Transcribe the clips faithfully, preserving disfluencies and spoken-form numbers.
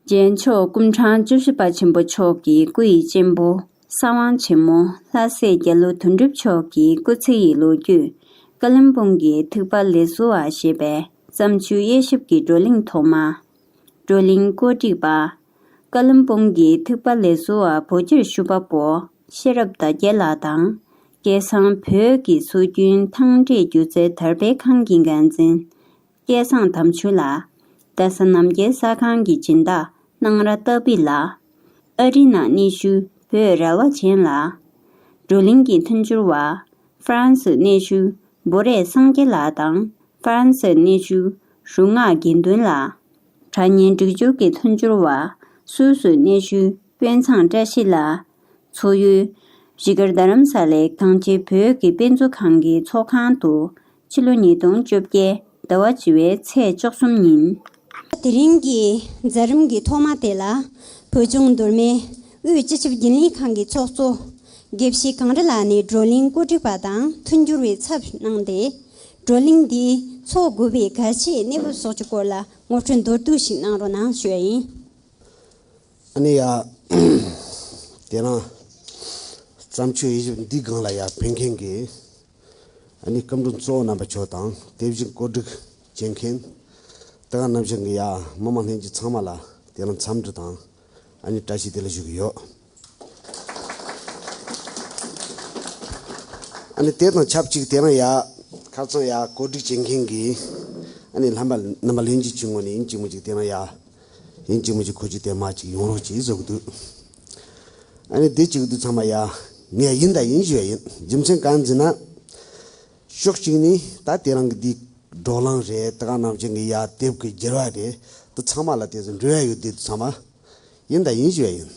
རྒྱལ་མཆོག་སྐུ་ཕྲེང་བཅུ་བཞི་པ་ཆེན་པོ་མཆོག་གི་སྐུ་ཡི་གཅེན་པོ་གསང་བ་ཆེན་མོ་ལྷ་སྲས་རྒྱ་ལོ་དོན་གྲུབ་མཆོག་གི་སྐུ་ཚེ་ཡི་ལོ་རྒྱུས། ཀ་ལིམ་པོང་གི་ཐིགས་པ་ལས་བཟོ་བ་ཞེས་པའི་བརྩམས་ཆོས་དབྱེ་ཞིབ་ཀྱི་བགྲོ་གླེང་ཐོག་མ། བགྲོ་གླེང་གོ་སྒྲིག་པ། ཀ་ལིམ་པོང་གི་ཐིགས་པ་ལས་བཟོ་བ་བོད་སྤྱིར་ཞུ་བ་པོ་ཤེས་རབ་ཟླ་རྒྱལ་ལགས་དང་། སྐལ་བཟང་བོད་ཀྱི་སྲོལ་རྒྱུན་ཐང་འབྲས་སྒྱུ་རྩལ་དར་སྤེལ་ཁང་གི་འགན་འཛིན། སྐལ་བཟང་དམ་ཆོས་ལགས། རྡ་ས་རྣམ་རྒྱལ་གསར་ཁང་གི་སྦྱིན་བདག་སྣང་ར་ཏ་པི་ལགས། ཨ་རི་ནང་གནས་བཞུགས་བོད་རེ་བ་ཅན་ལགས། བགྲོ་གླེང་གི་མཐུན་འགྱུར་བ། ཧྥ་རན་སིར་གནས་བཞུགས་བོ་རས་སངས་རྒྱས་ལགས་དང་། ཧྥ་རན་སིར་གནས་བཞུགས་རུ་སྔགས་དགེ་འདུན་ལགས། དྲ་བརྙན་སྒྲིག་སྦྱོར་གྱི་མཐུན་འགྱུར་བ། སུད་སིར་གནས་བཞུགས་དཔོན་ཚང་བཀྲ་ཤིས་ལགས། ཚོགས་ཡུལ། གཞིས་སྒར་རྡ་རམ་ས་ལའི་གངས་ཅན་བོད་ཀྱི་དཔེ་མཛོད་ཁང་གི་ཚོགས་ཁང་དུ། ཕྱི་ལོ་ཉིས་སྟོང་བཅོ་བརྒྱད་ཟླ་བ་བཞི་བའི་ཚེས་བཅུ་གསུམ་ཉིན། དེ་རིང་གི་མཛད་རིམ་གྱི་ཐོག་མ་དེ་ལ། བོད་ལྗོངས་མདོ་སྨད་དབུས་སྤྱི་ཁྱབ་རྒྱུན་ལས་ཁང་གི་ཚོགས་གཙོ། དགེ་བཤེས་གངས་རི་ལགས་ནས་བགྲོ་གླེང་གོ་སྒྲིག་པ་དང་མཐུན་འགྱུར་བའི་ཚབ་གནང་སྟེ། བགྲོ་གླེང་འདིའི་ཚོགས་དགོས་པའི་གལ་ཆེའི་གནས་བབ་སོགས་ཀྱི་སྐོར་ལ་ངོ་སྤྲོད་མདོར་བསྡུས་ཤིག་གནང་རོགས་གནང་ཞུ་བ་ཡིན། ཨ་ནི་ཡ། དེ་རིང་བརྩམས་ཆོས་དབྱེ་ཞིབ་འདིའི་སྒང་ལ་ཡ་ཕེབས་མཁན་གྱི་ཨ་ནི་སྐུ་མགྲོན་གཙོ་བོ་རྣམ་པ་ཚོ་དང་། དེ་བཞིན་གོ་སྒྲིག་བྱེད་མཁན་དེ་ག་ནང་བཞིན་གྱི་ཡ་མི་མང་ལྷན་རྒྱས་ཚང་མ་ལ་དེ་རིང་འཚམས་འདྲི་དང་ཨ་ནི་བཀྲ་ཤིས་བདེ་ལེགས་ཞུ་གི་ཡོད། ཨ་ནི་དེ་དང་ཆབས་ཅིག་དེ་རིང་ཡ་ཁ་སང་ཡ་གོ་སྒྲིག་བྱེད་མཁན་གྱི་ཨ་ནི་ལྷན་པ་རྣམ་པ་ལྷན་རྒྱས་ཀྱི་ངོས་ནས་ཡིན་གཅིག་མིན་གཅིག་དེ་རིང་ཡ། ཡིན་གཅིག་མིན་གཅིག་ཁོ་ཅིག་དེ་མ་ཅིག་ཡོང་རོགས་ཅིག་བཟོ་གི་འདུག་ཨ་ནི་དེ་གཅིག་འདུག་ཚང་མ་ཡ། ངས་ཡིན་དང་ཡིན་ཞུ་བ་ཡིན། རྒྱུ་མཚན་གང་ཟེར་ན། ཕྱོགས་གཅིག་ནས་ད་དེ་རིང་གི་འདི་བགྲོ་གླེང་རེད། དེ་ག་ནང་བཞིན་གྱི་ཡ་དེབ་ཀྱི་བསྒྱུར་བ་རེད། དེ་ཚང་མ་ལ་དེ་ཚོ་འབྲེལ་བ་ཡོད་དེ་ཚང་མ་ཡིན་དང་ཡིན་ཞུ་བ་ཡིན།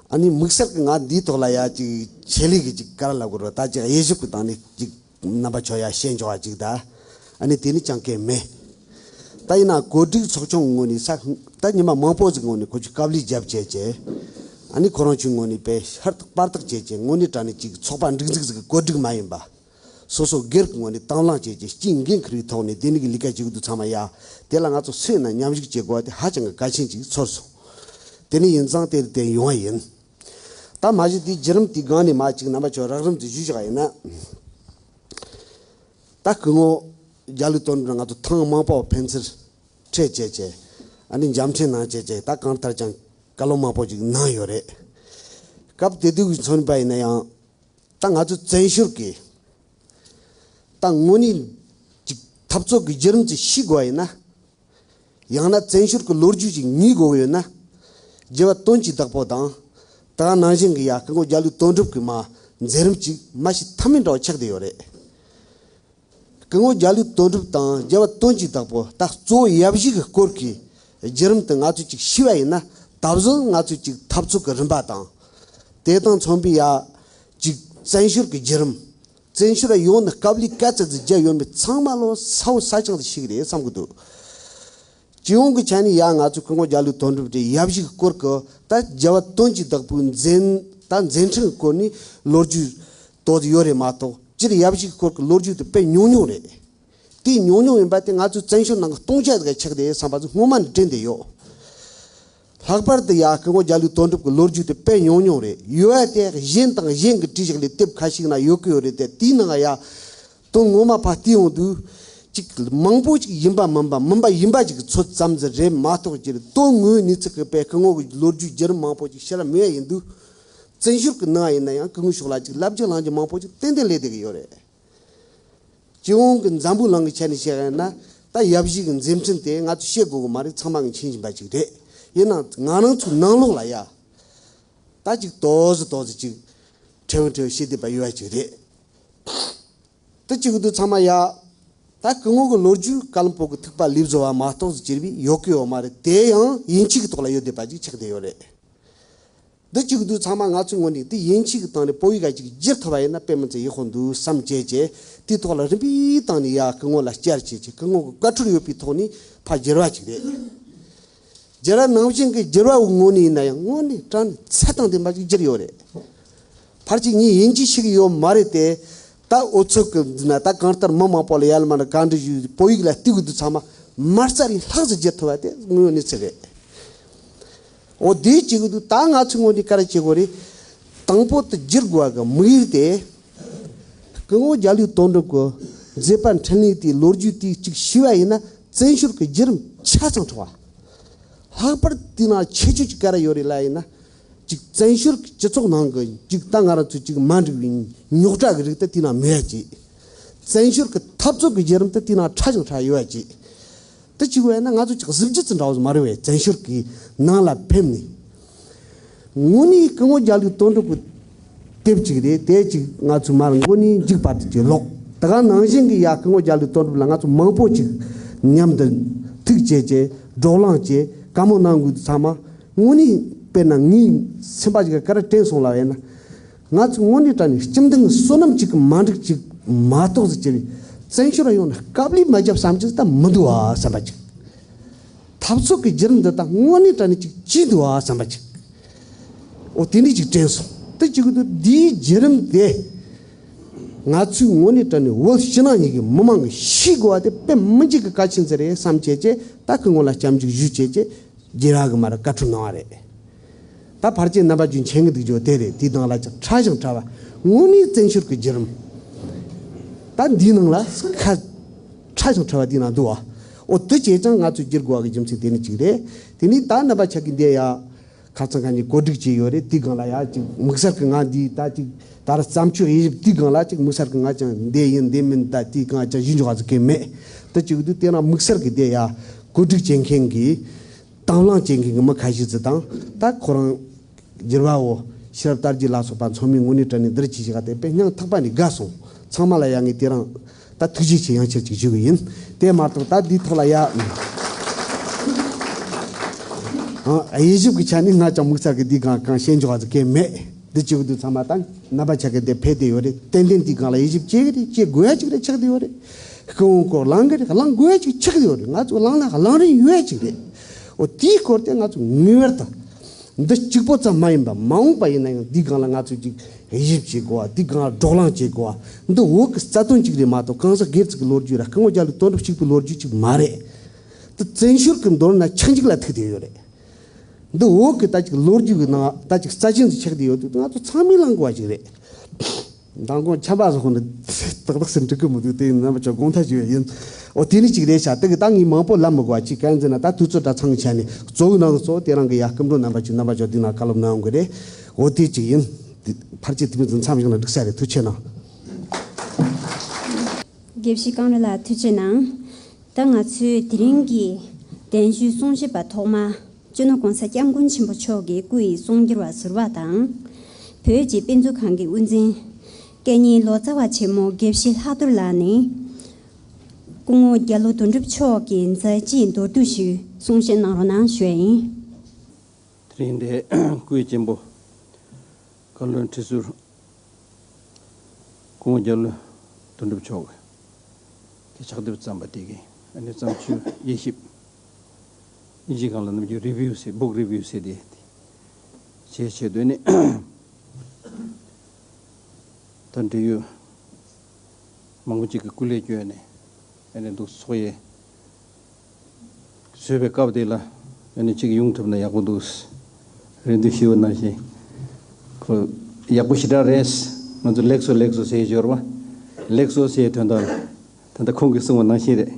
ཨ་ནི་དམིགས་བསལ་གྱི་ང་འདིའི་ཐོག་ལ་ཡ་ཅིག་ཆེད་ལས་ཀྱི་ཅིག་ག་རེ་ལབ་དགོས་རེད། ད་ཅིག་དབྱེ་ཞིབ་ཀྱི་སྟེང་ནས་ཅིག་རྣམ་པ་ཚོ་ཡ་བཤད་འཇོག་པ་ཅིག་ད། ཨ་ནི་དེ་ནི་ཅང་གལ་མེད། ད་ཡིན་ན་གོ་སྒྲིག་ཚོགས་ཆུང་ངོས་ནས་ས་ད་ཉི་མ་མང་པོ་ཟིག་ངོས་ནས་ཁོ་ཚོས་དཀའ་ལས་བརྒྱབ་བྱས་བྱས། ཨ་ནི་ཁོ་རང་ཚོའི་ངོས་ནས་དཔེ་ཧུར་ཐག་པར་ཐག་བྱས་བྱས་དངོས་གནས་དྲང་གནས་ཅིག་ཚོགས་པ་འགྲིག་འཛུགས་ཟིག་གི་གོ་སྒྲིག་མ་ཡིན་པ། སོ་སོ་སྒེར་གྱི་ངོས་ནས་དང་བླངས་བྱས་བྱས་སྤྱིའི་འགན་འཁུར་བའི་ཐོག་ནས་དེ་ནི་གི་ལས་ཀ་བྱེད་དགོས་འདུག་ཚང་མ་ཡ། དེ་ལ་ང་ཚོ་སུ་ཡིན་ན་མཉམ་ཞུགས་བྱེད་དགོས་པ་དེ་ཧ་ཅང་གི་གལ་ཆེན་ཅིག་ཚོར་སོང་། དེ་ནི་ཡིན་ཙང་དེ་དེ་ཡོང་བ་ཡིན། ད་མ་གཞི་དེའི་བརྒྱུད་རིམ་དེའི་སྒང་ནས་མ་ཅིག་རྣམ་པ་ཚོ་རགས་རིམ་དུ་ཞུས་བཞག་པ་ཡིན་ན། ད་སྐུ་ངོ་རྒྱ་ལོ་དོན་གྲུབ་ང་ཚོ་ཐེངས་མང་པོ་ཕན་ཚུན་འཕྲད་བྱས་བྱས། ཨ་ནི་མཇལ་འཕྲད་གནང་བྱས་བྱས་ད་གང་ལྟར་ཀྱང་བཀའ་སློབ་མང་པོ་ཅིག་གནང་ཡོད་རེད། སྐབས་དེ་དུས་ཀྱི་མཚོན་པ་ཡིན་ན་ཡང་། ད་ང་ཚོ་བཙན་བྱོལ་གྱི་ད་དངོས་གནས་ཅིག་འཐབ་རྩོད་ཀྱི་བརྒྱུད་རིམ་ཅིག་ཤེས་དགོས་པ་ཡིན་ན། ཡང་ན་བཙན་བྱོལ་གྱི་ལོ་རྒྱུས་ཅིག་ངེས་དགོས་ཀྱི་ཡོད་ན། རྒྱལ་བ་དོན་གྱི་བདག་པོ་དང་། དེ་ག་ནང་བཞིན་གྱི་ཡ་སྐུ་ངོ་རྒྱ་ལོ་དོན་གྲུབ་ཀྱི་མ་མཛད་རིམ་ཅིག་མ་ཤེས་ཐབས་མེད་འདྲ་བ་ཆགས་བསྡད་ཡོད་རེད། སྐུ་ངོ་རྒྱ་ལོ་དོན་གྲུབ་དང་རྒྱལ་བ་དོན་གྱི་བདག་པོ་ད་གཙོ་བོ་ཡབ་གཞིས་ཀྱི་སྐོར་གྱི་བརྒྱུད་རིམ་དེ་ང་ཚོས་ཅིག་ཤེས་པ་ཡིན་ན། ད་གཟོད་ང་ཚོས་ཅིག་འཐབ་རྩོད་ཀྱི་རིམ་པ་དང་། དེ་དང་མཚུངས་པའི་ཡ་ཅིག་བཙན་བྱོལ་གྱི་བརྒྱུད་རིམ། བཙན་བྱོལ་ཡོང་ནས་དཀའ་ལས་ག་ཚད་ཅིག་བརྒྱབ་ཡོད་མེད་ཚང་མ་ལོ་ས་བོ་ས་ཆང་དུ་ཤེས་ཀྱི་རེད་བསམ་གྱི་འདུག་སྤྱི་ཡོངས་ཀྱི་ཆ་ནས་ཡ་ང་ཚོ་སྐུ་ངོ་རྒྱ་ལོ་དོན་གྲུབ་དེ་ཡབ་གཞིས་ཀྱི་སྐོར་གྱི་ད་རྒྱལ་བ་དོན་གྱི་བདག་པོའི་མཛད་ད་མཛད་འཕྲིན་གྱི་སྐོར་ནས་ལོ་རྒྱུས་ཏོག་ཙམ་ཡོད་རེད་མ་གཏོགས། སྤྱིར་ཡབ་གཞིས་ཀྱི་སྐོར་གྱི་ལོ་རྒྱུས་དེ་དཔེ་ཉུང་ཉུང་རེད། དེ་ཉུང་ཉུང་ཡིན་པ་དེ་ང་ཚོའི་བཙན་བྱོལ་ནང་གི་སྟོང་ཆ་ཟིག་ཆགས་བསྡད་ཡོད་བསམ་པ་ཚོ་སྔོན་མ་ནས་དྲན་བསྡད་ཡོད། ལྷག་པར་དུ་ཡ་སྐུ་ངོ་རྒྱ་ལོ་དོན་གྲུབ་ཀྱི་ལོ་རྒྱུས་དེ་དཔེ་ཉུང་ཉུང་རེད། ཡོད་པ་དེ་གཞན་དང་གཞན་གྱིས་བྲིས་བཞག་ལས་དེབ་ཁ་ཤས་ན་ཡོད་ཀྱི་ཡོད་རེད་དེ། དེའི་ནང་ཡ་དོན་ངོ་མ་ཕར་བལྟས་ཡོང་དུས་ཅིག་མང་པོ་ཅིག་ཡིན་པ་མིན་པ་མིན་པ་ཡིན་པ་ཅིག་གི་ཚོད་ཙམ་ཟིག་རེད་མ་གཏོགས། སྤྱིར་དོན་དངོས་གནས་ཚིག་གི་དཔེ་སྐུ་ངོ་གི་ལོ་རྒྱུས་བརྒྱུད་རིམ་མང་པོ་ཅིག་ཤེས་ར་མེད་ཡ་ཡིན་དུས། བཙན་བྱོལ་གྱི་ནང་ཡིན་ན་ཡང་སྐུ་ངོའི་ཕྱོགས་ལ་ཅིག་ལབ་རྒྱུ་གླེང་རྒྱུ་མང་པོ་ཅིག་ཏན་ཏན་སླེབས་བསྡད་ཀྱི་ཡོད་རེད། སྤྱི་ཡོངས་ཀྱི་འཛམ་བུ་གླིང་གི་ཆ་ནས་བཤད་ཡིན་ན། ད་ཡབ་གཞིས་ཀྱི་མཛད་འཕྲིན་དེ་ང་ཚོས་བཤད་དགོས་ཀྱི་མ་རེད། ཚང་མ་གིས་མཁྱེན་བཞིན་པ་ཅིག་རེད། ཡིན་ནའང་ང་རང་ཚོའི་ནང་ལོགས་ལ་ཡ་ད་ཅིག་ཏོག་ཙམ་ཏོག་ཙམ་ཅིག་ཕྲན་བུ་ཕྲན་བུ་བཤད་བསྡད་པ་ཡོད་པ་ཅིག་རེད། དེ་གཅིག་ཏུ་ཚང་མ་ཡ། ད་སྐུ་ངོ་གི་ལོ་རྒྱུས་ཀ་ལམ་པོ་གི་ཐིགས་པ་ལས་བཟོ་བ་མ་གཏོགས་སུ་གྱུར་པའི་ཡོད་ཀྱི་ཡོད་མ་རེད། དེ་ཡང་ཡིན་གཅིག་གི་ཐོག་ལ་ཡོད་བསྡད་པ་ཅིག་ཆགས་བསྡད་ཡོད་རེད། འདི་གཅིག་ཏུ་ཚང་མ་ང་ཚོའི་ངོས་ནས་དེ་ཡིན་གཅིག་གི་སྟེང་ནས་བོད་ཡིག་ག་ཅིག་བསྒྱུར་ཐུབ་པ་ཡིན་ན་དཔེ་མི་སྲིད་ཡག་པོ་འདུག་བསམ་བྱས་བྱས། དེའི་ཐོག་ལ་རིམ་པས་བཏང་ནས་ཡ་སྐུ་ངོ་ལ་བསྐྱར་བྱས་བྱས། སྐུ་ངོ་གི་བཀའ་འཁྲོལ་ཡོད་པའི་ཐོག་ནས་ཕར་བསྒྱུར་བ་ཅིག་རེད། བསྒྱུར་བ་ནང་བཞིན་གྱི་བསྒྱུར་བ་ངོས་ནས་ཡིན་ན་ཡང་དངོས་གནས་དྲང་གནས་ཚད་དང་ལྡན་པ་ཅིག་བསྒྱུར་ཡོད་རེད། ཕལ་ཆེར་ངས་ཡིན་གཅིག་ཤེས་ཀྱི་ཡོད་མ་རེད་དེ། ད་འུ་ཚོ་གི་འདི་ན་ད་གང་ལྟར་མི་མང་པོ་ལ་ཡར་ལ་མར་ལ་བཀའ་འདྲི་ཞུས། བོད་ཡིག་ལ་བསྟུན་དགོས་དུས་ཚང་མ་མ་རྩ་རེ་ལྷག་ཙམ་བསྒྱུར་ཐུབ་པ་དེ་དངོས་ཡོད་གནས་ཚུལ་རེད། འོ་དེ་བྱེད་དགོས་འདུག་ད་ང་ཚོས་དངོས་གནས་ག་རེ་བྱེད་དགོས་རེད། དང་པོ་དེ་བསྒྱུར་དགོས་པ་གི་དམིགས་ཡུལ་དེ། སྐུ་ངོ་རྒྱ་ལོའི་དོན་གྲུབ་ཀྱི་མཛད་པ་འཕྲིན་ལས་དེའི་ལོ་རྒྱུས་དེ་གཅིག་ཤེས་པ་ཡིན་ན་བཙན་བྱོལ་གྱི་བརྒྱུད་རིམ་ཆ་ཚང་ཁྲིད་པ། ལྷག་པར་དེ་ནང་ཁྱད་ཆོས་ཅིག་ག་རེ་ཡོད་རེད་ལབ་ཡིན་ན། ཅིག་བཙན་བྱོལ་གྱི་སྤྱི་ཚོགས་ནང་གི་ཅིག་ད་ང་རང་ཚོ་ཅིག་མ་འགྲིག་པའི་རྙོག་དྲ་གི་རིགས་དེ་དེ་ནང་མེད་པ་བྱེད། བཙན་བྱོལ་གྱི་འཐབ་རྩོད་ཀྱི་བརྒྱུད་རིམ་དེ་དེ་ནང་ཕྲ་ཞིང་ཕྲ་ཡོད་པ་བྱེད། དེ་གཅིག་བས་ན་ང་ཚོ་ཅིག་གཟི་བརྗིད་ཅན་འདྲ་བོ་ཞིག་མ་རེད་པས། བཙན་བྱོལ་གྱི་ནང་ལ་ཕེབས་ནས། དངོས་གནས་སྐུ་ངོ་རྒྱ་ལོའི་དོན་གྲུབ་ཀྱི་དེབ་ཅིག་རེད། དེ་ཅིག་ང་ཚོས་མར་མགོ་ནས་མཇུག་བར་དུ་ཅིག་ཀློག་དེ་ག་ནང་བཞིན་གྱི་ཡ་སྐུ་ངོ་རྒྱ་ལོའི་དོན་གྲུབ་ལ་ང་ཚོ་མང་པོ་ཅིག་མཉམ་དུ་ཐུག་བྱས་བྱས་བགྲོ་གླེང་བྱས་བཀའ་མོལ་གནང་དགོས་དུས་ཚང་མ། དངོས་གནས་དཔེར་ན་ངའི་སེམས་པ་ཅིག་ག་རེ་དྲན་སོང་ལབ་ཡིན་ན། ང་ཚོས་དངོས་གནས་དྲང་གནས་སྤྱི་འདེམས་བསོད་ནམས་ཅིག་གི་མ་འགྲིག་ཅིག་མ་གཏོགས་ཟེར་གྱི་རེད། བཙན་བྱོལ་ཡོང་ནས་དཀའ་ལས་མ་བརྒྱབ་བསམ་གྱི་ད་མི་འདུག་ཨ་བསམ་པ་ཅིག་འཐབ་རྩོད་ཀྱི་བརྒྱུད་རིམ་འདི་ད་དངོས་གནས་དྲང་གནས་ཅིག་བྱས་འདུག་ཨ་བསམ་པ་ཅིག་འོ་དེ་འདྲ་ཅིག་དྲན་སོང་། དེ་ཅིག་གི་འདུག་འདིའི་བརྒྱུད་རིམ་དེ་ང་ཚོས་དངོས་གནས་དྲང་གནས་བོད་ཕྱི་ནང་གཉིས་ཀྱི་མི་མང་གིས་ཤེས་དགོས་པ་དེ་དཔེ་མི་སྲིད་ཀྱི་གལ་ཆེན་ཟིག་རེད་བསམ་བྱས་བྱས་ད་སྐུ་ངོ་ལ་སྐྱབས་འཇུག་ཞུས་བྱས་བྱས། རྒྱལ་བ་གིས་མར་བཀའ་འཁྲོལ་གནང་བ་རེད། ད་ཕལ་ཆེར་རྣམ་པ་ཚོས་མཁྱེན་གྱི་འདུག་ཅོ་དེ་རེད། དེའི་སྒང་ལ་ཅིག་ཕྲ་ཞིང་ཕྲ་བ། དངོས་གནས་བཙན་བྱོལ་གྱི་བརྒྱུད་རིམ། ད་འདིའི་ནང་ལ་ཁ་ཕྲ་ཞིང་ཕྲ་བ་འདིའི་ནང་འདུག་བ། འོ་དེ་བྱས་ཙང་ང་ཚོས་བསྒྱུར་དགོས་པ་གི་རྒྱུ་མཚན་དེ་ནི་གཅིག་རེད། དེ་ནས་ད་རྣམ་པ་ཆ་གི་འདི་ཡ། ཁ་སང་ཁ་ཉིན་གོ་སྒྲིག་བྱས་ཡོད་རེད། དེའི་སྒང་ལ་ཡ་ཅིག་དམིགས་བསལ་གྱི་ང་འདི་ད་ཅིག་ད་ར་བརྩམས་ཆོས་དབྱེ་ཞིབ་དེའི་སྒང་ལ་ཅིག་དམིགས་བསལ་གྱི་ང་ཅང་འདི་ཡིན་འདི་མིན་ད་དེའི་སྒང་ཅང་ཞུ་འཇོག་ཚོད་མཁན་མེད། དེ་གཅིག་འདུག་དེ་རིང་དམིགས་བསལ་གྱི་དེ་ཡ་གོ་སྒྲིག་བྱེད་མཁན་གྱི་དང་བླངས་བྱེད་མཁན་གྱི་མི་ཁ་ཤས་ཅིག་དང་ད་ཁོ་རང་། སྒྱུར་བ་བོ། ཤེས་རབ་དར་རྒྱས་ལ་སོགས་པ་ཚང་མས་དངོས་གནས་དྲང་གནས་འདིར་ཅིག་བྱེད་ག་དེ་དཔེ་སྙིང་ཐག་པ་ནས་དགའ་སོང་། ཚང་མ་ལ་ཡ་ངས་དེ་རིང་ད་ཐུགས་རྗེ་ཆེ་ཡང་བསྐྱར་ཅིག་ཞུ་གི་ཡིན། དེ་མ་གཏོགས་ད་འདིའི་ཐོག་ལ་ཡ། ཨ། དབྱེ་ཞིབ་ཀྱི་ཆ་ནས་ང་ཅང་དམིགས་བསལ་གྱི་འདིའི་སྒང་གང་བཤད་འཇོག་ཚོད་མཁན་མེད། འདི་བྱེད་དགོས་དུས་ཚང་མ་ད་རྣམ་པ་ཆ་གི་འདི་ཕེབས་བསྡད་ཡོད་རེད། ཏན་ཏན་འདིའི་སྒང་ལ་དབྱེ་ཞིབ་བྱེད་གི་རེད། བྱེད་དགོས་ཡ་ཅིག་རེད། ཆགས་བསྡད་ཡོད་རེད། སྐུ་ངོ་སྐོར་གླེང་གི་རེད། གླེང་དགོས་ཡ་ཅིག་ཆགས་བསྡད་ཡོད་རེད། ང་ཚོ་གླེང་ན་གླེང་རིན་ཡོད་ཡ་ཅིག་རེད། འོ་དེའི་སྐོར་དེ་ང་ཚོ་ངེས་པར་དུ། འདི་གཅིག་པོ་ཙམ་མ་ཡིན་པ་མ་འོངས་པ་ཡིན་ན་ཡང་འདིའི་སྒང་ལ་ང་ཚོས་ཅིག་དབྱེ་ཞིབ་བྱེད་དགོས་པ། འདིའི་སྒང་ལ་བགྲོ་གླེང་བྱེད་དགོས་པ། འདི་བོད་ཀྱི་རྩ་དོན་གཅིག་རེད་མ་གཏོགས་གང་ཟག་སྒེར་གཅིག་གི་ལོ་རྒྱུས་ར་སྐུ་ངོ་རྒྱ་ལོའི་དོན་གྲུབ་གཅིག་པུའི་ལོ་རྒྱུས་གཅིག་མ་རེད། འདི་བཙན་བྱོལ་གྱི་མདོར་ན་ཆག་འཇིག་ལ་ཐུག་བསྡད་ཡོད་རེད། འདི་བོད་ཀྱི་ད་ཅིག་ལོ་རྒྱུས་ཀྱི་ནང་ད་ཅིག་རྩ་ཆེན་དུ་ཆགས་བསྡད་ཡོད་དུས་ང་ཚོ་ཚང་མས་གླེང་དགོས་པ་ཞིག་རེད། མདང་དགོང་ཆམ་པ་བཟོ་ཁོ་ནི་ཏག་ཏག་སེ་འགྲིག་གི་མི་འདུག་དེ་ཡིན་རྣམ་པ་ཚོ་དགོངས་དག་ཞུ་ཡ་ཡིན། འོ་དེ་ནི་གཅིག་རེད་ཤག་དེ་གི་ད་ངས་མང་པོ་ལབ་མི་དགོས་པ་ཅིག་གང་ཡིན་ཟེར་ན་ད་དུས་ཚོད་ད་ཚང་གི་ཆ་ནས་གཙོ་བོའི་ནང་གི་གཙོ་བོ་དེ་རང་གི་ཡ་སྐུ་མགྲོན་རྣམ་པ་ཚོས་རྣམ་པ་ཚོ་འདི་ན་བཀའ་སློབ་གནང་ཡོང་གི་རེད། འོ་དེ་གཅིག་ཡིན། དེ་ཕལ་ཆེར་དེ་མིན་ཚུན་མཚམས་བཞག་ན་འགྲིག་ས་རེད། ཐུགས་རྗེ་གནང་། དགེ་བཤེས་ཀོང་རེ་ལགས་ཐུགས་རྗེ་གནང་། ད་ང་ཚོའི་དེ་རིང་གི་གདན་ཞུའི་གསུང་བཤད་པ་ཐོག་མ། སྤྱི་ནོར་༸གོང་ས་༸སྐྱབས་མགོན་ཆེན་པོ་མཆོག་གི་སྐུ་ཡི་གསུང་བསྒྱུར་བ་ཟུར་པ་དང་། བོད་ཀྱི་དཔེ་མཛོད་ཁང་གི་དབུ་འཛིན། སྐད་གཉེར་ལོ་ཙཱ་བ་ཆེན་མོ་དགེ་བཤེས་ལྷག་རྡོར་ལགས་ནས། སྐུ་ངོ་རྒྱ་ལོ་དོན་གྲུབ་མཆོག་གི་མཛད་རྗེས་མདོར་བསྡུས་ཤིག་གསུང་བཤད་གནང་རོགས་གནང་ཞུ་ཡ་ཡིན། དེ་རིང་འདིར་སྐུའི་གཅེན་པོ། བཀའ་བློན་ཁྲི་ཟུར། སྐུ་ངོ་རྒྱ་ལོ་དོན་གྲུབ་མཆོག་གིས་ཕྱག་དེབ་བརྩམས་པ་དེ་གི་ཨ་ནི་བརྩམས་ཆོས་དབྱེ་ཞིབ། དབྱིན་ཇིའི་སྒང་ལ་ནམ་རྒྱུན་རི་བིའུ་ཟེར། བུག་རི་བིའུ་ཟེར་དེ། བྱས་བྱས་དུས་ནི་ད་འབྲེལ་ཡོད་མང་པོ་ཅིག་གིས་སྐུ་ལས་བསྐྱོན་ནས་ཨ་ནི་འདུག་ཚོགས་ཡས། བཟོས་པའི་སྐབས་དེ་ལ་ཨ་ནི་གཅིག་ཡོང་ཐུབ་ན་ཡག་པོ་འདུག་རེ་འདུན་ཞུས་པ་ནང་བཞིན། ཁོ་ཡག་པོ་ཞེ་དྲག་རེད། ང་ཚོ་ལེགས་སོ་ལེགས་སོ་ཟེར་ཡོད་རེད་པ། ལེགས་སོ་ཟེར་དོན་དག་ལ་ད་ལྟ་ཁོང་གིས་གསུངས་པ་ནང་བཞིན་རེད།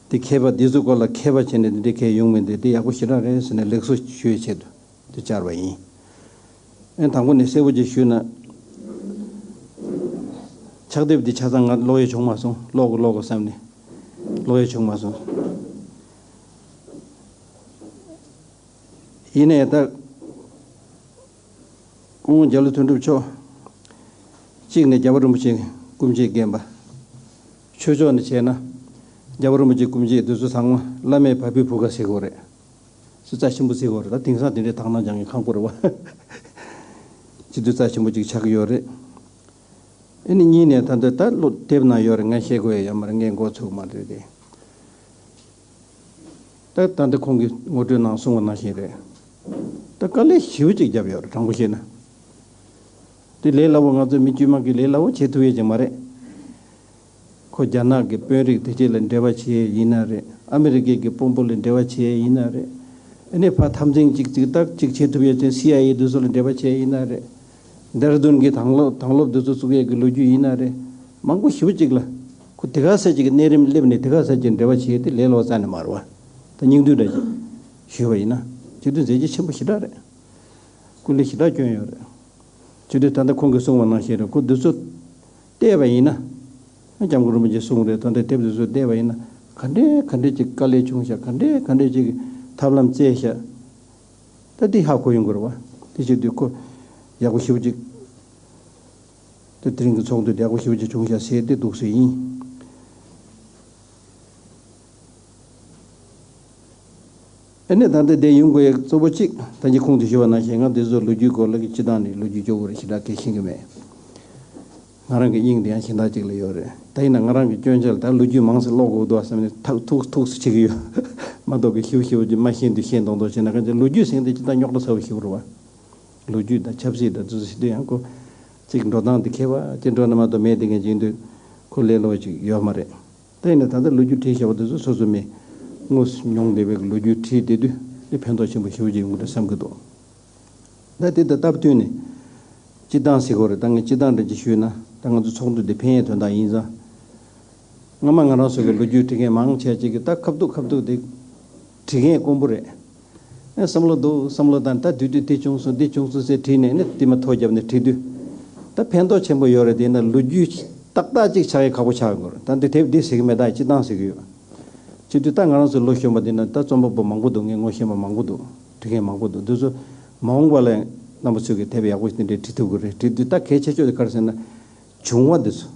དེ་མཁས་པ་འདི་ཚོའི་སྐོར་ལ་མཁས་པ་བྱས་ནས་འདི་འདྲའི་མཁས་ཡོང་མི་འདུག་དེ་ཡག་པོ་ཞེ་དྲག་རེད་ཟེར་ནས་ལེགས་སོ་ཞུ་ཡས་ཆེད་དུ་དེ་བཅར་བ་ཡིན། ཨེ་དང་པོ་ནས་གསལ་པོ་ཅིག་ཞུས་ན། ཕྱག་དེབ་འདི་ཆ་ཚང་ང་ཀློག་ཡས་བྱུང་མ་སོང་། ཀློག་དགོས་ཀློག་དགོས་བསམ་ནས་ཀློག་ཡས་བྱུང་མ་སོང་། ཡིན་ནའི་ད་སྐུ་ངོ་རྒྱ་ལོ་དོན་གྲུབ་མཆོག་གཅིག་ནས་རྒྱལ་བ་རིན་པོ་ཆེ་སྐུ་མཆེད་རྒན་པ། ཆོས་ཕྱོགས་ནས་བྱས་ན་རྒྱལ་བ་རིན་པོ་ཆེ་སྐུ་མཆེད་འདི་ཚོ་ཚང་མ་བླ་མའི་བ་སྤུའི་བུ་ག་ཟེར་དགོས་རེད། ཅིག་རྩ་ཆེན་པོ་བརྩི་དགོས་རེད། ད་དེང་སང་དེ་འདྲའི་དག་སྣང་སྦྱང་མཁན་ཁག་པོ་རེད་པ། སྤྱི་འཐུས་རྩ་ཆེན་པོ་ཅིག་ཆགས་ཀྱི་ཡོད་རེད། ཨ་ནི་གཉིས་ནས་ད་ལྟ་ད་བློ་དེབ་ནང་ཡོད་རེད། ངས་བཤད་དགོས་ཡ་ཡོད་མ་རེད། ངས་འགོ་ཚུགས་མ་རེད་དེ། ད་ད་ལྟ་ཁོང་གིས་ངོ་སྤྲོད་ནང་གསུངས་པ་ནང་བཞིན་རེད། ད་དཀའ་ལས་ཞེ་པོ་ཅིག་བརྒྱབ་ཡོད་རེད། དྲང་པོ་བཤད་ན། དེ་ལས་སླ་པོ་ང་ཚོ་མི་དཀྱུས་མ་གིས་ལས་སླ་པོ་བྱེད་ཐུབ་ཡས་ཅིག་མ་རེད། ཁོ་རྒྱ་ནག་གི་དཔོན་རིགས་དེ་གཅིག་ལ་འབྲེལ་བ་བྱེད་ཡས་ཡིན་ན་རེད། ཨ་མི་རི་ཀའི་གི་དཔོན་པོ་ལ་འབྲེལ་བ་བྱེད་ཡས་ཡིན་ན་རེད། ཨ་ནི་ཕར་འཐབ་འཛིང་ཅིག་ཅིག་ཏག་ཅིག་བྱེད་ཐུབ་ཡས་ཅན་སི་ཨའི་ཨེ་དེ་ཚོ་ལ་འབྲེལ་བ་བྱས་ཡིན་ན་རེད། ལྡེ་ར་ལྡུན་གྱི་དྭང་སློབ་དྭང་སློབ་དེ་ཚོ་བཙུགས་ཡས་ཀྱི་ལོ་རྒྱུས་ཡིན་ན་རེད། མང་པོ་ཞེ་པོ་ཅིག་ལ་ཁོ་དེ་ག་ས་ཅིག་གི་གནས་རིམ་སླེབས་ནས་དེ་ག་ས་ཅིག་འབྲེལ་བ་བྱས་ཏེ་ལས་སླ་པོ་རྩ་ནས་མ་རེད་བ། ད་སྙིང་བསྡུས་འདྲ་ཅིག་ཞུས་པ་ཡིན་ན་སྤྱི་འཐུས་མཛད་རྗེས་ཆེན་པོ་ཞེ་དྲག་རེད། སྐུ་ལས་ཞེ་དྲག་བསྐྱོན་ཡོད་རེད། སྤྱི་འཐུས་ད་ལྟ་ཁོང་གིས་གསུངས་པ་ནང་བཞིན་རེད། ཁོ་འདི་ཚོ་བལྟས་པ་ཡིན་ན། སྐྱབས་མགོན་རིན་པོ་ཆེས་གསུངས་རེད། ད་ལྟ་དེབ་འདི་ཚོ་བལྟས་པ་ཡིན་ན་ག་འདྲའི་ག་འདྲའི་ཅིག་དཀའ་ལས་བྱུང་ཤག་ག་འདྲའི་ག་འདྲའི་ཅིག་ཐབས་ལམ་བཙལ་ཤག་ད་འདི་ཧ་གོ་ཡོང་གི་རེད་བ། དེ་བྱེད་དུས་ཁོ་ཡག་པོ་ཞེ་པོ་ཅིག་ད་དེ་རིང་གི་ཚོགས་འདུ་དེ་ཡག་པོ་ཞེ་པོ་ཅིག་བྱུང་ཤག་ཟེར་ཏེ་འདུག་སེ་ཡིན། ཨ་ནི་ད་ལྟ་དེ་ཡོང་དགོས་ཡག་གཙོ་བོ་གཅིག་ད་གིན་གོང་དུ་ཞུས་པ་ནང་བཞིན་ང་འདི་ཚོ་ལོ་རྒྱུས་སྐོར་ལ་གི་སྤྱི་བཏང་ནས་ལོ་རྒྱུས་སྐྱོ་བོ་རེ་ཞེ་དྲག་གལ་ཤེས་ཀྱི་མེད། ང་རང་གི་དབྱིངས་དེ་ཡང་གཞན་དག་ཅིག་ལ་ཡོད་རེད། ད་ཡིན་ན་ང་རང་གི་སྐྱོན་ཆ་ལ་ད་ལོ་རྒྱུས་མང་ཙམ་ཀློག་དགོས་འདུག་བསམ་ནས་ཐག་ཐུག་ཐུག་སུ་བྱེད་ཀྱི་ཡོད་མ་གཏོགས་གི་ཞིབ་ཞིབ་ཀྱི་མ་ཤེས་འདུག་ཤེས་མདོག་མདོག་བྱས་ན་གང་ཅི་ལོ་རྒྱུས་ཟེར་མཁན་དེ་སྤྱི་བཏང་རྙོག་དྲ་ཚ་བོ་ཞིག་རེད་བ། ལོ་རྒྱུས་དང་ཆབ་སྲིད་དང་དེ་ཚོ་ཟེར་དུས་ཡང་ཁོ་ཅིག་འགྲོ་སྟངས་དེ་མཁས་པ་ཅིག་འགྲོ་ན་མ་གཏོགས་མེད་དེ་མཁན་ཅིག་ཡིན་དུས་ཁོ་ལས་སླ་བོ་ཅིག་ཡོད་མ་རེད། ད་ཡིན་ན་ད་ལྟ་ལོ་རྒྱུས་བྲིས་བཞག་པ་དེ་ཚོ་སོ་སོ་མི་དངོས་སུ་མྱོང་བསྡད་པའི་ལོ་རྒྱུས་བྲིས་བསྡད་དུས་དེ་ཕན་ཐོགས་ཆེན་པོ་ཞེ་པོ་ཅིག་ཡོང་གི་འདུག་བསམ་གྱི་འདུག་ད་དེ་ད་སྟབས་བསྟུན་ནས་སྤྱི་བཏང་ཟེར་དགོས་རེད། ད་ངས་སྤྱི་བཏང་འདྲ་ཅིག་ཞུས་ན་ད་ང་ཚོ་ཚོགས་འདུ་འདི་ཕན་ཡས་དོན་དག་ཡིན་ཙང་། སྔ་མ་ང་རང་ཚོ་གི་ལོ་རྒྱུས་བྲིས་མཁན་མང་ཆེ་ཅིག་གིས་ད་ཁ་བཏུག་ཁ་བཏུག་དེ་བྲིས་མཁན་དཀོན་པོ་རེད། ཨེ་བསམ་བློ་འདུག་བསམ་བློ་བཏང་ད་དུས་དུས་དེ་བྱུང་སོང་འདི་བྱུང་སོང་ཟེར་བྲིས་ནས་ནི་དེ་མ་ཐོ་བརྒྱབ་ནས་བྲིས་དུས། ད་ཕན་ཐོགས་ཆེན་པོ་ཡོད་རེད། དེ་ན་ལོ་རྒྱུས་ཏག་ཏག་ཅིག་ཆགས་ཡས་ཁག་པོ་ཆགས་ཡོང་གི་རེད། ད་འདི་དེབ་འདི་ཟེར་གི་མེད། ད་སྤྱི་བཏང་ཟེར་གི་ཡོད། བྱེད་དུས་ད་ང་རང་ཚོའི་ལོ་གཞོན་པ་འདི་ན་ད་རྩོམ་པ་པོ་མང་པོ་འདུག་ངས་ངོ་ཤེས་པ་མང་པོ་འདུག་བྲིས་མཁན་མང་པོ་འདུག་འདི་ཚོ་མ་འོངས་པ་ལ་རྣམ་པ་ཚོས་ཀྱི་དེབ་ཡག་པོ་ཞིག་འདི་འདྲའི་བྲིས་ཐུབ་ཀྱི་རེད། བྲིས་དུས་ད་གལ་ཆེ་ཤོས་དེ་ག་རེ་ཟེར་ན། བྱུང་བ་འདི་ཚོ།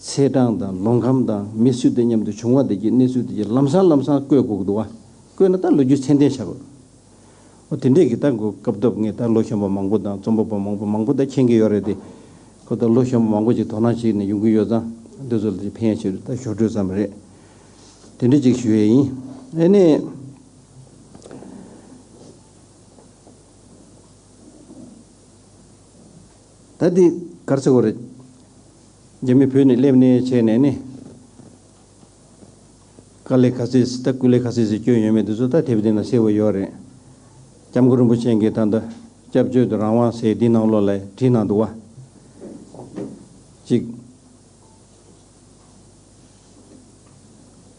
ཚེས་གྲངས་དང་ལོ་ཁམས་དང་མི་སུ་དང་མཉམ་དུ་བྱུང་བ་དེ་གྱི་གནས་ཚུལ་དེ་གྱི་ལམ་སང་ལམ་སང་བཀོད་དགོས་ཀྱི་འདུག་བ། བཀོད་ན་ད་ལོ་རྒྱུས་ཚད་ལྡན་ཆགས་དགོས། འོ་དེ་འདྲས་ཀྱི་ད་གོ་སྐབས་ཐོབ་ངས་ད་ལོ་གཞོན་པ་མང་པོ་དང་རྩོམ་པ་པོ་མང་པོ་མང་པོ་ད་མཁྱེན་གྱི་ཡོད་རེད་དེ། ཁོ་ད་ལོ་གཞོན་པ་མང་པོ་ཅིག་དོ་སྣང་བྱས་ནས་ཡོང་གི་ཡོད་ཙང་འདི་ཚོ་ལ་ཕན་ཡས་ཆེད་དུ་ད་ཞོར་འཕྲོས་ཙམ་རེད། དེ་འདྲས་ཅིག་ཞུ་ཡས་ཡིན། ཨ་ནི། ད་འདི་ག་རེ་ཟེར་དགོས་རེད། རྒྱ་མི་བོད་ནས་སླེབས་ནས་བྱས་ནས་ནི། དཀའ་ལས་ག་ཚོད་ད་སྐུ་ལས་ག་ཚོད་ཟིག་སྐྱོན་ཡོད་མེད་འདི་ཚོ་ད་དེབ་འདི་ན་གསལ་པོ་ཡོད་རེད། སྐྱབས་མགོན་རིན་པོ་ཆེ་གིས་ད་ལྟ་སྐྱབས་བཅོལ་དུ་རང་དབང་ཟེར་འདི་ནང་ལོགས་ལ་བྲིས་གནང་འདུག་བ། གཅིག་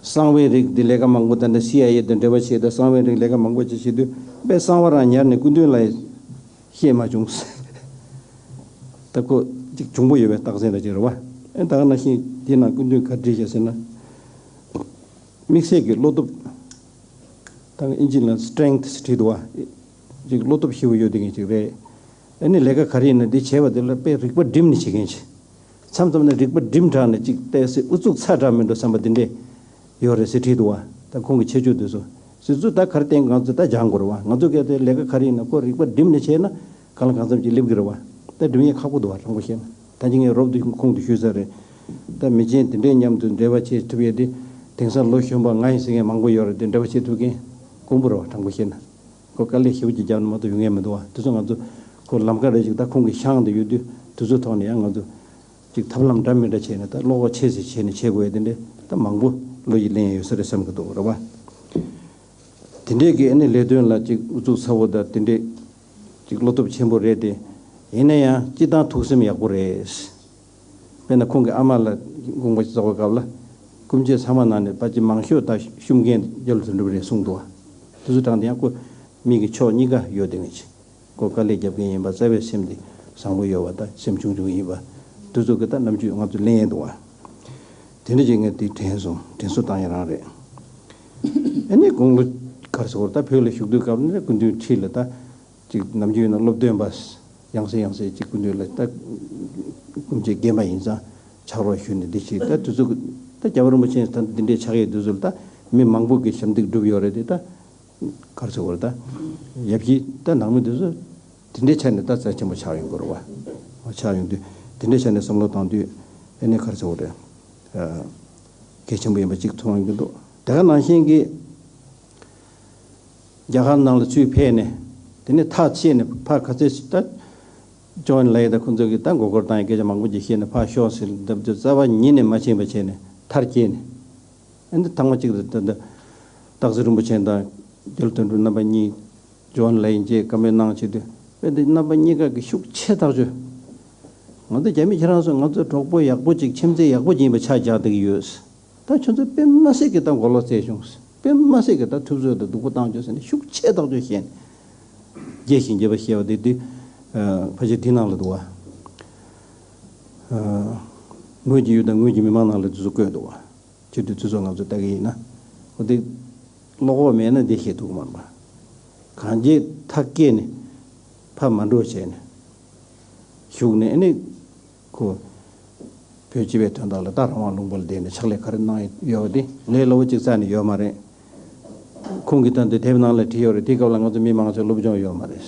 གསང་བའི་རིགས་འདི་ལས་ཀ་མང་པོ་ད་ནི་སི་ཨའི་ཨེ་དང་འབྲེལ་བ་བྱས་ཏེ་གསང་བའི་རིགས་ལས་ཀ་མང་པོ་ཅིག་བྱེད་དུས་དཔེ་གསང་བ་རང་ཉར་ནས་སྐུ་མདུན་ལ་བཤད་མ་བྱུང་། ད་ཁོ་ཅིག་བྱུང་པོ་ཡོད་པའི་རྟགས་མཚན་ལ་ཅིག་རེད་བ། ཨེ་ད་ག་ནང་བཞིན་དེ་ནང་སྐུ་མདུན་ག་བྲིས་བྱས་ཟེར་ན། དམིགས་བསལ་གྱི་བློ་སྟོབས། ད་ཨིན་ཇི་ལ་སི་ཊེང་ཐི་ཟེར་བྲིས་འདུག་བ། ཅིག་བློ་སྟོབས་ཞེ་པོ་ཡོད་དེ་མཁན་ཅིག་རེད། ཨ་ནི་ལས་ཀ་ག་རེ་ཡིན་ན་འདི་བྱས་པ་དེ་ལ་དཔེ་རིག་པ་བསྒྲིམས་ནས་བྱེད་མཁན་ཅིག་མཚམས་མཚམས་ནས་རིག་པ་བསྒྲིམས་དྲགས་ནས་ཅིག་བལྟས་སེ་ཨུ་ཚུགས་ཚ་དྲགས་མི་འགྲོ་བསམ་པ་འདི་འདྲས་ཡོད་རེད་ཟེར་བྲིས་འདུག་བ། ད་ཁོང་གི་ཁྱད་ཆོས་དེ་ཚོ་ཟེར་ཚུལ་ད་ག་རེ་བསྟན་ང་ཚོ་ད་སྦྱང་དགོས་རེད་བ། ང་ཚོ་གལ་ཏེ་ལས་ཀ་ག་རེ་ཡིན་ན་ཁོ་རིག་པ་བསྒྲིམས་ནས་བྱས་ན་གང་ལ་གང་འཚམ་ཅིག་སླེབས་ཀྱི་རེད་བ། ད་སྒྲིམ་ཡས་ཁག་པོ་འདུག་བ། དྲང་པོ་བཤད་ན་ད་ཅི་ངས་རོབ་ཏུ་ཁོང་དུ་ཞུས་ས་རེད། ད་མི་ཆེན་དེ་འདྲའི་མཉམ་དུ་འབྲེལ་བ་བྱེད་ཐུབ་ཡས་དེ་དེང་སང་ལོ་གཞོན་པ་ང་ཡིན་ཟེར་མཁན་མང་པོ་ཡོད་རེད་དེ་འབྲེལ་བ་བྱེད་ཐུབ་མཁན་དཀོན་པོ་རེད་བ། དྲང་པོ་བཤད་ན། ཁོ་དཀའ་ལས་ཞེ་པོ་ཅིག་བརྒྱབ་ན་མ་གཏོགས་ཡོང་ངེས་མི་འདུག་བ། དེ་ཚོ་ང་ཚོ་ཁོ་ལམ་ཁ་རེ་ཞིག་ད་ཁོང་གི་ཤང་དུ་ཡོད་དུས་དེ་ཚོ་ཐོག་ནས་ཡང་ང་ཚོ་ཅིག་ཐབས་ལམ་འདྲ་མི་འདྲ་བྱས་ནས་ད་བློ་ཁོག་ཆེ་ཙམ་བྱས་ནས་བྱེད་དགོས་ཡ་དེ་འདྲས་ད་མང་པོ་བློ་ཡིད་ལེན་ཡ་ཡོད་ས་རེད་བསམ་གི་འདུག་རེད་བ། དེ་འདྲས་ཀྱི་ཨ་ནི་ལས་དོན་ལ་ཅིག་ཨུ་ཚུགས་ཚ་བོ་དང་དེ་འདྲས་ཅིག་བློ་སྟོབས་ཆེན་པོ་རེད་དེ། ཡིན་ན་ཡང་སྤྱི་བཏང་ཐུགས་སེམས་ཡག་པོ་རེད། དཔེར་ན་ཁོང་གི་ཨ་མ་ལ་དགོངས་པ་རྫོགས་པའི་སྐབས་ལ་སྐུ་མཆེད་ཚང་མ་ནང་ནས་ཕལ་ཆེར་མང་ཤོས་ད་ཤུམ་མཁན་རྒྱ་ལོ་དོན་གྲུབ་རེད་གསུངས་འདུག་བ། དེ་ཚོ་དྲངས་ཏེ་ཡང་ཁོ་མི་གི་ཕྱོགས་གཉིས་ཀ་ཡོད་དེ་ངེས་ཅི། ཁོ་དཀའ་ལས་རྒྱབ་མཁན་ཡིན་པ་རྩ་བའི་སེམས་དེ་བཟང་པོ་ཡོད་པ་དང་སེམས་ཆུང་ཆུང་ཡིན་པ། དེ་ཚོ་གི་ད་རྣམ་དཔྱོད་ང་ཚོ་ལེན་ཡས་འདུག་བ། དེ་འདྲ་ཅིག་ངས་དེ་དྲན་སོང་། དྲན་གསོ་བཏང་ཡས་རང་རེད། ཨ་ནི་དགུང་ལོ་ག་རེ་ཟེར་དགོས་རེད། ད་བོད་ལ་བཞུགས་དུས་སྐབས་ནས་སྐུ་མདུན་འཁྲིས་ལ་ད། ཅིག་ནམ་རྒྱུན་ཡིན་ན་སློབ་སྟོན་པ་ཡང་སེ་ཡང་སེ་ཅིག་སྐུ་མདུན་ལ་ད་སྐུ་མཆེད་རྒན་པ་ཡིན་ཙང་ཕྱག་རོགས་ཞུས་ནས་འདི་བྱས། ད་དུས་ཚོད་ད་རྒྱལ་བ་རིན་པོ་ཆེ་ད་འདི་འདྲའི་ཕྱག་ཡིག་འདི་ཚོ་ལ་ད་མི་མང་པོ་གིས་ཞབས་འདེགས་བསྒྲུབས་ཡོད་རེད་དེ། ད་ག་རེ་ཟེར་དགོས་རེད། ད་ཡབ་གཞིས་ད་ནང་མི་འདི་ཚོ་དེ་འདྲའི་ཆ་ནས་ད་རྩ་ཆེན་པོ་ཆགས་ཡོང་གི་རེད་བ། ཆགས་ཡོང་དུས་དེ་འདྲའི་ཆ་ནས་བསམ་བློ་བཏང་དུས་ཨ་ནི་ག་རེ་ཟེར་དགོས་རེད། གལ་ཆེན་པོ་ཡིན་པ་ཅིག་མཐོང་ཡོང་གི་འདུག་དེ་ག་ནང་བཞིན་གྱི། རྒྱ་གར་ནང་ལ་ཚུར་ཕེབས་ནས་དེ་ནས་ཐག་བཅད་ནས་ཕར་ག་ཚོད་ཅིག་ད་ཅོན་ལའི་དང་ཁོང་ཚོ་གིས་ད་མགོ་སྐོར་བཏང་ཡ་སྐད་ཆ་མང་པོ་ཅིག་བཤད་ནས་ཕར་ཤོག་ཟེར་འདབ་དེ་རྩ་བ་ཉིད་ནས་མ་ཕྱིན་པ་བྱས་ནས་མཐར་སྐྱེལ་ནས། ཨ་ནི་ཐེངས་མ་གཅིག་ཏུ་ད་ད་སྟག་འཚེར་རིན་པོ་ཆེ་དང་ རྒྱལ་དོན་གྲུབ་རྣམ་པ་གཉིས་ཇོན་ལའི་ཡན་ཆད་བཀའ་མོལ་གནང་བྱེད་དུས་དཔེ་འདི་རྣམ་པ་གཉིས་ཀ་གི་ཤུགས་ཆེ་ཐག་ཆོད། ང་ཚོ་རྒྱ་མི་ཁྱེད་རང་ཚོ་ང་ཚོ་གྲོགས་པོ་ཡག་པོ་ཅིག་ཁྱིམ་མཚེས་ཡག་པོ་ཅིག་ཡིན་པ་ཆ་བཞག་བསྡད་ཀྱི་ཡོད། ད་ཁྱོད་ཚོ་དཔེ་མ་སྲིད་ཀྱི་ད་མགོ་ལོག་རྩེད་བྱུང་། དཔེ་མ་སྲིད་ཀྱི་ད་ཐུབ་ཚོད་ད་སྡུག་པོ་བཏང་བྱུང་ཟེར་ནས་ཤུགས་ཆེ་ཐག་ཆོད་བཤད་ནས། རྒྱས་ཤིང་རྒྱས་པ་བཤད་པ་དེ་དུས་ཕལ་ཆེར་དེ་ནང་ལ་འདུག་བ། ངོས་ཀྱི་ཡུལ་དང་ངོས་ཀྱི་མི་མང་ནང་ལ་དུས་ཚོད་བཀོད་འདུག་བ། ཆེད་དུ་ཚུལ་ཚོགས་ང་ཚོ་ལྟ་གི་ཡིན་ན། འོ་དེ་བློ་ཁོག་མེད་ན་འདི་བཤད་ཐུབ་ཀྱི་མ་རེད་པ། གང་ཅི་ཐག་བཀད་ནས་ཕར་མ་འགྲོ་བྱས་ནས་བཞུགས་ནས་ཨ་ནི་ཁོ་བོད་སྤྱི་པའི་དོན་དག་ལ་ད་རང་དབང་ལུང་པ་ལ་བསྡད་ནས་ཕྱག་ལས་ག་རེ་གནང་ཡོད་པ་དེ་ལས་སླ་པོ་གཅིག་རྩ་ནས་ཡོད་མ་རེད། ཁོང་གིས་ད་འདི་དེབ་ནང་ལ་བྲིས་ཡོད་རེད། དེའི་སྐབས་ལ་ང་ཚོ་མི་མང་ཚོས་སློབ་སྦྱོང་ཡོད་མ་རེད།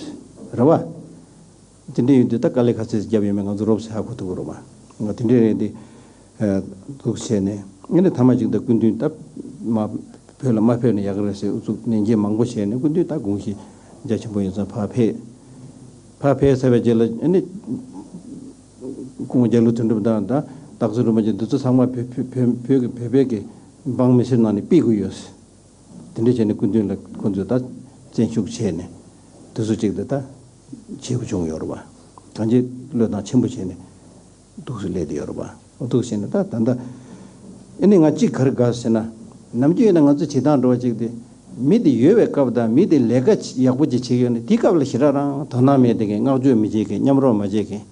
རེད་བ། དེ་འདྲ་ཡིན་དུས་ད་དཀའ་ལས་ག་ཚོད་ཅིག་བརྒྱབ་ཡོད་མེད་ང་ཚོ་རོབ་ཙམ་ཧ་གོ་ཐུབ་ཀྱི་རེད་པ། ང་དེ་འདྲ་རེད་དེ། འདུག་བྱས་ནས་ཨ་ནི་ཐ་མ་ཅིག་ད་སྐུ་མདུན་ད་མ་བོད་ལ་མ་ཕེབས་ན་ཡག་གི་རེད་ཟེར་ཨུ་ཚུགས་ནན་གྱིས་མང་པོ་བྱས་ནས་སྐུ་མདུན་ད་དགོངས་གཞི་རྒྱ་ཆེན་པོ་ཡིན་ཙང་ཕར་ཕེབས། ཕར་ཕེབས་ཚར་བའི་རྗེས་ལ་ཨ་ནི་སྐུ་ངོ་རྒྱ་ལོ་དོན་གྲུབ་དང་ད་སྟག་འཚེར་རིན་པོ་ཆེ་འདི་ཚོ་ཚང་མ་བོད་བོད་བོད་ཀྱི་བོད་པའི་གི་འབངས་མི་སེར་ནང་ནས་ཕུད་དགོས་ཡོད། དེ་འདྲ་བྱས་ནས་སྐུ་མདུན་ལ་ཁོ་ཚོས་ད་བཙན་ཤུགས་བྱས་ནས་དུས་ཚོད་ཅིག་ཏུ་ད་བྱེད་དགོས་བྱུང་ཡོད་རེད་པ། གང་ཅི་བློས་བཏང་ཆེན་པོ་བྱས་ནས་འདུག་སེ་སླེབས་བསྡད་ཡོད་རེད་པ། འདུག་བྱས་ནས་ད་ད་ལྟ་ཨ་ནི་ང་གཅིག་ག་རེ་དགའ་ཟེར་ན། ནམ་རྒྱུན་ཡིན་ན་ང་ཚོ་བྱེད་སྟངས་འགྲོ་བ་ཅིག་དེ་མི་དེ་ཡོད་པའི་སྐབས་དང་མི་དེ་ལས་ཀ་ཡག་པོ་ཅིག་བྱེད་ཡོད་ན་དེའི་སྐབས་ལ་ཞེ་དྲག་རང་དོ་སྣང་མེད་དེ་མཁན། བསྔགས་བརྗོད་མི་བྱེད་མཁན། མཉམ་རོགས་མ་བྱེད་མཁན།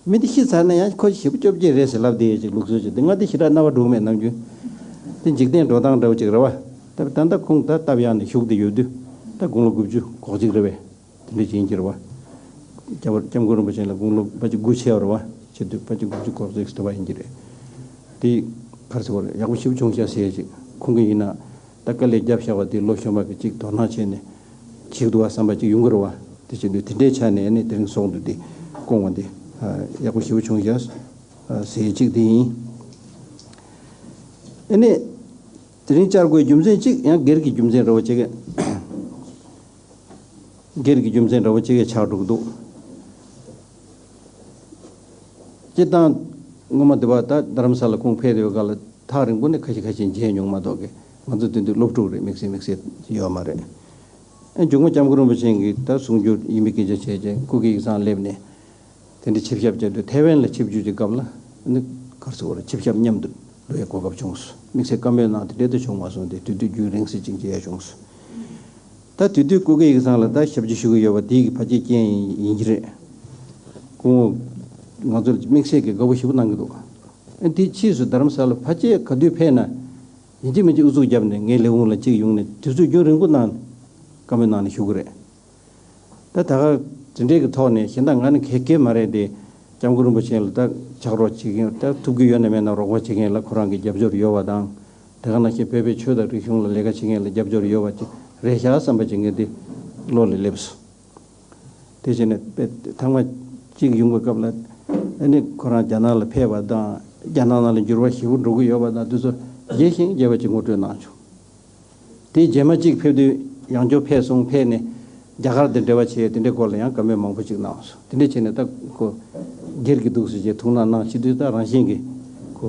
མི་འདི་ཤི་ཚར་ན་ཡང་ཁོ་ཞེ་པོ་སྐྱོབ་ཀྱི་རེད་ཟེར་ལབ་བསྡད་ཡོད་ཅིག་ལུགས་སྲོལ་ཅིག་འདུག་ང་འདི་ཞེ་དྲག་རྣ་བ་འགྲོ་གི་མེད་ནམ་རྒྱུན། འདི་འཇིག་རྟེན་འགྲོ་སྟངས་འདྲ་བོ་ཅིག་རེད་པ། ད་ད་ལྟ་ཁོང་ད་སྟབས་ཡག་ནས་བཞུགས་བསྡད་ཡོད་དུས་ད་དགུང་ལོ་དགུ་བཅུ་གོ་གཅིག་རེད་པས། དེ་འདྲ་ཅིག་ཡིན་གྱི་རེད་པ། སྐྱབས་སྐྱབས་མགོན་རིན་པོ་ཆེ་ལ་དགུང་ལོ་ཕལ་ཆེར་དགུ་བྱས་པ་རེད་པ། བྱེད་དུས་ཕལ་ཆེར་དགུ་བཅུ་གོ་གཅིག་ཙམ་ཡིན་གྱི་རེད། དེ་ག་རེ་ཟེར་དགོས་རེད། ཡག་པོ་ཞེ་པོ་བྱུང་ཤག་ཟེར་ཅིག་ཁོང་གིས་ཡིན་ན། ད་དཀའ་ལས་བརྒྱབ་བཞག་པ་དེ་ལོ་གཞོན་པ་གི་ཅིག་དོ་སྣང་བྱས་ནས་བྱེད་འདུག་བ་བསམ་པ་ཅིག་ཡོང་གི་རེད་པ། དེ་བྱེད་དུས་དེ་འདྲའི་ཆ་ནས་ནི་དེ་རིང་སོང་དུས་དེ་སྐོང་བ་འདི་ཡག་པོ་ཞེ་པོ་བྱུང་ཤག་ཟེར་ཅིག་དེ་ཡིན། ཨ་ནི་དེ་རིང་བཅར་དགོས་རྒྱུ་མཚན་གཅིག་ཡང་སྒེར་གྱི་རྒྱུ་མཚན་འདྲ་བོ་ཅིག་སྒེར་གྱི་རྒྱུ་མཚན་འདྲ་བོ་ཅིག་ཆགས་འགྲོ་གི་འདུག་སྤྱིར་བཏང་སྔོན་མ་འདི་བ་ད་རྡ་རམ་ས་ལ་ཁོང་ཕེབས་ཡོད་སྐབས་ལ་ཐག་རིང་པོ་ནས་ཁ་ཤས་ཁ་ཤས་མཇལ་མྱོང་མ་གཏོགས་ཀྱི་ང་ཚོ་དེ་དུས་སློབ་ཕྲུག་རེད། དམིགས་བསལ་དམིགས་བསལ་ཡོད་མ་རེད། ཨ་མཇུག་མ་སྐྱབས་མགོན་རིན་པོ་ཆེ་གིས་ད་གསུང་སྒྱུར་ཡིན་པའི་སྐད་ཆ་བྱས་རྗེས་སྐུ་སྒེར་ཡིག་ཚང་སླེབས་ནས་དེ་འདྲ་ཆིབས་ཞབས་བཅར་དུས་ཐའེ་ཝན་ལ་ཆིབས་བསྒྱུར་གྱི་སྐབས་ལ་ནི་ག་རེ་ཟེར་དགོས་རེད། ཆིབས་ཞབས་མཉམ་དུ་འགྲོ་བའི་གོ་སྐབས་བྱུང་སོང་། དམིགས་བསལ་བཀའ་མོལ་གནང་དེ་འདྲ་ད་བྱུང་མ་སོང་སྟེ་དེ་དུས་རྒྱུན་རིང་ཙམ་ཅིག་མཇལ་བྱུང་སོང་། ད་དེ་དུས་སྐུ་སྒེར་ཡིག་ཚང་ལ་ད་ཞབས་ཕྱི་ཞུ་གི་ཡོད་པ་དེའི་གི་ཕལ་ཆེར་རྐྱེན་ཡིན་ཡིན་གྱི་རེད། སྐུ་ངོ་ང་ཚོར་དམིགས་བསལ་གྱི་དགའ་པོ་ཞེ་པོ་གནང་གི་འདུག་ཨ་དེའི་ཕྱིས་སུ་རྡ་རམ་ས་ལ་ཕལ་ཆེར་ག་དུས་ཕེབས་ན་ཡིན་གཅིག་མིན་གཅིག་ཨུ་ཚུགས་བརྒྱབ་ནས་ངའི་ལས་ཁུངས་ལ་གཅིག་ཡོང་ནས་དུས་ཚོད་རྒྱུན་རིང་པོ་གནང་བཀའ་མོལ་གནང་ནས་བཞུགས་ཀྱི་རེད། ད་ད་ག་དེ་འདྲའི་གི་ཐོག་ནས་གཞན་དག་ང་ནི་གལ་གལ་མ་རེད་དེ། སྐྱབས་མགོན་རིན་པོ་ཆེ་ལ་ད་ཕྱག་རོགས་བྱེད་མཁན་ད་ཐུབ་ཀྱི་ཡོད་ན་མེད་ན་རོགས་པ་བྱེད་མཁན་ལ་ཁོ་རང་གི་རྒྱབ་སྐྱོར་ཡོད་པ་དང་། དེ་ག་ནང་བཞིན་བོད་པའི་ཆོས་དང་རིག་གཞུང་ལ་ལས་ཀ་བྱེད་མཁན་ལ་རྒྱབ་སྐྱོར་ཡོད་པ་ཅིག་རེད་ཤག་བསམ་པ་ཅིག་ངས་འདི་བློ་ལ་སླེབས་སོང་། དེ་བྱས་ནས་དཔེ་ཐེངས་མ་གཅིག་ཡོང་བའི་སྐབས་ལ་ཨ་ནི་ཁོ་རང་རྒྱ་ནག་ལ་ཕེབས་པ་དང་རྒྱ་ནག་ནང་ལ་འགྱུར་བ་ཞེ་པོ་འགྲོ་གི་ཡོད་པ་དང་དེ་ཚོ་རྒྱས་ཤིང་རྒྱས་པ་ཅིག་ངོ་སྤྲོད་གནང་བྱུང་། དེའི་རྗེས་མ་གཅིག་ཕེབས་དུས་ཡང་བསྐྱར་ཕེབས་སོང་། ཕེབས་ནས་རྒྱ་གར་དང་འབྲེལ་བ་བྱས་དེ་འདྲའི་སྐོར་ལ་ཡང་བཀའ་མོལ་མང་པོ་ཅིག་གནང་སོང་། དེ་འདྲ་བྱས་ནས་ད་ཁོ་སྒེར་གྱི་འདུག་ཟེར་བྱས་ཐུགས་སྣང་གནང་བྱེད་དུས་ད་རང་བཞིན་གྱིས་ཁོ་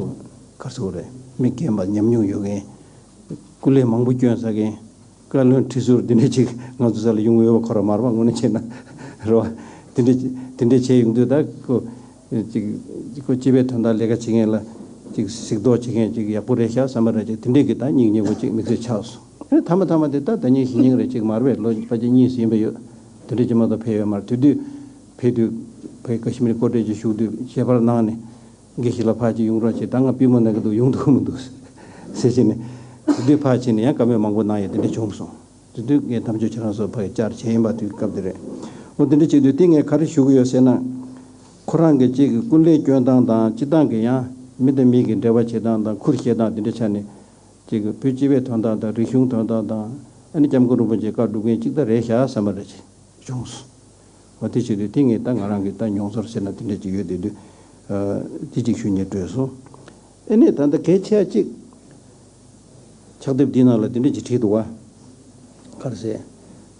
ག་རེ་ཟེར་དགོས་རེད། མི་རྒན་པ་ཉམས་མྱོང་ཡོད་མཁན། སྐུ་ལས་མང་པོ་བསྐྱོན་ཚར་མཁན། བཀའ་བློན་ཁྲི་ཟུར་འདི་འདྲ་ཅིག་ང་ཚོ་ས་ལ་ཡོང་གི་ཡོད་པ་ཁོ་རང་མ་རེད་པ། དངོས་གནས་བྱས་ན་རེད་པ། དེ་འདྲ་དེ་འདྲ་བྱས་ཡོང་དུས་ད་ཁོ་ཅིག་ཁོ་སྤྱི་པའི་དོན་དག་ལས་ཀ་བྱེད་མཁན་ལ་ཅིག་གཟིགས་རྟོག་བྱེད་མཁན་ཅིག་ཡག་པོ་རེད་ཤག་བསམ་པ་རེད། ཅིག་དེ་འདྲས་ཀྱི་ད་སྙིང་ཉེ་པོ་ཅིག་དམིགས་བསལ་ཆགས་སོང་། ཨེ་ཐ་མ་ཐ་མ་དེ་ད་ཟླ་ཉིན་བཞི་ཉིན་རེ་ཅིག་མ་རེད་པས། ལོ་ཕལ་ཆེར་གཉིས་ཟིན་པ་ཡོད། དེ་འདྲས་ཅིག་མ་གཏོགས་ཕེབས་ཡོད་མ་རེད། དེ་དུས་ཕེབས་དུས་ཕ་གི་ཀ་ཤི་མིར་ཀོ་ཊེ་ཅིག་བཞུགས་དུས་ཞལ་པར་གནང་ནས། དགེ་བཤེས་ལགས་ཕར་ཅིག་ཡོང་རོགས་བྱེད། ད་ང་པུས་མོ་ན་གི་འདུག་ཡོང་ཐུབ་མི་འདུག་ཟེར་བྱས་ནས། དེ་དུས་ཕར་ཕྱིན་ནས་ཡང་བཀའ་མོལ་མང་པོ་གནང་ཡས་དེ་འདྲ་བྱུང་སོང་། དེ་དུས་ངས་དམ་ཆོས་ཁྱེད་རང་ཚོ་ཕར་བཅར་བྱས་ཡིན་པ་དུས་སྐབས་དེ་རེད། འོ་དེ་འདྲ་བྱེད་དུས་དེ་ངས་ག་རེ་ཞུ་གི་ཡོད་ཟེར་ན། ཁོ་རང་གི་ཅིག་གི་སྐུ་ལས་སྐྱོན་སྟངས་དང་སྤྱིར་བཏང་གི་ཡང་མི་དང་མི་གི་འབྲེལ་བ་བྱེད་སྟངས་དང་ཁུར་བཞེས་སྟངས་དེ་འདྲ་ཆ་ནས་ཅིག་གི་བོད་སྤྱི་པའི་དོན་དག་དང་རིག་གཞུང་དོན་དག་དང་ཨ་ནི་སྐྱབས་མགོན་རིན་པོ་ཆེ་བཀའ་སྒྲུབ་མཁན་ཅིག་ད་རེད་ཤག་བསམ་པ་རེད་ཅིག་བྱུང་སོང་། འོ་དེ་བྱེད་དུས་དེ་ངས་ད་ང་རང་གི་ད་མྱོང་ཚོར་ཟེར་ན་དེ་འདྲ་ཅིག་ཡོད་དེ་དུས། ཨ་དེ་ཅིག་ཞུ་སྙིང་བྲོས་སོང་། ཨེ་ནས་ད་ལྟ་གལ་ཆེ་ཅིག་ཕྱག་དེབ་འདི་ནང་ལ་དེ་འདྲ་ཅིག་བྲིས་འདུག་བ། ག་རེ་ཟེར།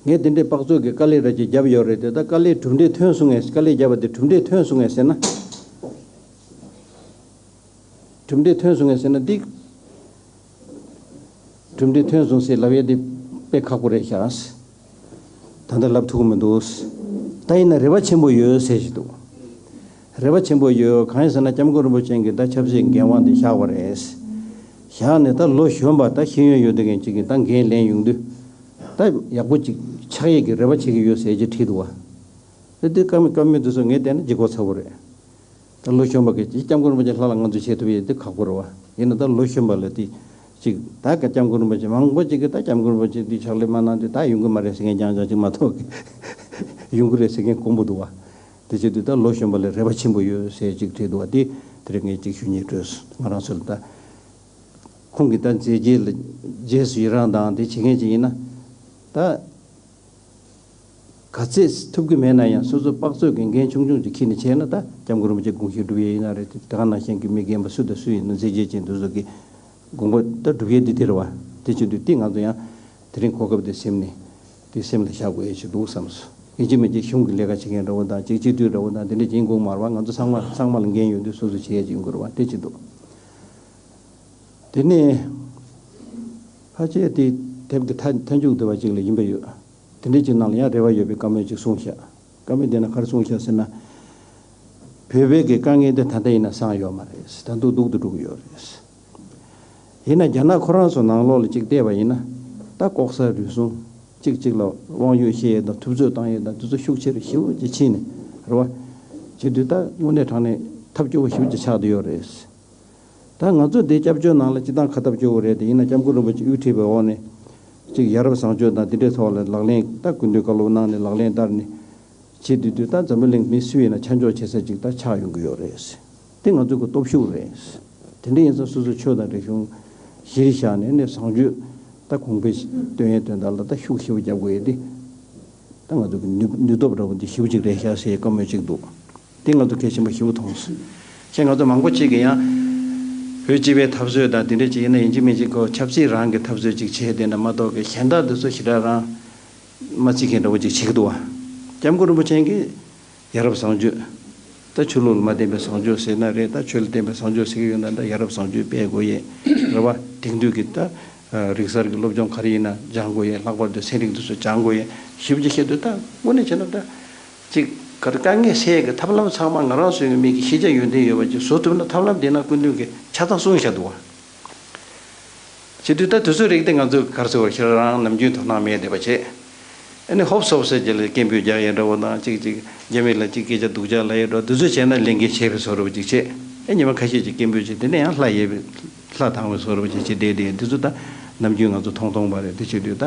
ངས་དེ་འདྲའི་དཔག་ཚོད་ཀྱི་དཀའ་ལས་ར་ཅིག་བརྒྱབ་ཡོད་རེད་དེ། ད་དཀའ་ལས་གྲུབ་འབྲས་ཐོན་སོང་ངས། དཀའ་ལས་བརྒྱབ་པ་དེ་གྲུབ་འབྲས་ཐོན་སོང་ངས་ཟེར་ན། གྲུབ་འབྲས་ཐོན་སོང་ངས་ཟེར་ན་འདི། གྲུབ་འབྲས་ཐོན་སོང་ཟེར་ལབ་ཡས་འདི་ དཔེ་ཁག་པོ་རེད་ཤག་ད་ལྟ་ལབ་ཐུབ་ཀྱི་མི་འདུག་ད་ཡིན་ན་རེ་བ་ཆེན་པོ་ཡོད་ཟེར་བཞིན་འདུག་རེ་བ་ཆེན་པོ་ཡོད། གང་ཡིན་ཟེར་ན་སྐྱབས་མགོན་རིན་པོ་ཆེ་གིས་ད་ཆབ་སྲིད་འགན་དབང་དེ་བཞག་པ་རེད། བཞག་ནས་ད་ལོ་གཞོན་པ་ད་ཤེས་ཡོན་ཡོད་མཁན་ཅིག་གིས་ད་འགན་ལེན་ཡོང་དུས། ད་ཡག་པོ་ཅིག་ཆགས་ཡས་ཀྱི་རེ་བ་བྱེད་ཀྱི་ཡོད་ཟེར་གྱི་བྲིས་འདུག་བ། དེ་དུས་བཀའ་མོལ་བཀའ་མོལ་དེ་ཚོ་ངས་བལྟས་ན་ལྗིད་ཁོག་ཚ་པོ་རེད། ད་ལོ་གཞོན་པ་གི་སྐྱབས་མགོན་རིན་པོ་ཆེ་ལྷ་ལ་ང་ཚོས་བྱེད་ཐུབ་ཡས་དེ་ཁག་པོ་རེད་བ། ཡིན་ན་ད་ལོ་གཞོན་པ་ལ་དེ་ཅིག་ད་ག་སྐྱབས་མགོན་རིན་པོ་ཆེ་མང་པོ་ཅིག་གིས་ད་སྐྱབས་མགོན་རིན་པོ་ཆེ་འདི་ཕྱག་ལས་མ་གནང་དུས་ད་ཡོང་གི་མ་རེད་ཟེར་མཁན་རྐྱང་རྐྱང་ཅིག་མ་གཏོགས་ཀི་ཡོང་གི་རེད་ཟེར་མཁན་དཀོན་པོ་འདུག་བ། དེ་བྱེད་དུས་ད་ལོ་གཞོན་པ་ལ་རེ་བ་ཆེན་པོ་ཡོད་ཟེར་ཅིག་བྲིས་འདུག་བ། དེ་དེ་རིང་ངས་ཅིག་ཞུ་སྙིང་བྲོས་སོང་། ང་རང་ཚོ་ལ་ད་ཁོང་གིས་ད་མཛད་རྗེས་ལ་རྗེས་སུ་ཡི་རང་དང་དེ་བྱེད་མཁན་ཅིག་ཡིན་ན་ད། ག་ཚད་ཐུབ་ཀྱི་མེད་ན་ཡང་སོ་སོ་དཔག་ཚོད་ཀྱི་འགན་ཆུང་ཆུང་ཅིག་འཁྱེར་ནས་བྱས་ན་ད་སྐྱབས་མགོན་རིན་པོ་ཆེ་དགོངས་བཞེད་སྒྲུབ་ཡས་ཡིན་ན་རེད། དེ་ག་ནང་བཞིན་གྱི་མི་རྒན་པ་སུ་དང་སུ་ཡིན་ན་མཛད་རྗེས་ཅན་དེ་ཚོ་གི་དགོངས་པ་ད་སྒྲུབ་ཡས་འདི་དེ་རེད་བ། དེ་བྱེད་དུས་དེ་ང་ཚོ་ཡང་དེ་རིང་གོ་སྐབས་དེ་སེམས་ནས་དེ་སེམས་ལ་བཞག་དགོས་ཡས་ཅིག་འདུག་བསམ་སོང་། ཡིན་གཅིག་མིན་གཅིག་གཞུང་གི་ལས་ཀ་བྱེད་མཁན་འདྲ་བོ་དང་ཅིག་སྤྱི་འཐུས་འདྲ་བོ་དང་དེ་འདྲ་ཅིག་ཡིན་དགོས་མ་རེད་བ། ང་ཚོ་ཚང་མ་ཚང་མ་ལ་འགན་ཡོད་དུས་སོ་སོ་བྱེད་ཡས་ཅིག་ཡིན་དགོས་རེད་བ། དེ་བྱེད་དུས། དེ་ནས་ཕལ་ཆེར་དེ་དེབ་ཀྱི་མཐའ་མཐའ་མཇུག་དེ་བ་ཅིག་ལ་ཡིན་པ་ཡོད། དེ་འདྲའི་ཅིག་ནང་ལ་ཡང་རེ་བ་ཡོད་པའི་བཀའ་མོལ་ཅིག་གསུངས་ཤག་བཀའ་མོལ་དེ་ན་ག་རེ་གསུངས་ཤག་ཟེར་ན། བོད་པའི་གི་དཀའ་ངལ་དེ་ད་ལྟ་ཡིན་ན་སངས་ཡོད་མ་རེད། ད་དུང་སྡུག་ཏུ་འགྲོ་གི་ཡོད་རེད། ཡིན་ན་རྒྱ་ནག་ཁོ་རང་ཚོ་ནང་ལོགས་ལ་ཅིག་བལྟས་པ་ཡིན་ན། ད་ལྐོག་ཟ་རུལ་སུངས་གཅིག་གཅིག་ལ་དབང་ཡོད་བཤད་ཡས་དང་ཐུབ་ཚོད་བཏང་ཡས་དང་དེ་ཚོ་ཤུགས་ཆེ་རུ་ཞེ་པོ་ཅིག་ཕྱིན་ནས་རེད་བ། བྱེད་དུས་ད་དངོས་གནས་དྲང་གནས་ཐབས་སྐྱོ་བོ་ཞེ་པོ་ཅིག་ཆགས་བསྡད་ཡོད་རེད། ད་ང་ཚོ་འདི་སྐྱབས་བཅོལ་ནང་ལ་སྤྱི་བཏང་ཁ་ཐབས་སྐྱོ་བོ་རེད་དེ། ཡིན་ན་སྐྱབས་མགོན་རིན་པོ་ཆེ་དབུ་ཁྲིད་པའི་འོག་ནས་ཅིག་ཡ་རབས་བཟང་སྤྱོད་དང་དེ་འདྲའི་ཐོག་ལ་ལག་ལེན་ད་སྐུ་མདུན་བཀའ་སློབ་གནང་ནས་ལག་ལེན་བསྟར་ནས་བྱེད་དུས་དུས་ད་འཛམ་བུ་གླིང་མི་སུ་ཡིན་ན་ཆ་འཇོག་བྱེད་ས་ཅིག་ད་ཆགས་ཡོང་གི་ཡོད་རེད། དེ་ང་ཚོ་གི་སྟོབས་ཤུགས་རེད། དེ་འདྲ་ཡིན་ཙང་སོ་སོ་ཆོས་དང་རིག་གཞུང་གཞིར་བཞག་ནས་ནས་བཟང་སྤྱོད་ད་གོང་འཕེལ་གཏོང་ཡའི་དོན་དག་ལ་ད་ཤུགས་ཞེ་པོ་རྒྱབ་དགོས་ཡས་དེ་ད་ང་ཚོ་གི་ནུས་ནུས་སྟོབས་འདྲ་བོ་འདི་ཞེ་པོ་ཅིག་རེད་ཤག་ཟེར་བཀའ་མོལ་ཅིག་འདུག་དེ་ང་ཚོ་གལ་ཆེན་པོ་ཞེ་པོ་མཐོང་སོང་། ཁྱེད་ང་ཚོ་མང་པོ་ཅིག་གིས་ཡང་བོད་སྤྱི་པའི་འཐབ་རྩོད་དང་དེ་འདྲ་ཅིག་ཡིན་ན་ཡིན་གཅིག་མིན་གཅིག་ཁོ་ཆབ་སྲིད་རང་གི་འཐབ་རྩོད་ཅིག་བྱས་བསྡད་ན་མ་གཏོགས་ཀྱི་གཞན་དག་འདི་ཚོ་ཞེ་དྲག་རང་མ་བརྩི་མཁན་འདྲ་བོ་ཅིག་བྱེད་ཀྱི་འདུག་བ། སྐྱབས་མགོན་རིན་པོ་ཆེ་གིས་ཡ་རབས་བཟང་སྤྱོད། ད་ཆོས་ལུགས་ལ་མ་བརྟེན་པའི་བཟང་སྤྱོད་ཟེར་ན་རེད། ད་ཆོས་ལ་བརྟེན་པའི་བཟང་སྤྱོད་ཟེར་གྱི་ཡོད་ན་ད་ཡ་རབས་བཟང་སྤྱོད་སྤེལ་དགོས་ཡས་རེད་བ། དེང་དུས་ཀྱི་ད་རིག་གསར་གྱི་སློབ་སྦྱོང་ག་རེ་ཡིན་ན་སྦྱང་དགོས་ཡས། ལྷག་པར་དུ་ཚན་རིག་འདི་ཚོ་སྦྱང་དགོས་ཡས་ཞེ་པོ་ཅིག་བཤད་དུས་ད་དངོས་གནས་བྱས་ན་ད། ཅིག་ག་རེ་དཀའ་ངལ་སེལ་ཡས་ཀྱི་ཐབས་ལམ་ཚང་མ་ང་རང་ཚོའི་མི་གི་ཤེས་བྱ་ཡོན་ཏན་ཡོད་པ་ཅིག་བཟོ་ཐུབ་ན་ཐབས་ལམ་དེ་ན་སྐུ་མདུན་གྱིས་ཆ་ཚང་གསུངས་བཞག་འདུག་བ། བྱེད་དུས་ད་དུས་ཚོད་རིག་དེ་ང་ཚོས་ག་རེ་ཟེར་བ་ཁྱེད་རང་ནམ་རྒྱུན་དོ་སྣང་མེད་བསྡད་པ་བྱས། ཨ་ནི་ཧོབ་སོབ་སེ་རྗེས་ལ་སྐད་འབོད་རྒྱག་ཡས་འདྲ་བོ་དང་ཅིག་ཅིག་རྒྱ་མི་ལ་ཅིག་སྐད་ཆ་སྡུག་ཅག་ལབ་ཡས་འདྲ་བོ་འདི་ཚོ་བྱས་ན་ལས་འགན་ཆེ་བའི་བཟོ་འདྲ་བོ་ཅིག་བྱས། ཨ་ཉི་མ་ཁ་ཤས་ཅིག་སྐད་འབོད་བྱས་དེ་ནས་ཡང་ལྷ་ཡས་པའི་ལྷ་དང་བའི་བཟོ་འདྲ་བོ་ཅིག་བྱས་བསྡད་བསྡད་འདི་ཚོ་ད་ནམ་རྒྱུན་ང་ཚོ་མཐོང་མཐོང་པ་རེད། དེ་བྱེད་དུས་ད་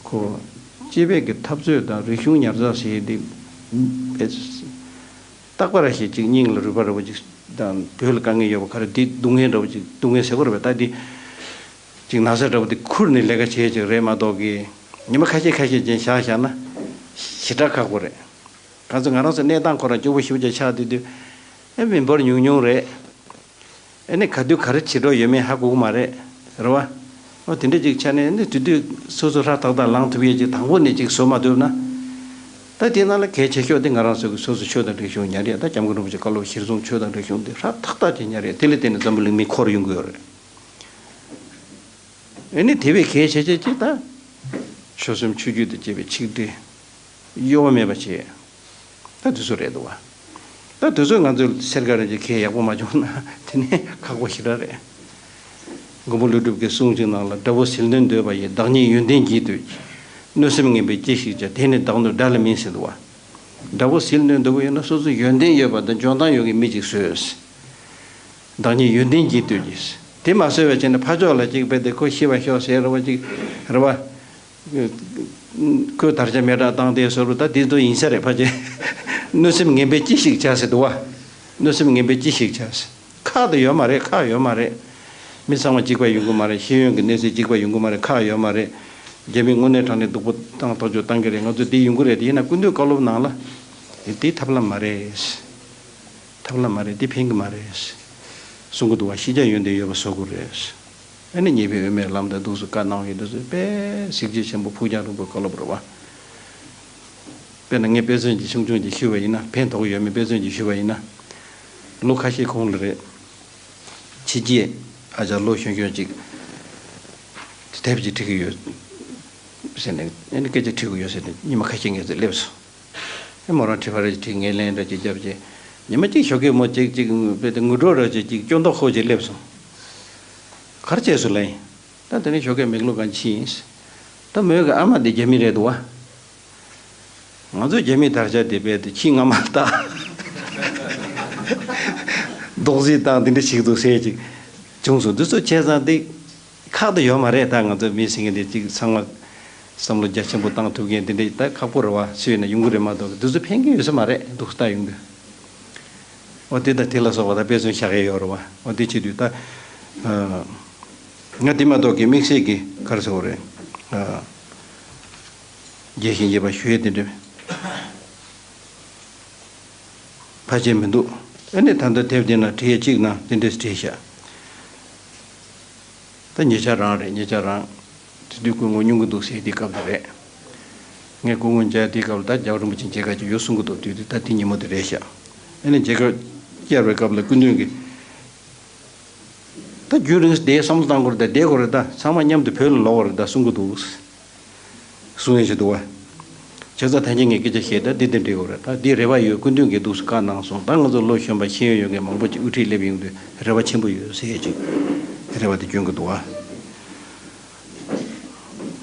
ཁོ་སྤྱི་པའི་གི་འཐབ་རྩོད་དང་རིག་གཞུང་ཉར་ཚགས་བྱས་ཏེ། རྟག་པར་ཞིག་ཅིག་སྙིང་ལ་རུས་པ་རུས་པ་ཅིག་དང་། བོད་ལ་དཀའ་ངལ་ཡོད་པ་ག་རེ་འདི་སྡུག་བསྔལ་འདྲ་བོ་ཅིག་སྡུག་བསྔལ་ཟེར་དགོས་རེད་པས། ད་འདི་ཅིག་ན་ཚ་འདྲ་བོ་འདི་ཁུར་ནས་ལས་ཀ་བྱེད་ཅིག་རེད་མ་གཏོགས་ཀྱི་ཉི་མ་ཁ་ཤས་ཁ་ཤས་ཅན་བཞག་བཞག་ན་ཞེ་དྲག་ཁག་པོ་རེད། གང་ཚོད་ང་རང་ཚོ་གནས་སྟངས་ཁོ་རང་སྐྱོ་པོ་ཞེ་པོ་ཅིག་ཆགས་དུས་དུས་ཨེ་མི་འབོར་ཉུང་ཉུང་རེད། ཨེ་ནི་ག་དུས་ག་རེ་བྱེད་འགྲོ་ཡོད་མེད་ཧ་གོ་གི་མ་རེད། རེད་བ། ཨོ་དེ་འདྲ་ཅིག་ཆགས་ནས་ནི་དུས་དུས་སོ་སོ་ཧྲ་ཐག་ཐག་ལངས་ཐུབ་ཡས་ཅིག་དང་པོ་ནས་ཅིག་བཟོ་མ་ཐུབ་ན། ད་དེ་ནང་ལ་གལ་ཆེ་ཤོས་དེ་ང་རང་ཚོ་གི་སོ་སོ་ཆོས་དང་རིག་གཞུང་ཉར་ཡས། ད་སྐྱབས་མགོན་རིན་པོ་ཆེ་བཀའ་སློབ་གཞིར་བཟུང་ཆོས་དང་རིག་གཞུང་དེ་ཧྲ་ཐག་ཐག་ཅིག་ཉར་ཡས། དེ་ལ་བརྟེན་ནས་འཛམ་བུ་གླིང་མི་འཁོར་ཡོང་གི་ཡོད་རེད། ཨེ་ནི་དེ་བས་གལ་ཆེ་ཆེ་ཅིག་ད། ཆོལ་གསུམ་ཆོས་བརྒྱུད་དང་བཅས་པའི་ཆིག་སྒྲིལ། གཡོ་བ་མེད་པ་བྱས། ད་དུས་ཚོད་རེད་འདུག་བ། ད་དུས་ཚོད་ང་ཚོའི་སེར་ཁ་རེད་ཅིག་གས་ཡག་པོ་མ་བྱུང་ན་དེ་ནས་ཁག་པོ་ཞེ་དྲག་རེད། མགོན་པོ་ཀླུ་སྒྲུབ་ཀྱི་གསུང་ཅིག་ནང་ལ། དགྲ་བོ་ཟིལ་གནོན་འདོད་པ་ཡིས། བདག་ཉིད་ཡོན་ཏན་གྱིས་འདོད་ཀྱི། གནོད་སེམས་ངན་པས་ཅི་ཞིག་བྱ། དེ་ནི་བདག་འདོད་དགྲ་ལས་མིན་ཟེར་འདུག་བ། དགྲ་བོ་ཟིལ་གནོན་འདོད་པ་ཡོད་ན་སོ་སོ་ཡོན་ཏན་ཡོད་པ་དང་འཇོན་ཐང་ཡོད་མཁན་མི་ཅིག་བཟོས། བདག་ཉིད་ཡོན་ཏན་གྱིས་འདོད་ཀྱི། དེ་མ་བཟོས་པའི་ཆ་ནས་ཕར་ཕྱོགས་ལ་ཅིག་རྦད་དེ་ཁོ་ཤི་བར་ཤོག་ཟེར་རེ་བ་ཅིག་རེ་བ། ཁོའི་དར་ཆ་མེ་སྲེག་བཏང་དེ་བཟོ་འདྲ་ད་དེ་ཚོ་ཡིན་ས་རེད། ཕལ་ཆེར་གནོད་སེམས་ངན་པས་ཅི་ཞིག་བྱ་ཟེར་འདུག་བ། གནོད་སེམས་ངན་པས་ཅི་ཞིག་བྱ་ཟེར། ཁག་དེ་ཡོད་མ་རེད། ཁག་ཡོད་མ་རེད། མི་ཚང་མ་གཅིག་པ་ཡོང་གི་མ་རེད། ཤེས་ཡོན་གྱི་གནས་ཚད་གཅིག་པ་ཡོང་གི་མ་རེད། ཁག་ཡོད་མ་རེད། རྒྱ་མི་དངོས་གནས་དྲང་གནས་སྡུག་པོ་བཏང་ཐག་གཅོད་བཏང་གི་རེད། ང་ཚོ་འདི་ཡོང་གི་རེད། དེ་ཡིན་ན་སྐུ་མདུན་བཀའ་སློབ་ནང་ལ་དེ་ཐབས་ལམ་མ་རེད། ཐབས་ལམ་མ་རེད། འདི་ཕན་གི་མ་རེད། གསུང་གི་འདུག་བ། ཤེས་བྱ་ཡོན་ཏན་ཡོད་པ་བཟོ་དགོས་རེད། ཨ་ནི་ཉེས་པའི་དབུ་མའི་ལམ་དང་འདུག་སེ་བཀའ་གནང་ཡོད་འདུག་སེ་དཔེ་གཟི་བརྗིད་ཆེན་པོ་ཕུགས་རྒྱང་རིང་པོའི་བཀའ་སློབ་རེད་བ། དཔེར་ན་ངས་དཔེ་མཚོན་གྱི་ཆུང་ཆུང་ཅིག་ཞུས་པ་ཡིན་ན། ཕན་ཐོགས་ཡོད་མེད་དཔེ་མཚོན་ཅིག་ཞུས་པ་ཡིན་ན། ལོ་ཁ་ཤས་གོང་ལ་རེད། ཕྱི་རྒྱལ་ཨ་ཅག་ལོ་གཞོན་གཞོན་ཅིག་དེབ་ཅིག་བྲིས་ཀྱི་ཡོད། ཟེར་ནས་ཨེ་ནི་སྐད་ཆ་དྲི་དགོས་ཡོད་ཟེར་ནས་ཉི་མ་ཁ་ཤས་ངས་ཚོ་སླེབས་སོང་། ཨེ་མོ་རང་དྲི་བ་རེ་ཅིག་དྲིས། ངས་ལན་རེ་ཅིག་བརྒྱབ་རྗེས་ཉི་མ་གཅིག་ཞོགས་ཀས་མོ་ཅིག་ཅིག་དཔེ་དེ་ངུ་སྒྲོག་རེ་ཅིག་ཅིག་སྐྱོན་ཐོག་ཁོ་ཅིག་སླེབས་སོང་། ག་རེ་བྱས་སོང་ལབ་ཡིན། ད་དེ་ནས་ཞོགས་ཀས་མིག་ལོག་གང་ཕྱིན་ཡིན། ད་མོའི་གི་ཨ་མ་དེ་རྒྱ་མི་རེད་འདུག་བ། ང་ཚོ་རྒྱ་མིའི་དར་ཆ་དེ་རྦད་དེ་ཁྱི་རྔ་མ་བཏགས། རྡོག་རྫིས་བཏང་དེ་འདྲ་ཞིག་འདུག་ཟེར་ཅིག་བྱུང་སོང་། འདི་ཚོ་བྱས་ཙང་དེ་ཁག་ཏུ་ཡོད་མ་རེད། ད་ང་ཚོ་མི་ཟེར་མཁན་དེ་ཅིག་ཚང་མ་བསམ་བློ་རྒྱ་ཆེན་པོ་བཏང་ཐུབ་མཁན་དེ་འདྲ་ད་ཁག་པོ་རེད་བ། སུ་ཡིན་ན་ཡོང་གི་རེད་མ་གཏོགས་འདི་ཚོ་ཕན་གི་ཡོད་ས་མ་རེད་འདུག་ལྟ་ཡོང་དུས། འོ་དེ་དང་དེ་ལ་སོགས་པ་ད་དཔེ་མཚོན་བཞག་གི་ཡོད་རེད་བ། འོ་དེ་བྱེད་དུས་ད་ང་དེ་མ་གཏོགས་ཀྱི་དམིགས་བསལ་གྱི་ག་རེ་ཟེར་དགོས་རེད། རྒྱས་ཤིང་རྒྱས་པ་ཞུ་ཡས་དེ་འདྲ་ཕལ་ཆེར་མི་འདུག་ཨ་ནི་ད་ལྟ་དེབ་དེ་ན་བྲིས་གཅིག་ན་དེ་འདྲས་བྲིས་ཤག་ད་ཉེ་ཆར་རང་རེད། ཉེ་ཆར་རང་དེ་དུས་སྐུ་ངོ་སྙུང་གི་འདུག་ཟེར་དེའི་སྐབས་དེ་རེད། ངས་སྐུ་ངོ་མཇལ་དེའི་སྐབས་ལ་ད་རྒྱལ་བ་རིན་པོ་ཆེ་མཇལ་ཁ་ཅིག་ཡོད་གསུང་གི་འདུག་དུས་དེ་ད་དེ་ཉིན་མོ་དེ་རེད་ཤག་ཨ་ནི་མཇལ་ཁ་བཅར་བའི་སྐབས་ལ་སྐུ་མདུན་གྱིས། ད་རྒྱུན་རིང་བསྡད་བསམ་བློ་བཏང་དགོས་རེད་ད། བསྡད་དགོས་རེད་ད། ཚང་མ་མཉམ་དུ་བོད་ལ་ལོག་དགོས་རེད་ད་གསུང་གི་འདུག་གསུང་ཡས་ཞིག་འདུག་བ། བྱས་ཙང་ད་ངས་ངས་སྐད་ཆ་བཤད་ད་འདི་འདི་འདྲི་དགོས་རེད། ད་འདི་རེ་བ་ཡོད། སྐུ་མདུན་གྱིས་འདུག་སེ་བཀའ་གནང་སོང་། ད་ང་ཚོ་བློ་གཞོན་པ་ཤེས་ཡོན་ཡོད་མཁན་མང་པོ་ཅིག་དབུ་ཁྲིད་སླེབས་ཡོང་དུས་རེ་བ་ཆེན་པོ་ཡོད་ཟེར་ཡས་ཅིག་རེ་བ་དེ་བསྐྱོན་གི་འདུག་བ།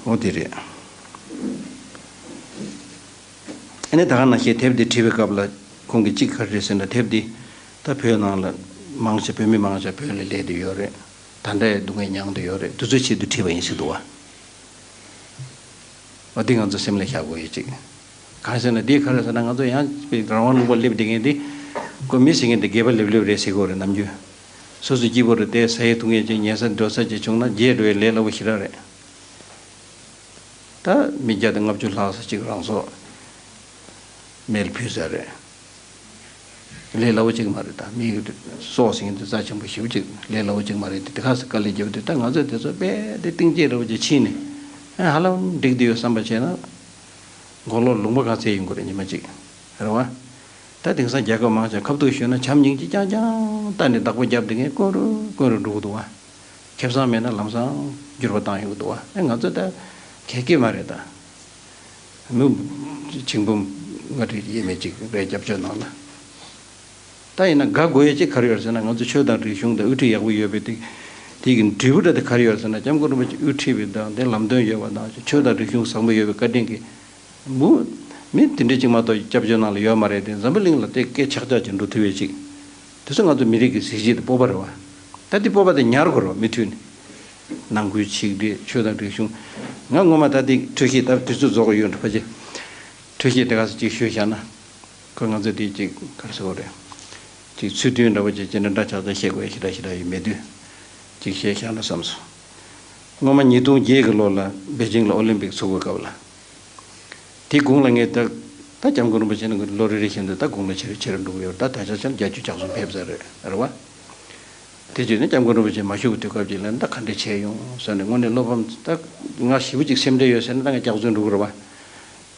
འོ་དེ་རེད། ཨ་ནི་ད་ག་ནང་བཞིན་དེབ་འདི་བྲིས་པའི་སྐབས་ལ་ཁོང་གིས་གཅིག་ག་རེ་རེད་ཟེར་ན། དེབ་འདི་ད་བོད་ནང་ལ་མང་ཆེ་བོད་མི་མང་ཆེ་བོད་ལ་སླེབས་བསྡད་ཡོད་རེད། ད་ལྟ་ཡང་སྡུག་བསྔལ་མྱངས་བསྡད་ཡོད་རེད། དེ་ཚོའི་ཆེད་དུ་བྲིས་པ་ཡིན་ཟེར་འདུག་བ། འོ་འདི་ང་ཚོ་སེམས་ལ་བཞག་དགོས་ཡོད་ཅིག་གང་ཟེར་ན་འདི་ག་རེ་ཟེར་ན་ང་ཚོ་ཡང་རང་དབང་ལུང་པར་སླེབས་བསྡད་མཁན་འདི་ཁོ་མི་ཟེར་མཁན་འདི་སྒལ་པ་ལེབ་ལེབ་རེད་ཟེར་དགོས་རེད། ནམ་རྒྱུན་སོ་སོ་སྐྱིད་པོ་རེད་དེ་ཟ་ཡས་འཐུང་ཡས་ཅིག་ཉལ་ས་འགྲོ་ས་ཅིག་བྱུང་ན་བརྗེད་འགྲོ་ཡས་ལས་སླ་པོ་ཞེ་དྲག་རེད། ད་མི་བརྒྱ་དང་ལྔ་བཅུ་ལྷག་ཙམ་ཅིག་རང་སྲོག་མེར་ཕུལ་ས་རེད། ལས་སླ་བོ་ཅིག་མ་རེད། ད་མི་སྲོག་ཟེར་མཁན་དེ་རྩ་ཆེན་པོ་ཞེ་པོ་ཅིག་ལས་སླ་བོ་ཅིག་མ་རེད། དེ་དེ་ག་ས་དཀའ་ལས་བརྒྱབ་དུས་ད་ང་ཚོས་དེ་ཚོ་རྦད་དེ་གཏིང་སྐྱེས་འདྲ་བོ་ཅིག་ཕྱིན་ནས་ཨ་ཧ་ལམ་འགྲིག་བསྡད་ཡོད་བསམ་པ་བྱས་ན་མགོ་ལོག་ལུང་པ་གང་ཚད་ཡོང་གི་རེད། ཉི་མ་གཅིག་རེད་བ། ད་དེང་སང་རྒྱལ་ཁབ་མང་ཆེ་ཁ་ཐུག་ཞུས་ན་བྱམས་སྙིང་རྗེ་རྐྱང་རྐྱང་བལྟས་ནས་བདག་པོ་བརྒྱབ་བསྡད་མཁན་དཀོན་རུ་དཀོན་རུ་འགྲོ་གི་འདུག་བ། ཁེ་བཟང་མེད་ན་ལམ་སང་འགྱུར་བ་བཏང་ཡོང་གི་འདུག་བ། ཨེ་ང་ཚོ་ད་གལ་གི་མ་རེད་ད། མི་ཆིང་བུ་ང་འདྲ་ཡས་མས་ཅིག་རེད་སྐྱབས་བཅོལ་ནང་ལ། ད་ཡིན་ན་དགའ་དགོས་ཡས་ཅིག་ག་རེ་ཡོད་ཟེར་ན་ང་ཚོ་ཆོས་དང་རིག་གཞུང་དང་དབུ་ཁྲིད་ཡག་པོ་ཡོད་པའི་དེ་དེ་གི་འབྲས་བུ་འདྲ་དེ་ག་རེ་ཡོད་ཟེར་ན་སྐྱབས་མགོན་རིན་པོ་ཆེ་དབུ་ཁྲིད་པའི་དང་དེ་ལམ་སྟོན་ཡོད་པ་དང་ཆོས་དང་རིག་གཞུང་བཟང་པོ་ཡོད་པའི་བཀའ་དྲིན་གྱིས། མུ། མི་དེ་འདྲ་ཅིག་མ་གཏོགས་སྐྱབས་བཅོལ་ནང་ལ་ཡོད་མ་རེད་དེ། འཛམ་བུ་གླིང་ལ་དེ་སྐད་ཆག་ཆག་ཅིག་འགྲོ་ཐུབ་ཡས་ཅིག་དེ་ཚོ་ང་ཚོ་མི་རིགས་ཀྱི་གཟི་བརྗིད་དང་སྤོབས་པ་རེད་བ། ད་དེ་སྤོབས་པ་དེ་ཉར་དགོས་རེད་བ་མུ་མཐུད་ནས། ནང་ཁུལ་ཆིག་སྒྲིལ་ཆོས་དང་རིག་གཞུང་། ང་ངོ་མ་ད་དེ་འཕྲོས་བཤད་ད་དུས་ཚོད་རྫོགས་ཡོད་འགྲོ་ཕ་ཅེ། འཕྲོས་བཤད་དེ་ག་ས་ཅིག་ཞུས་བཞག་ན། ཁོ་ང་ཚོ་དེ་ཅིག་ག་རེ་ཟེར་དགོས་རེད། ཅིག་ཚུལ་མཐུན་འདྲ་བོ་ཅིག་ཅི་འདྲ་འདྲ་ཆགས་ཆགས་བཤད་དགོས་ཡ་ཞེ་དྲག་ཞེ་དྲག་ཡོད་མེད་དུས། ཅིག་བཤད་བཞག་ན་བསམ་སོང་། སྔོན་མ་ཉིས་སྟོང་བརྒྱད་ཀྱི་ལོ་ལ་པེ་ཅིང་ལ་ཨོ་ལིམ་པིག་ཚུགས་པའི་སྐབས་ལ། དེ་དགུང་ལ་ངས་ད་ད་སྐྱབས་མགོན་རིན་པོ་ཆེ་ནི་ལོ་རེ་རེ་བཞིན་དུ་ད་དགུང་ལ་ཆེ་རུ་ཆེ་རུ་འགྲོ་གི་ཡོད་རེད། ད་ད་ཆ་ཆ་ལ་བརྒྱད་ཅུ་གྱ་གསུམ་ཕེབས་ཚར་རེད་རེད་བ། དེ་བརྗོད་ནས་སྐྱབས་མགོན་རིན་པོ་ཆེ་མ་བཞུགས་པའི་དུས་སྐབས་ཅིག་ལ་ད་ག་འདྲས་བྱས་ཡོང་ཟེར་ནས་དངོས་གནས་བློ་ཕམ། ད་ང་ཞེ་པོ་ཅིག་སེམས་ཁྲལ་ཡོད་ཟེར་ནས་ད་ངས་སྐྱག་རྫུན་འགྲོ་གི་རེད་བ།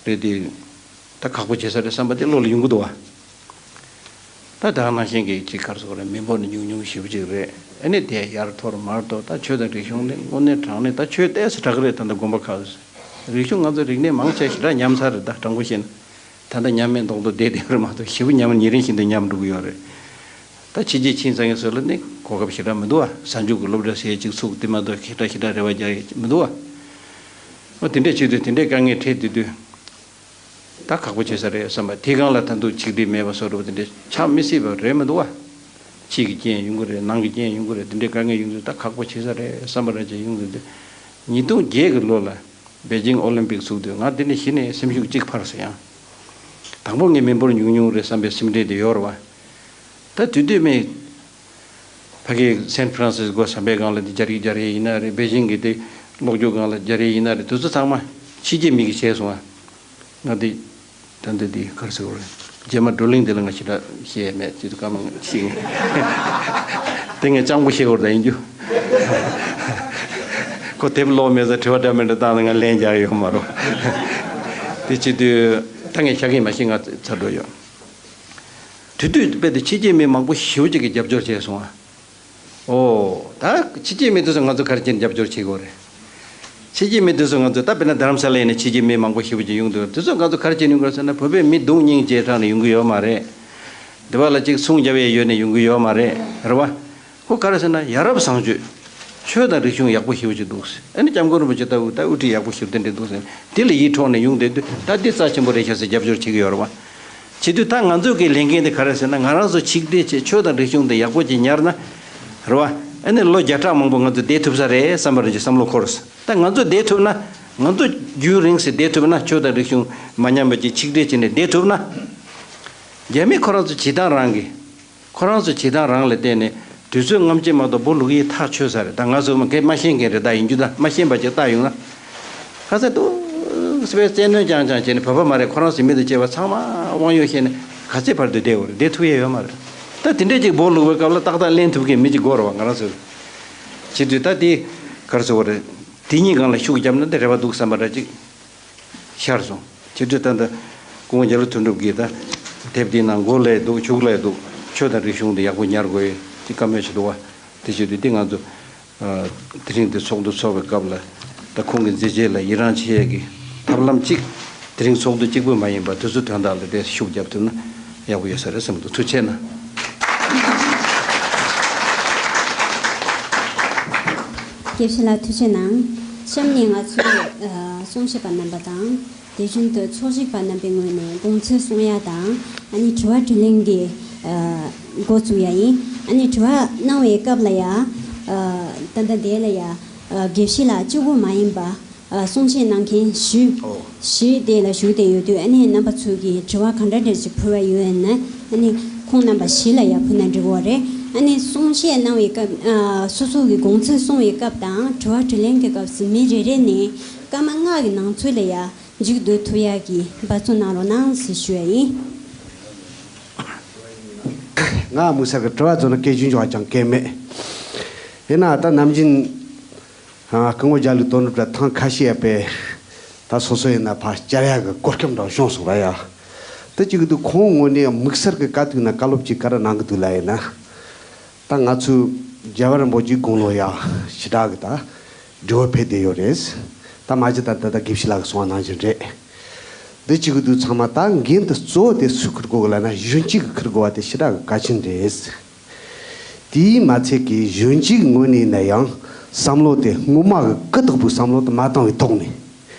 རེད་དེ། ད་ཁག་པོ་བྱེད་ས་རེད་བསམ་པ་དེ་བློ་ལ་ཡོང་གི་འདུག་བ། ད་ད་ག་ནང་བཞིན་གྱི་ཅིག་ག་རེ་ཟེར་དགོས་རེད། མི་འབོར་ནི་ཉུང་ཉུང་ཞེ་པོ་ཅིག་རེད། ཨ་ནི་དེ་ཡར་འཐོར་མར་འཐོར། ད་ཆོས་དང་རིག་གཞུང་ནི་དངོས་གནས་དྲང་གནས་ད་ཆོས་ཏོག་ཙམ་དྲག་གི་རེད། ད་ལྟ་དགོན་པ་ཁག་རིག་གཞུང་ང་ཚོ་རིག་གནས་མང་ཆེ་ཞེ་དྲག་ཉམས་ཚར་རེད། ད་དྲང་པོ་བཤད་ན། ད་ལྟ་ཉམས་མེད་མདོག་མདོག་བསྡད་བསྡད་རེད་མ་གཏོགས་ཞེ་པོ་ཉམས་ཉིན་རེ་བཞིན་དུ་ཉམས་འགྲོ་གི་ཡོད་རེད། ད་ཕྱི་རྒྱལ་ཕྱིན་ཚར་མཁན་ཚོ་ལ་ནི་གོ་སྐབས་ཞེ་དྲག་མི་འདུག་བ། གཟའ་མཇུག་གི་སློབ་གྲྭ་ཟེར་ཅིག་ཚུགས་དེ་མ་གཏོགས་ཞེ་དྲག་ཞེ་དྲག་རེ་བ་རྒྱག་ཡས་མི་འདུག་བ། འོ་དེ་འདྲས་བྱེད་དུས་དེ་འདྲས་དཀའ་ངལ་འཕྲད་དུས་དུས། ད་ཁག་པོ་བྱེད་ས་རེད་བསམ་པ། དེའི་སྒང་ལ་ད་དུང་ཆིག་སྒྲིལ་མེད་པ་བཟོ་འདྲ་བོ་དེ་འདྲས་ཆགས་མི་སྲིད་པ་རེད་མི་འདུག་བ། ཕྱི་གི་རྐྱེན་ཡོང་གི་རེད། ནང་གི་རྐྱེན་ཡོང་གི་རེད། དེ་འདྲས་དཀའ་ངལ་ཡོང་དུས་ད་ཁག་པོ་བྱེད་ས་རེད་བསམ་པ་རེད་ཅེས་ཡོང་དུས་དེ། ཉིས་སྟོང་བརྒྱད་ཀྱི་ལོ་ལ་པེ་ཅིང་ཨོ་ལིམ་པིག་ཚུགས་དུས་ང་དེ་ནས་གཞི་ནས་སེམས་ཤུགས་གཅིག་འཕར་སོང་ཡང་། དང་པོ་ངས་མི་འབོར་ཉུང་ཉུང་རེད་བསམ་པའི་སེམས་ཁྲལ་དེ་ཡོད་རེད་བ། ད་དུས་དུས་མེད། ཕ་གི་སན་ཧྥ་རན་སིས་ཀོ་གསར་པའི་སྒང་ལ་འདི་སྦྱར་ཡིག་སྦྱར་ཡས་ཡིན་ན་རེད། པེ་ཅིང་གི་དེ་ཀློག་སྐྱོར་སྒང་ལ་སྦྱར་ཡས་ཡིན་ན་རེད། དེ་ཚོ་ཚང་མ་ཕྱི་རྒྱལ་མི་གིས་བྱས་སོང་ཨ། ང་དེ་ད་འདི་འདི་ག་རེ་ཟེར་དགོས་རེད། རྗེས་མ་བགྲོ་གླེང་དེ་ལ་ང་ཞེ་དྲག་བཤད་མེད་ཅེས་བཀའ་མོལ་ཞིག་དེ་ངས་སྤྱང་པོ་བཤད་དགོས་རེད་ད་ཡིན་རྒྱུ། ཁོ་དེབ་ཀློག་མེད་ཙང་དྲི་བ་འདྲ་མི་འདྲ་བཏང་ན་ང་ལན་རྒྱག་ཡོད་མ་རེད། དེ་བྱེད་དུས་ད་ངས་ཤ་ཁན་མ་ཤེས་ང་ཚར་འགྲོ་ཡོད། དེ་དུས་དཔེ་དེ་ཕྱི་རྒྱལ་མི་མང་པོ་ཞེ་པོ་ཅིག་གིས་རྒྱབ་སྐྱོར་བྱས་སོང་ཨ། ཨོ། ད་ཕྱི་རྒྱལ་མི་དེ་ཚོ་ང་ཚོ་ག་རེ་བྱས་ནས་རྒྱབ་སྐྱོར་བྱེད་དགོས་རེད། ཕྱི་རྒྱལ་མི་དེ་ཚོ་ང་ཚོ་ད་དཔེར་ན་རྡ་རམ་ས་ལ་ཡིན་ན་ཕྱི་རྒྱལ་མི་མང་པོ་ཞེ་པོ་ཅིག་ཡོང་འདུག་དེ་ཚོ་ང་ཚོ་ག་རེ་བྱས་ནས་ཡོང་གི་རེད་ཟེར་ན། བོད་པའི་མི་སྡུག་སྙིང་རྗེ་དྲགས་ནས་ཡོང་གི་ཡོད་མ་རེད། འདི་བ་ལ་ཅིག་སྲུང་རྒྱབ་ཡས་ཡོད་ནས་ཡོང་གི་ཡོད་མ་རེད། རེད་བ། ཁོ་ག་རེ་ཟེར་ན། ཡ་རབས་བཟང་སྤྱོད། ཆོས་དང་རིག་གཞུང་ཡག་པོ་ཞེ་པོ་ཅིག་འདུག་ཨ་ནི་སྐྱབས་མགོན་རིན་པོ་ཆེ་ལྟ་བུ་ད་དབུ་ཁྲིད་ཡག་པོ་ཞེ་པོ་དེ་འདྲ་འདུག་ཟེར། དེ་ལ་ཡིད་འཕྲོག་ནས་ཡོང་བསྡད་དུས་ད་འདི་རྩ་ཆེན་པོ་རེད་ཤག་ཟེར་རྒྱབ་སྐྱོར་བྱེད་ཀྱི་ཡོད་རེད་བ། བྱེད་དུས་ད་ང་ཚོ་གི་ལས་འགན་དེ་ག་རེ་ཟེར་ན། ང་རང་ཚོ་ཆིག་སྒྲིལ་བྱས་ཆོས་དང་རིག་གཞུང་དེ་ཡག་པོ་ཅིག་ཉར་ན། རེད་བ། ཨ་ནི་ལོ་བརྒྱ་ཕྲག་མང་པོ་ང་ཚོ་བསྡད་ཐུབ་ས་རེད་བསམ་པ་རེད་ཅེས་བསམ་བློ་འཁོར། ད་ང་ཚོ་བསྡད་ཐུབ་ན། ང་ཚོ་རྒྱུན་རིང་ཞིག་བསྡད་ཐུབ་ན། ཆོས་དང་རིག་གཞུང་མ་ཉམས་པ་ཅིག་ཆིག་སྒྲིལ་བྱས་ནས་བསྡད་ཐུབ་ན། རྒྱ་མི་ཁོ་རང་ཚོ་བྱེད་སྟངས་རང་གི་ཁོ་རང་ཚོ་བྱེད་སྟངས་རང་ལ་བརྟེན་ནས་དུས་ཚོད་སྔ་ཕྱི་མ་གཏོགས་སྦོ་ལུག་ཡིས་ཐག་ཆོད་ས་རེད། ད་ང་ཚོ་མ་གས་མ་ཤེས་མཁན་རེད། ད་ཡིན་རྒྱུ་ད་མ་ཤེས་པ་ཅིག་བལྟ་ཡོང་ན། ཁ་ཚ་འདུག་སེ་བཙན་གནོན་རྐྱང་རྐྱང་བྱས་ནས་བོད་པ་མ་རེད། ཁོ་རང་ཚོའི་མི་དང་བཅས་པ་ཚང་མ་དབང་ཡོད་བཤད་ནས་ག་ཚད་བར་དུ་བསྡད་དགོས་རེད། བསྡད་ཐུབ་ཡས་ཡོད་མ་རེད། ད་དེ་འདྲས་ཅིག་སྦོ་ལུག་པའི་སྐབས་ལ་ཏག་ཏག་ལེན་ཐུབ་མཁན་མི་ཅིག་དགོས་རེད་བ། ང་རང་ཚོ་བྱེད་དུས་ད་དེ་ག་རེ་ཟེར་དགོས་རེད། དེ་གཉིས་སྒང་ལ་ཤུགས་བརྒྱབ་ན་དེ་རེ་བ་འདུག་བསམ་པ་འདྲ་ཅིག་ཤར་སོང་། བྱེད་དུས་ད་ལྟ་སྐུ་ངོ་རྒྱ་ལོ་དོན་གྲུབ་ཀྱིས་ད་དེབ་འདིའི་ནང་མགོ་ལས་འདུག་ཕྱུགས་ལས་འདུག་ཆོས་དང་རིག་གཞུང་འདི་ཡག་པོ་ཉར་དགོས་ཅེས་བཀའ་མོལ་བྱས་འདུག་བ། དེ་བྱེད་དུས་འདི་ང་ཚོ་ཨ་དེ་རིང་འདི་ཚོགས་འདུ་ཚོགས་པའི་སྐབས་ལ་ད་ཁོང་གི་མཛད་རྗེས་ལ་ཡི་རངས་བྱེད་ཡས་ཀྱི་ཐབས་ལམ་གཅིག་དེ་རིང་ཚོགས་འདུ་གཅིག་པུ་མ་ཡིན་པར་དུས་ཚོད་དོན་དག་ལ་དེ་ཤུགས་རྒྱབ་ཐུབ་ན་ཡག་པོ་ཡོད་ས་རེད་བསམ་གྱི་འདུག་ཐུགས་རྗེ་གནང་། དགེ་བཤེས་ལགས་ཐུགས་རྗེ་གནང་། གཤམ་ནས་ང་ཚོས་ཨ་གསུང་བཤད་པ་རྣམ་པ་དང་། དེ་བཞིན་དུ་ཚོགས་ཞུགས་པ་རྣམ་པའི་ངོས་ནས་དགོངས་ཚུལ་གསུང་ཡ་དང་། ཨ་ནི་དྲི་བ་དྲིས་ལན་གྱི་ཨ་འགོ་བཙུགས་ཡ་ཡིན། ཨ་ནི་དྲི་བ་གནང་བའི་སྐབས་ལ་ཡ་ཨ་ད་ལྟ་དེ་ལ་ཡ་ཨ་དགེ་བཤེས་ལགས་གཅིག་པུ་མ་ཡིན་པ་ཨ་གསུང་བཤད་གནང་མཁན་བཞི་ཨོ་བཞི་དེ་ལ་བཞུགས་བསྡད་ཡོད་དུས། ཨ་ནི་རྣམ་པ་ཚོ་གིས་དྲི་བ་ག་འདྲ་འདྲ་ཞིག་ཕུལ་བ་ཡོད་ན། ཨ་ནི་ཁོང་རྣམ་པ་བཞི་ལ་ཡ་ཕུལ་ན་འགྲིག་གི་རེད། ཨ་ནི་གསུང་བཤད་གནང་བའི་སྐབས་ཨ་སོ་སོ་གི་དགོངས་ཚུལ་གསུང་བའི་སྐབས་དང་དྲི་བ་དྲིས་ལན་གྱི་སྐབས་སུ་མི་རེ་རེ་ནས་སྐར་མ་ལྔ་གི་ནང་ཚུད་ལ་ཡ་མཇུག་བསྡུ་ཐུབ་ཡག་གི་འབད་བརྩོན་གནང་རོགས་གནང་ཟེར་ཞུ་ཡ་ཡིན། ང་དམིགས་བསལ་གྱི་དྲི་བ་བཟོ་ན་སྐད་ཆ་འཇོག་ཀྱང་གལ་མེད། ཡིན་ན་ད་ནམ་རྒྱུན་ཨ་སྐུ་ངོ་རྒྱ་ལོ་དོན་གྲུབ་ལ་ཐེངས་ཁ་ཤས་ཡ་པས་ད་སོ་སོ་ཡིན་ན་ཕར་བཅར་ཡག་གི་གོ་སྐབས་འདྲ་བྱུང་སོང་ར་ཡ། ད་ཅིག་འདུག་ཁོང་ངོས་ནས་དམིགས་བསལ་གྱི་དཀའ་སྡུག་ན་བཀའ་སློབ་ཅིག་ག་རེ་གནང་གི་འདུག་ལ་ཡིན་ན། ད་ང་ཚོས་རྒྱལ་བ་རིན་པོ་ཆེའི་དགུང་ལོ་ཡ་ཞེ་དྲག་གི་ད་འབྲེལ་བ་ཕེབས་བསྡད་ཡོད་རེད། ད་མ་གཞི་ད་ད་ལྟ་དགེ་བཤེས་ལགས་ཀྱིས་གསུངས་པ་ནང་བཞིན་རེད། འདི་གཅིག་གི་དུས་ཚང་མ་ད་འགན་དེ་གཙོ་བོ་དེ་སུས་འཁུར་དགོས་གི་ལབ་ན་གཞོན་སྐྱེས་ཀྱིས་འཁུར་དགོས་པ་དེ་ཞེ་དྲག་གི་གལ་ཆེན་རེད། དེས་མ་ཚད་ཀྱི་གཞོན་སྐྱེས་ཀྱི་ངོས་ནས་ཡིན་ན་ཡང་བསམ་བློ་དེ་སྔོན་མ་གི་གུ་དོག་པོའི་བསམ་བློ་དེ་མ་བཏང་བའི་ཐོག་ནས།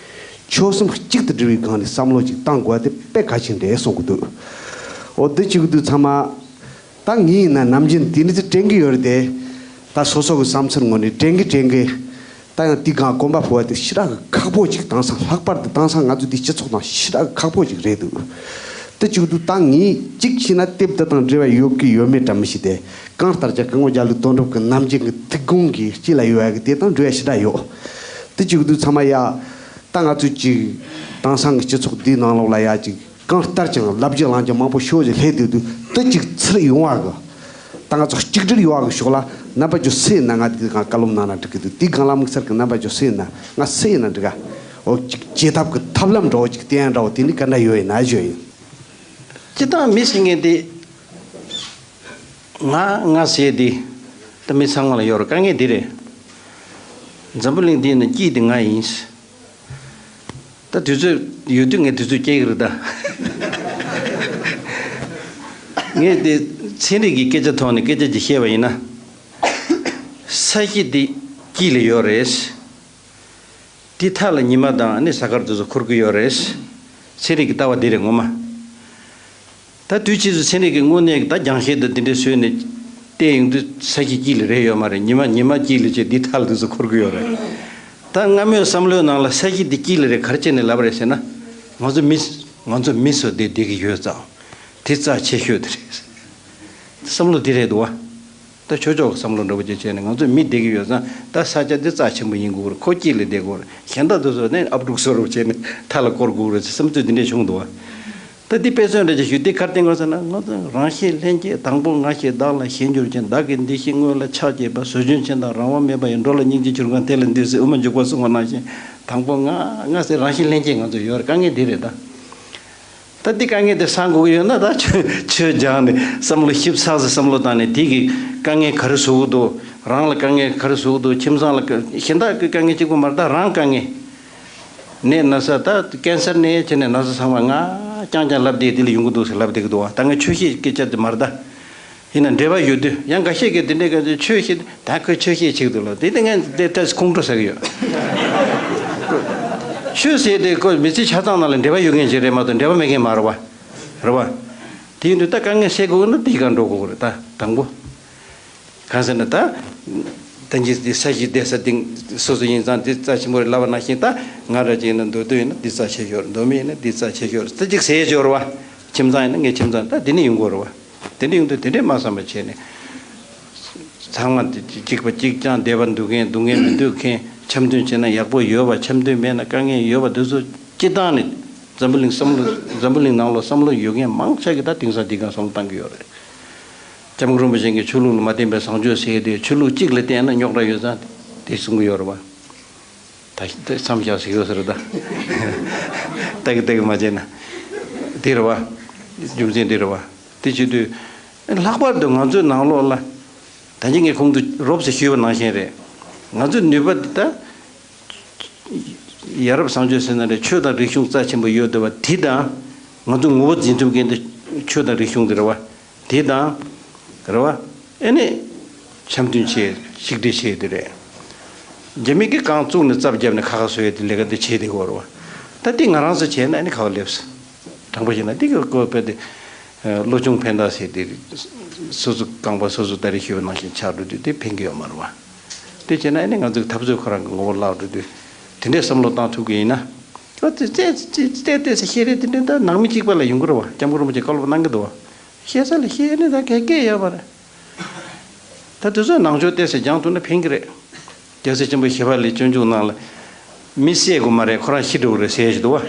ཆོལ་གསུམ་གཅིག་ཏུ་སྒྲིལ་བའི་སྒང་ནས་བསམ་བློ་ཅིག་བཏང་དགོས་པ་དེ་དཔེ་གལ་ཆེན་རེད་གསུང་གི་འདུག་འོ་འདི་གཅིག་གི་དུས་ཚང་མ། ད་ངས་ཡིན་ན་ནམ་རྒྱུན་དེ་འདྲ་ཅིག་དྲན་གྱི་ཡོད་རེད་དེ། ད་སོ་སོ་གི་བསམ་ཚུལ་ངོས་ནས་དྲན་གྱི་དྲན་གྱི། ད་ཡང་དེའི་སྒང་གོམ་པ་སྤོ་བ་དེ་ཞེ་དྲག་གི་ཁག་པོ་ཅིག་དེང་སང་ལྷག་པར་དུ་དེང་སང་ང་ཚོ་འདིའི་སྤྱི་ཚོགས་ནང་ཞེ་དྲག་གི་ཁག་པོ་ཅིག་རེད་འདུག་དེ་གཅིག་འདུག་ད་ངས་གཅིག་བྱས་ན་དེབ་འདི་དང་འབྲེལ་བ་ཡོད་ཀྱི་ཡོད་མེད་འདྲ་མི་ཤེས་ཏེ། གང་ལྟར་ཀྱང་སྐུ་ངོ་རྒྱ་ལོ་དོན་གྲུབ་ཀྱི་ནམ་རྒྱུན་གྱི་ཐུགས་དགོངས་ཀྱི་དཀྱིལ་ལ་ཡོད་ཡ་གི་དེ་དང་འབྲེལ་བ་ཞེ་དྲག་ཡོད། དེ་གཅིག་འདུག་ཚང་མ་ཡ། ད་ང་ཚོས་ཅིག་དེང་སང་གི་སྤྱི་ཚོགས་འདིའི་ནང་ལོགས་ལ་ཡ་ཅིག་གང་ལྟར་ཀྱང་ལབ་རྒྱུ་བླང་རྒྱུ་མང་པོ་ཤོས་ཅིག་སླེབས་བསྡད་འདུག་དེ་གཅིག་ཚུར་ཡོང་བ་གི། ད་ང་ཚོ་གཅིག་སྒྲིལ་ཡོང་བ་གི་ཕྱོགས་ལ་རྣམ་པ་ཚོས་སུ་ཡིན་ན་ང་དེ་གང་བཀའ་སློབ་གནང་ན་འགྲིག་གི་འདུག་དེའི་སྒང་ལ་དམིགས་བསལ་གྱི་རྣམ་པ་ཚོས་སུ་ཡིན་ན་ང་སུ་ཡིན་ན་འགྲིག་ག་འོ་ཅིག་བྱེད་ཐབས་ཀྱི་ཐབས་ལམ་འདྲ་བོ་ཅིག་བསྟན་འདྲ་བོ་དེ་ནི་ག་འདྲ་ཡོད་ཡིན་ན་ཞུ་ཡིན། སྤྱིར་བཏང་མི་ཟེར་མཁན་དེ། ང་ང་ཟེར་དེ། ད་མི་ཚང་མ་ལ་ཡོད་རེད། དཀའ་ངལ་འདི་རེད། འཛམ་བུ་གླིང་འདི་ན་སྐྱིད་དེ་ང་ཡིན། ད་དུས་ཚོད་ཡོད་དུས་ངས་དུས་ཚོད་སྐྱེལ་གི་རེད་ད། ངས་དེ་ཚན་རིག་གི་སྐད་ཆ་ཐོག་ནས་སྐད་ཆ་ཅིག་བཤད་པ་ཡིན་ན། ས་གཞི་འདི་དཀྱིལ་ལ་ཡོད་རེད། དེ་མཐའ་ལ་ཉི་མ་དང་ནི་གཟའ་སྐར་དེ་ཚོ་འཁོར་གི་ཡོད་རེད། ཚན་རིག་གི་ལྟ་བ་འདི་རེད་ངོ་མ། ད་དུས་ཕྱིས་སུ་ཚན་རིག་གི་དངོས་གནས་ཀྱི་ད་རྒྱང་ཤེལ་དང་འདི་འདྲ་བཟོས་ནས་བལྟས་ཡོང་དུས་ས་གཞི་དཀྱིལ་ལ་རེད་ཡོད་མ་རེད། ཉི་མ་ཉི་མ་དཀྱིལ་ལ་བྱས་འདི་མཐའ་ལ་དེ་ཚོ་འཁོར་གི་ཡོད་རེད། ད་སྔ་མོའི་བསམ་བློའི་ནང་ལ་ས་གཞི་འདི་དཀྱིལ་ལ་རེད་ག་རེ་བྱས་ནས་ལབ་པ་རེད་ཟེར་ན། ང་ཚོ་མི་ང་ཚོ་མི་ཚོ་འདི་བསྡད་ཀྱི་ཡོད་ཙང་དེ་རྩ་ཆེ་ཤོས་དེ་རེད། བསམ་བློ་འདི་རེད་འདུག་བ། ད་ཆོས་ཕྱོགས་ཀྱི་བསམ་བློ་འདྲ་པོ་ཅིག་བྱས་ནས་ང་ཚོས་མི་བསྡད་ཀྱི་ཡོད་ཙང་ད་ས་ཆ་འདི་རྩ་ཆེན་པོ་ཡིན་དགོས་རེད། ཁོ་དཀྱིལ་ལ་བསྡད་དགོས་རེད། གཞན་དག་དེ་ཚོ་ནི་ཨབ་ཕྲུག་བཟོ་འདྲ་པོ་བྱས་ནས་མཐའ་ལ་བསྐོར་དགོས་རེད་ཟེར་བསམ་ཚུལ་འདི་འདྲས་བྱུང་འདུག་བ། ད་འདི་དཔེ་མཚོན་འདྲ་ཅིག་ཞུས་ཏེ་ག་རེ་བསྟན་དགོས་ཟེར་ན། ང་ཚོ་རང་བཞིན་ལྷན་སྐྱེས་དང་པོ་ང་ཞེས་བདག་ལ་ཞེས་འགྱུར་ཅན། བདག་གི་འདི་ཞེས་དངོས་ལ་ཆགས་བསྐྱེད་པ། ཟོ་ཆུན་ཆེན་དང་རང་དབང་མེད་པ་ཡི། འགྲོ་ལ་སྙིང་རྗེ་གྱུར་གང་དེ་ལ་འདུད་ཟེར་དབུ་མ་འཇུག་པ་གསུངས་པ་ནང་བཞིན་དང་པོ་ང་ང་ཟེར་རང་བཞིན་ལྷན་སྐྱེས་ང་ཚོ་ཡོད་རེད། དཀའ་ངལ་འདི་རེད་ད། ད་འདི་དཀའ་ངལ་དེ་སངས་དགོས་ཀྱི་ཡོད་ན། ད་ཆོས་ཆོས་སྦྱངས་ནས་བསམ་བློ་ཞིབ་ཚགས་སུ་བསམ་བློ་བཏང་ནས། དེ་གི་དཀའ་ངལ་ག་རེ་བཟོ་གི་འདུག་རང་ལ་དཀའ་ངལ་ག་རེ་བཟོ་གི་འདུག་ཁྱིམ་ཚང་ལ་དཀའ- གཞན་དག་གི་དཀའ་ངལ་གཅིག་པོ་མ་རེད། ད་རང་དཀའ་ངལ། ནད་ན་ཚ། ད་ཀན་སར་ནད་བྱས་ནས་ན་ཚ་ཚང་མ་ང་རྐྱང་རྐྱང་ལབ་བསྡད། དེ་ལ་ཡོང་གི་འདུག་ཟེར་ལབ་བསྡད་ཀྱི་འདུག་ད་ངས་ཆོས་བཤད་སྐད་ཆ་དེ་མ་རེད་ད། ཡིན་ན་འབྲེལ་བ་ཡོད་དུས། ཡང་འགའ་ཤས་ཀྱིས་དེ་འདྲའི་སྐད་ཆ་ཆོས་བཤད། ད་ཁོས་ཆོས་བཤད་བྱེད་ཀྱི་འདུག་ལ། དེ་ལྟ་ངས་དེ་ལྟ་ཁོང་ཁྲོ་ཟ་གི་ཡོད། ཆོས་ཟེར་དེ་ཁོ་མི་ཚེ་ཆ་ཚང་ནང་ལ་འབྲེལ་བ་ཡོད་མཁན་ཞིག་རེད་མ་གཏོགས་འབྲེལ་བ་མེད་མཁན་མ་རེད་བ། རེད་བ། དེ་ཡིན་དུས་ད་དཀའ་ངལ་སེལ་དགོས་ན་དེའི་སྒང་འགྲོ་དགོས་རེད། ད་དང་པོ། གང་ཟེར་ན་ད། ད་ཅི་འདི་ས་གཞི་བསྡད་ས་སྟེང་སོ་སོ་ཡིན་ཙང་འདི་རྩ་ཆེན་པོ་རེད་ལབ་པ་ནང་བཞིན། ད་ང་རང་ཅིག་ཡིན་ན་མདོ་སྟོད་ཡིན་ན་འདི་རྩ་ཆེ་ཤོས་རེད། མདོ་སྨད་ཡིན་ན་འདི་རྩ་ཆེ་ཤོས་རེད། ད་ཅིག་ཟེར་ཡས་ཅིག་ཡོད་རེད་བ། ཁྱིམ་ཚང་ཡིན་ན་ངའི་ཁྱིམ་ཚང་། ད་འདི་ནས་ཡོང་དགོས་རེད་བ། དེ་འདྲ་ཡོང་དུས་དེ་འདྲས་མ་བསམ་པ་བྱས་ནས། ཚང་མ་དེ་གཅིག་པ་གཅིག་རྐྱང་བསྡད་པ་འདུག་མཁན་འདུག་མཁན་མི་འདུག་མཁན། འཆམ་མཐུན་བྱས་ན་ཡག་པོ་ཡོད་པ། འཆམ་མཐུན་མེད་ན་དཀའ་ངལ་ཡོད་པ། འདི་ཚོ་སྤྱི་བཏང་ནས་འཛམ་བུ་གླིང་བསམ་བློ་འཛམ་བུ་གླིང་ནང་ལོགས་བསམ་བློ་ཡོད་མཁན་མང་ཆེ་གིས་ད་དེང་སང་འདི་སྒང་བསམ་བློ་བཏང་གི་ཡོད་རེད། སྐྱབས་མགོན་རིན་པོ་ཆེ་གིས་ཆོས་ལུགས་ལ་མ་བརྟེན་པའི་བཟང་སྤྱོད་ཟེར་ཡས་དེ། ཆོས་ལུགས་གཅིག་ལ་བརྟེན་ན་རྙོག་དྲ་ཡོད་ཙང་དེ་གསུང་གི་ཡོད་རེད་བ། ད་ད་མཚམས་བཞག་ཟེར་ཡོད་ཟེར་ད། ལྟ་གི་ལྟ་གི་མ་བྱས་ན། དེ་རེད་བ། རྒྱུ་མཚན་དེ་རེད་བ། དེ་བྱེད་དུས། ལྷག་པར་དུ་ང་ཚོའི་ནང་ལོགས་ལ། ད་གིན་ངས་གོང་དུ་རོབ་ཙམ་ཞུས་པ་ནང་བཞིན་རེད། ང་ཚོའི་ནུས་པ་འདི་ད། ཡ་རབས་བཟང་སྤྱོད་ཟེར་ན་རེད། ཆོས་དང་རིག་གཞུང་རྩ་ཆེན་པོ་ཡོད་བསྡད་པ་དེ་དང་། ང་ཚོའི་ངོ་བོ་འཛིན་ཐུབ་མཁན་དེ་ཆོས་དང་རིག་གཞུང་དེ་རེད་བ། དེ་དང་། རེད་བ། ཨེ་ནས། འཆམ་མཐུན་བྱེད། ཆིག་སྒྲིལ་བྱེད་དེ་རེད། རྒྱ་མི་གིས་རྐང་བཙུགས་ནས་རྩ་བརྒྱབ་ནས་ཁ་ཁ་བཟོ་ཡས་དེ་ལས་ཀ་དེ་བྱེད་བསྡད་ཀྱི་ཡོད་རེད་བ། ད་དེ་ང་རང་ཚོ་བྱས་ན་ཨེ་ནས་ག་པར་སླེབས། དྲང་པོ་བཤད་ན་དེ་གི་བཀོད་པ་དེ། བློ་ཆུང་ཕན་ཐོགས་ཟེར་དེ། སོ་སོ་རྐང་པ་སོ་སོ་ད་རེས་ཞུས་པ་ནང་བཞིན་ཆགས་འགྲོ་དུས་དེ་ཕན་གྱི་ཡོད་མ་རེད་བ། དེ་བྱས་ན་ཨེ་ནས་ང་ཚོའི་འཐབ་རྩོད་ཁོ་རང་གི་ངོ་བོ་བརླག་འགྲོ་དུས། དེ་འདྲའི་བསམ་བློ་བཏང་ཐུབ་ཀྱི་ཡིན་ན། ཨ་ཙི་ཙི་ཙི་ཙི་ཙི་ཟེར་བཤད་རེད། དེ་འདྲའི་ད་ནང་མི་གཅིག་པ་ལ་ཡོང་གི་རེད་བ། སྐྱབས་མགོན་རིན་པོ་ཆེས་བཀའ་སློབ་གནང་གི་འདུག་བ། བཤད་ས་ལ་བཤད་ནས་ད་གས་སྐད་ཡོད་པ་རེད། ད་དེ་ཚོ་ནང་ཆོས་ཏོག་ཙམ་སྦྱང་ཐུབ་ན་ཕན་གྱི་རེད། རྒྱལ་སྲས་ཆེན་པོ་ཞི་བ་ལྷས་སྤྱོད་འཇུག་ནང་ལ། མི་བསད་དགོས་མ་རེད། ཁོ་རང་ཤི་འགྲོ་གི་རེད་ཟེར་ཞིག་འདུག་བ།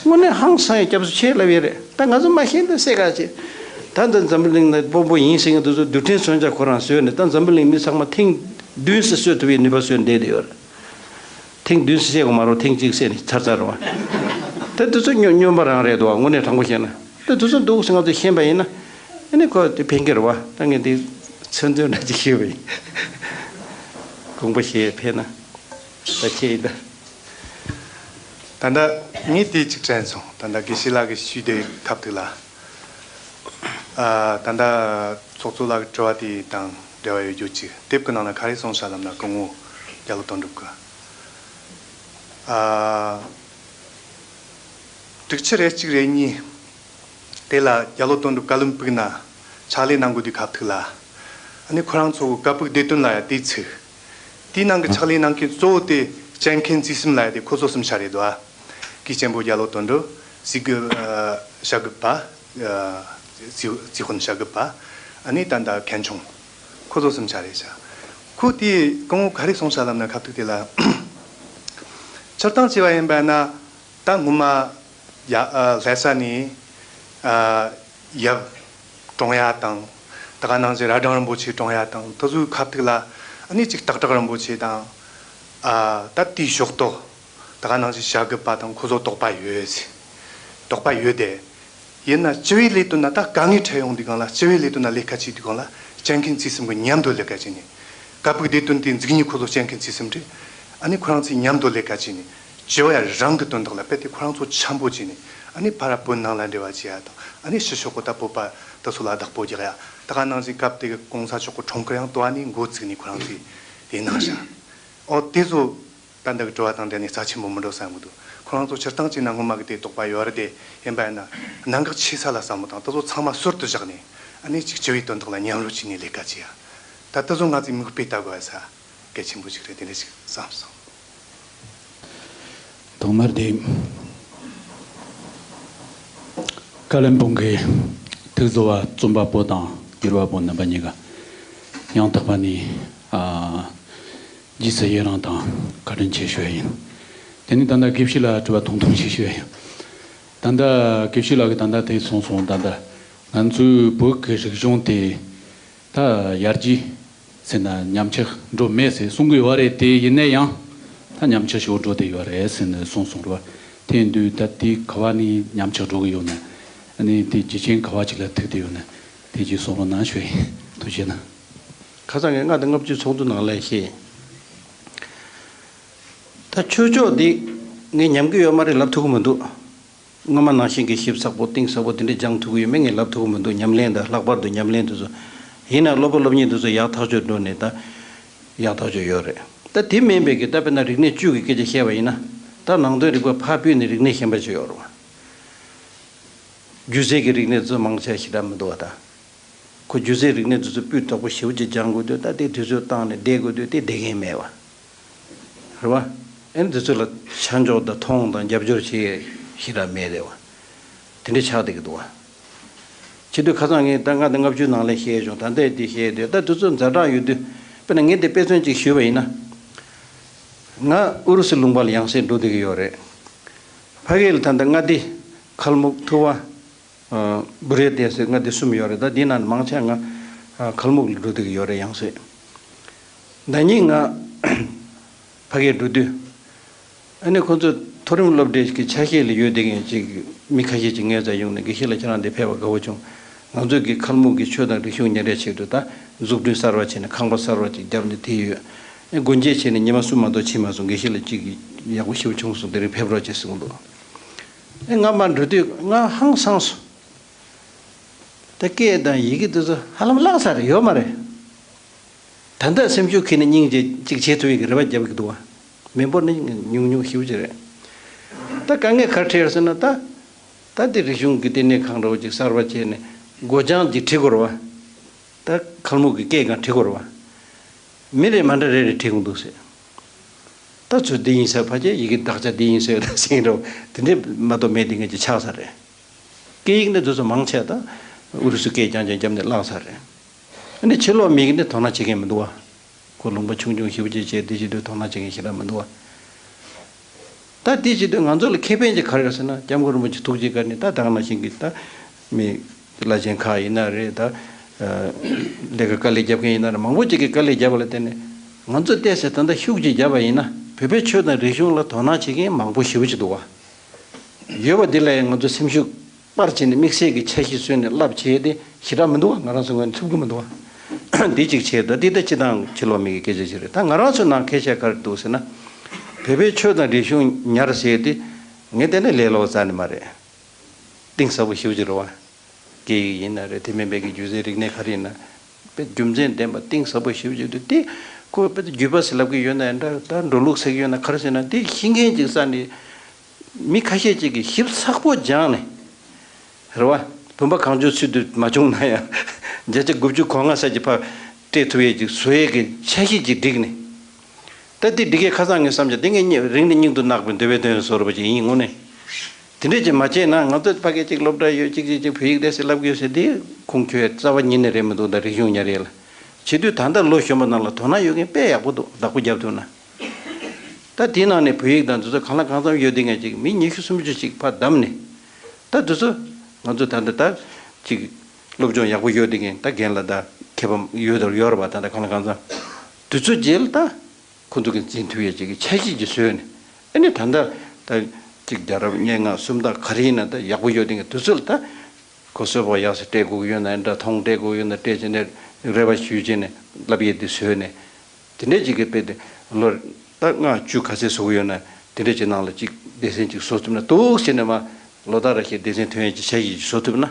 དངོས་གནས་ཧང་སང་ཡ། སྐྱབས་སུ་མཆི་ལབ་ཡས་རེད། ད་ང་ཚོ་མ་ཤེས་ན་བསད་ག་བྱེད། ད་འདི་འཛམ་བུ་གླིང་ན་དཔོན་པོ་ཡིན་ཟེར་མཁན་དེ་ཚོ་རྡུལ་ཕྲན་མཚོན་ཆ་ཁོ་རང་བཟོས་ནས། ད་འཛམ་བུ་གླིང་མི་ཚང་མ་ཐེངས་བདུན་ཙམ་གསོད་ཐུབ་པའི་ནུས་པ་བཟོས་བསྡད་དེ་ཡོད་རེད། ཐེངས་བདུན་ཙམ་བསད་དགོས་མ་རེད། ཐེངས་གཅིག་བསད་ནས་ཚར་ཚར་རེད་བ། ད་དེ་ཚོ་སྨྱོ་སྨྱོན་པ་རང་རེད་འདུག་བ། དངོས་གནས་དྲང་པོ་བཤད་ན། ད་དེ་ཚོ་འདུག་ཟེར་ང་ཚོས་ཤེས་པ་ཡིན་ན། ཨ་ནི་ཁོ་དེ་ཕན་གྱི་རེད་བ། ད་ངས་འདི་མཚོན་དོན་འདྲ་ཅིག་ཞུས་པ་ཡིན། དགོངས་པ་བཞེས་ཕེབས་ན། ད་ཁྱེད་ཡིན་ད། ད་ལྟ་ངས་དེ་གཅིག་དྲན་སོང་། ད་ལྟ་དགེ་བཤེས་ལགས་ཀྱིས་ཞུས་དེ་ཐབས་ཐིག་ལ། ཨ། ད་ལྟ་ཚོགས་གཙོ་ལགས་ཀྱི་དྲི་བ་དེ་དང་འབྲེལ་བ་ཡོད་རྒྱུ་ཅིག་དེབ་ཀྱི་ནང་ན་ག་རེ་གསུངས་ཤག་ལབ་ན། སྐུ་ངོ་རྒྱ་ལོ་དོན་གྲུབ་ཀྱིས། ཨ། དྲུག་ཅུ་རེ་གཅིག་རེ་གཉིས་དེ་ལ་རྒྱ་ལོ་དོན་གྲུབ་བཀའ་བློན་སྤུག་ན་ཕྱག་ལས་གནང་དགོས་དུས་སྐབས་ཐིག་ལ། ཨ་ནི་ཁོ་རང་ཚོ་བཀའ་སྤུག་བདེ་དོན་ལ་ཡ་དེ་ཚིག་དེའི་ནང་གི་ཕྱག་ལས་གནང་མཁན་གཙོ་བོ་དེ་ལྕམ་མཁན་རྩིས་གསུམ་ལ་ཡ་དེ་ཁོ་ཚོ་གསུམ་ཆ་རེད་དོ། ཨ། གུས་ཅན་པོ་རྒྱ་ལོ་དོན་གྲུབ། གཟིགས་དགུ། ཨ། བྱ་རྒོད་པ། ཨ། རྩིས་རྩིས་དཔོན་བྱ་རྒོད་པ། ཨ་ནི་ད་ལྟ་མཁན་ཆུང་། ཁོ་ཚོ་གསུམ་ཆ་རེད་ཤག་ཁོ་དེ་སྐུ་ངོ་ག་རེ་གསུངས་ཤག་ལབ་ན། སྐབས་ཐིག་དེ་ལ། སྤྱིར་བཏང་བྱས་པ་ཡིན་པ་ན། ད་སྔོན་མ་ཡ། ཨ། ལྷ་ས་ནས། ཨ། ཡབ་གྲོངས་ཡ་དང་། ད་ག་ནང་བཞིན་རྭ་སྒྲེང་རིན་པོ་ཆེ་གྲོངས་ཡ་དང་། དེ་ཚོའི་སྐབས་ཐིག་ལ། ཨ་ནི་གཅིག་སྟག་བྲག་རིན་པོ་ཆེ་དང་། ཨ། ད་དེའི་ཕྱོགས་གཏོགས། ད་ག་ནང་བཞིན་བྱ་རྒོད་པ་དང་ཁོ་ཚོ་དོགས་པ་ཡོད་ཟེར། དོགས་པ་ཡོད་དེ། ཡིན་ན་སྤྱི་བའི་ལས་དོན་ན་ད་དཀའ་ངལ་འཕྲད་ཡོང་དུས་སྒང་ལ། སྤྱི་བའི་ལས་དོན་ན་ལས་ཀ་བྱེད་དུས་སྒང་ལ་ལྕམ་མཁན་རྩིས་གསུམ་གྱི་མཉམ་དུ་ལས་ཀ་བྱས་ནས། བཀའ་སྤུག་བདེ་དོན་དེ་འཛུགས་མཁན་ཁོ་ཚོ་ལྕམ་མཁན་རྩིས་གསུམ་རེད། ཨ་ནི་ཁོ་རང་ཚོས་མཉམ་དུ་ལས་ཀ་བྱས་ནས། སྤྱི་བ་ཡ་རང་གི་དོན་དག་ལ་རྦད་དེ་ཁོ་རང་ཚོ་འཆམ་པོ་བྱས་ནས། ཨ་ནི་ཕར་ར་བོད་ནང་ལ་འབྲེལ་བ་བྱེད་ཡ་དང་། ཨ་ནི་ཕྱི་ཕྱོགས་གི་ད་བོད་པ་དེ་ཚོ་ལ་བདག་པོ་རྒྱག་ཡ། ད་ག་ནང་བཞིན་སྐབས་དེ་གི་གོང་ས་མཆོག་གི་འཁྲུངས་སྐར་ཡང་དེ་བ་ནས་འགོ་བཙུགས་ནས་ཁོ་རང་ཚོས་དེ་གནང་ཤག་ཨོ། དེ་ཚོ། ད་འདི་གི་དྲི་བ་དང་འབྲེལ་ནས་རྩ་ཆེན་པོ་མི་འགྲོ་བསམ་གི་འདུག་ཁོ་རང་ཚོ་སྤྱིར་བཏང་བྱས་ན་སྔོན་མ་གི་དེ་དོགས་པ་ཡོད་རེད་དེ། ཡིན་པ་ཡིན་ན་གནད་འགག་ཆེ་ས་ལ་བསམ་བློ་བཏང་། དེ་ཚོ་ཚང་མ་ཟུར་དུ་བཞག་ནས། ཨ་ནི་ཅིག་སྤྱི་བའི་དོན་དག་ལ་མཉམ་རུབ་བྱས་ནས་ལས་ཀ་བྱེད་ཡ། ད་དེ་ཚོ་ང་ཚོས་མིག་དཔེ་ལྟ་དགོས་ས་གལ་ཆེན་པོ་ཞིག་རེད། དེ་འདྲ་ཞིག་བསམ་སོང་། ཐོག་མར་དེ། བཀའ་བློན་སྤུན་གྱི་ཐུགས་བཟོ་བ་རྩོམ་པ་པོ་དང་འགྱུར་བ་པོ་རྣམ་པ་གཉིས་ཀ་ཡང་དག་པ་ནས། ཨ། རྗེས་སུ་ཡི་རང་དང་བཀའ་དྲིན་ཆེ་ཞུ་ཡ་ཡིན། དེ་ནས་ད་ལྟ་དགེ་བཤེས་ལགས་དྲི་བ་ཐུང་ཐུང་ཞིག་ཞུ་ཡ་ཡིན། ད་ལྟ་དགེ་བཤེས་ལགས་ཀྱིས་ད་ལྟ་དེ་གསུངས་སོང་། ད་ལྟ་ང་ཚོའི་བོད་ཀྱི་རིག་གཞུང་དེ་ད་ཡར་རྒྱས་ཟེར་ན་ཉམས་ཆག་འགྲོ་མེད་ཟེར་གསུང་གི་ཡོད་རེད་དེ། ཡིན་ན་ཡང་ད་ཉམས་ཆག་ཞིག་འགྲོ་བསྡད་ཡོད་རེད་ཟེར་ནས་གསུངས་སོང་རེད་བ། བསྟན་དུས་ད་དེ་ག་བ་ནས་ཉམས་ཆག་འགྲོ་གི་ཡོད་ན། ཨ་ནི་དེ་རྒྱུ་རྐྱེན་ག་བ་ཅིག་ལ་ཐུག་བསྡད་ཡོད་ན། དེ་ཅིག་གསུང་རོགས་གནང་ཞུ་ཡིན། ཐུགས་རྗེ་གནང་། ཁ་སང་ངས་ལྔ་དང་ལྔ་བཅུ་ཚོགས་འདུ་ནང་ལ་བཤད། ད་ཆོས་ཕྱོགས་འདི་ངས་ཉམས་ཀྱི་ཡོད་མ་རེད་ལབ་ཐུབ་ཀྱི་མི་འདུག་སྔོན་མ་ནང་བཞིན་གྱི་ཞིབ་ཚགས་པོ་གཏིང་ཟབ་པོ་དེ་འདྲ་སྦྱང་ཐུབ་ཀྱི་ཡོད་མེད་ངས་ལབ་ཐུབ་ཀྱི་མི་འདུག་ཉམས་ལེན་དང་ལྷག་པར་དུ་ཉམས་ལེན་དེ་ཚོ། ཡིན་ན་སློབ་པ་སློབ་གཉེར་དེ་ཚོ་ཡག་ཐག་ཆོད་འགྲོ་ནས་ད་ཡག་ཐག་ཆོད་ཡོད་རེད། ད་དེ་མིན་པའི་གི་ད་དཔེར་ན་རིག་གནས་བཅུ་གི་སྐད་ཆ་བཤད་པ་ཡིན་ན། ད་ནང་དོན་རིག་པ་ཕར་ཕུད་ནས་རིག་གནས་གཞན་པ་ཅིག་ཡོད་རེད་བ། སྒྱུ་རྩལ་གྱི་རིག་གནས་ཚོ་མང་ཆེ་ཞེ་དྲག་མི་འདུག་བ་ད། ཁོ་སྒྱུ་རྩལ་རིག་གནས་དེ་ཚོ་སྤུས་དག་པོ་ཞེ་པོ་ཅིག་སྦྱང་དགོས་དུས་ད་དེ་དུས་ཚོད་བཏང་ནས་བསྡད་དགོས་དུས་དེ་བསྡད་མཁན་མེད་བ། རེད་བ། ཨེ་ནི་དེ་ཚོ་ལ་ཆ་འཇོག་དང་མཐོང་དང་རྒྱབ་སྐྱོར་བྱེད་ཞེ་དྲག་མེད་རེད་བ། དེ་འདྲ་ཆགས་བསྡད་ཀྱི་འདུག་བ། བྱེད་དུས་ཁ་སང་ངས་ད་ལྔ་དང་ལྔ་བཅུ་ནང་ལ་བཤད་བྱུང་ད་ལྟ་འདི་བཤད་དུས་ད་དེ་ཚོ་ཛ་དྲག་ཡོད་དུས། དཔེར་ན་ངས་འདི་དཔེ་མཚོན་ཅིག་ཞུས་པ་ཡིན་ན། ང་ཨུ་རུ་སུ་ལུང་པ་ལ་ཡང་སེ་འགྲོ་བསྡད་ཀྱི་ཡོད་རེད། ཕ་གི་ལ་ད་ལྟ་མངའ་སྡེ། ཁལ་མུག་ཐུ་བ། ཨ། བུ་རེ་ཏེ་ཟེར་མངའ་སྡེ་གསུམ་ཡོད་རེད། ད་འདི་ནང་མང་ཆེ་ང་། ཨ། ཁལ་མུག་ལ་འགྲོ་བསྡད་ཀྱི་ཡོད་རེད་ཡང་སེ། ཟླ་གཉིས་ང་ཕ་གིར་འགྲོ་དུས། ཨ་ནི་ཁོ་ཚོ་མཐོ་རིམ་སློབ་གྲྭའི་གི་ཆ་ཤས་ལ་ཡོད་བསྡད་མཁན་ཅིག་མི་ཁ་ཤས་ཅིག་ངའི་རྩར་ཡོང་ནས་དགེ་བཤེས་ལགས་ཁྱེད་རང་འདིར་ཕེབས་པ་དགའ་བོ་བྱུང་། ང་ཚོ་གི་ཁལ་མུག་གི་ཆོས་དང་རིག་གཞུང་ཉམས་རེ་ཆེད་དུ་ད་འཛུགས་སྐྲུན་གསར་བ་བྱས་ནས་ཁང་པ་གསར་བ་ཅིག་བརྒྱབ་ནས་དེ་ཡོད། ཨེ་སྒོ་འབྱེད་བྱས་ནས་ཉི་མ་གསུམ་མ་གཏོགས་ཕྱིན་མ་སོང་། དགེ་བཤེས་ལགས་ཅིག་ཡག་པོ་ཞེ་པོ་བྱུང་སོང་། དེ་རིང་ཕེབས་རོགས་བྱེད་གསུངས་འདུག་ཨེ་ང་མར་འགྲོ་དུས་ང་ཧང་སངས་སོང་། ད་སྐད་དང་ཡི་གེ་དེ་ཚོ་ཧ་ལམ་བརླག་ཚར་ཡོད་མ་རེད། ད་ལྟ་སེམས་ཤུགས་ཁྱེར་ནས་སྙིང་རྗེ་གཅིག་བྱེད་ཐུབ་ཡག་གི་རེ་བ་རྒྱབ་ཀྱི་འདུག་བ། མི་འབོར་ནི་ཉུང་ཉུང་ཞེ་པོ་ཅིག་རེད། ད་དཀའ་ངལ་ག་རེ་འཕྲད་ཟེར་ན་ད། ད་འདི་རིག་གཞུང་གི་ལྟེ་གནས་ཁང་འདྲ་བོ་ཅིག་གསར་པ་བྱས་ནས་སྒོ་བྱང་ཅིག་བྲི་དགོས་རེད་བ། ད་ཁལ་མུག་གི་སྐད་སྒང་བྲི་དགོས་རེད་བ། མི་རེ་མ་འདྲ་རེ་རེ་བྲི་དགོས་འདུག་ཟེར། ད་ཚུར་འདི་ཡིན་ཟེར་ཕལ་ཆེར་ཡི་གེ་དག་ཆ་འདི་ཡིན་ཟེར་ད་ཟེར་འདྲ་བོ་དེ་འདྲས་མ་གཏོགས་མེད། དེ་ངས་ཅིག་ཆགས་ཚར་རེད། སྐད་ཡིག་འདི་ཚོ་མང་ཆེ་ད་ཨུ་རུ་སུ་སྐད་རྐྱང་རྐྱང་བརྒྱབ་ནས་བརླག་ཚར་རེད། ཨ་ནི་ཕྱི་ལོགས་མི་གིས་འདི་དོ་སྣང་བྱེད་མཁན་མི་འདུག་བ། ཁོ་ལུང་པ་ཆུང་ཆུང་ཞེ་པོ་ཅིག་བྱས་འདི་བྱེད་དུས་དོ་སྣང་བྱེད་མཁན་ཞེ་དྲག་མི་འདུག་བ། ད་འདི་བྱེད་དུས་ང་ཚོ་ལ་ཁེ་ཕན་ཅིག་ག་རེ་ཡོད་ཟེར་ན་སྐྱབས་མགོན་རིན་པོ་ཆེ་ཐུགས་རྗེ་བཀའ་ནི་ད་ད་ག་ནང་བཞིན་གྱི་ད་མི་བླ་ཆེན་ཁག་ཡིན་ན་རེད། ད་ལས་ཀ་དཀའ་ལས་རྒྱབ་མཁན་ཡིན་ན་རེད། མང་པོ་ཅིག་གིས་དཀའ་ལས་བརྒྱབ་པ་ལ་བརྟེན་ནས་ང་ཚོ་བལྟས་ཚེ་ད་ལྟ་ཤུགས་ཅིག་བརྒྱབ་པ་ཡིན་ན་བོད་པའི་ཆོས་དང་རིག་གཞུང་ལ་དོ་སྣང་བྱེད་མཁན་མང་པོ་ཞེ་པོ་ཅིག་འདུག་བ། ཡོད་པ་འདི་ལ་ཡང་ང་ཚོ་སེམས་ཤུགས་སྤར་བྱས་ནས་དམིགས་བསལ་གྱི་འཆར་གཞི་བཟོས་ནས་རླབས་ཆེ་དེ་ཞེ་དྲག་མི་འདུག་བ། ང་རང་ཚོ་ངོས་ནས་ཐུབ་ཀྱི་མི་འདུག་བ། འདི་གཅིག་བྱས། ད་འདི་ད་སྤྱི་བཏང་ཕྱི་ལོགས་མི་གི་སྐད་ཆ་ཞིག་རེད། ད་ང་རང་ཚོ་ནང་སྐད་ཆ་ག་རེ་འདུག་ཟེར་ན། བོད་པའི་ཆོས་དང་རིག་གཞུང་ཉར་ཟེར་དེ་ངས་བལྟས་ན་ལས་སླ་པོ་རྩ་ནས་མ་རེད། གཏིང་ཟབ་པོ་ཞེ་པོ་ཅིག་རེད་བ། སྐད་ཡིག་ཡིན་ན་རེད། དེ་མིན་པའི་གི་སྒྱུ་རྩལ་རིག་གནས་ག་རེ་ཡིན་ན། དཔེ་རྒྱུ་མཚན་ལྡན་པ་གཏིང་ཟབ་པོ་ཞེ་པོ་ཅིག་འདུག་དེ་ཁོ་དཔེ་བརྒྱུད་པ་ཟེར་ལབ་ཀྱི་ཡོད་ན་འདྲ། ད་འགྲོ་ལུགས་ཟེར་གྱི་ཡོད་ན་ག་རེ་ཟེར་ན་དེ་ཤེས་མཁན་ཅིག་རྩ་ནས། མི་ཁ་ཤས་ཅིག་གིས་ཞིབ་ཚགས་པོ་སྦྱངས་ནས། རེད་བ། བུམ་པ་གང་བྱོའི་ཚུལ་དུ་མ་བྱུང་ན་ཡང་། བརྒྱ་ཆ་དགུ་བཅུ་གོ་ལྔ་ཙམ་ཅིག་ཕར་སྤྲད་ཐུབ་ཡས་ཅིག་བཟོ་ཡས་ཀྱི་འཆར་གཞི་ཅིག་བསྒྲིགས་ནས། ད་དེ་འགྲིག་གས་ཁ་སང་ངས་བསམ་བྱས་དེ་ངས་རིང་ནས་སྙིང་དུ་བརྣག་པའི་འདོད་པའི་དོན་བཟོ་རུ་བ་ཅིག་ཡིན་དངོས་གནས། དེ་འདྲས་ཅིག་མ་བྱས་ན་ང་ཚོ་ཕ་གི་ཅིག་སློབ་གྲྭ་ཡོད་ཅིག་ཅིག་ཅིག་བོད་ཡིག་དེ་ཟེར་ལབ་ཀྱི་ཡོད་ཟེར་དེ་ཁུངས་འཁྱོལ་རྩ་བ་ཉིད་ནས་རེད་མི་འདུག་ད་རིག་གཞུང་ཉར་ཡས་ལ། བྱེད་དུས་ད་ལྟ་ལོ་གཞོན་པ་ནང་ལ་དོ་སྣང་ཡོད་མཁན་དཔེ་ཡག་པོ་འདུག་བདག་པོ་རྒྱབ་ཐུབ་ན། ད་དེའི་ནང་ནས་བོད་ཡིག་དང་འདི་ཚོ་གང་ལ་གང་འཚམ་ཡོད་དེ་ངས་ཅིག་མི་ཉི་ཤུ་སུམ་ཅུ་ཅིག་ཕར་བདམས་ནས། ད་འདི་ཚོ་ང་ཚོ་ད་ལྟ་ད་ཅིག་སློབ་སྦྱོང་ཡག་པོ་ཡོད་དེ་ངས་ད་རྒན་ལགས་ད་མཁས་པ་ཡོད་དང་ཡོད་རེད་པ། ད་ལྟ་གང་ལ་གང་འཚམ་འདི་ཚོ་རྗེས་ལ་ད་ཁོ་ཚོ་གི་འཛིན་ཐུབ་ཡས་ཅིག་གི་འཆར་གཞི་ཅིག་བཟོས་ནས། ཨ་ནི་ད་ལྟ་ད་ཅིག་རྒྱལ་རབས་སྙན་ངག་སུམ་རྟགས་ག་རེ་ཡིན་ན་ད་ཡག་པོ་ཡོད་དེ་ངས་འདི་ཚོ་ལ་ད། གོ་སོལ་པོ་ཡག་སེ་སྤྲད་དགོས་ཀྱི་ཡོད་ན་ཡང་འདྲ། མཐོང་སྤྲད་དགོས་ཀྱི་ཡོད་ན་སྤྲད་བྱས་ནས་རེ་བ་ཞུས་བྱས་ནས་བསླབ་ཡས་དེ་བཟོས་ནས། དེ་འདྲས་ཅིག་གི་དཔེ་དེ་ལོ་ད་ལྔ་བཅུ་ག་ཚད་བཟོ་གི་ཡོད་ན་དེ་འདྲས་ཅིག་ནང་ལ་ཅིག་སྡེ་ཚན་ཅིག་བཟོ་ཐུབ་ན་འདུག་ཟེར་ནས་མ་ལོ་ལྟར་རེ་བཞིན་སྡེ་ཚན་ཐོན་ཡས་ཀྱི་འཆར་གཞི་ཅིག་བཟོ་ཐུབ་ན་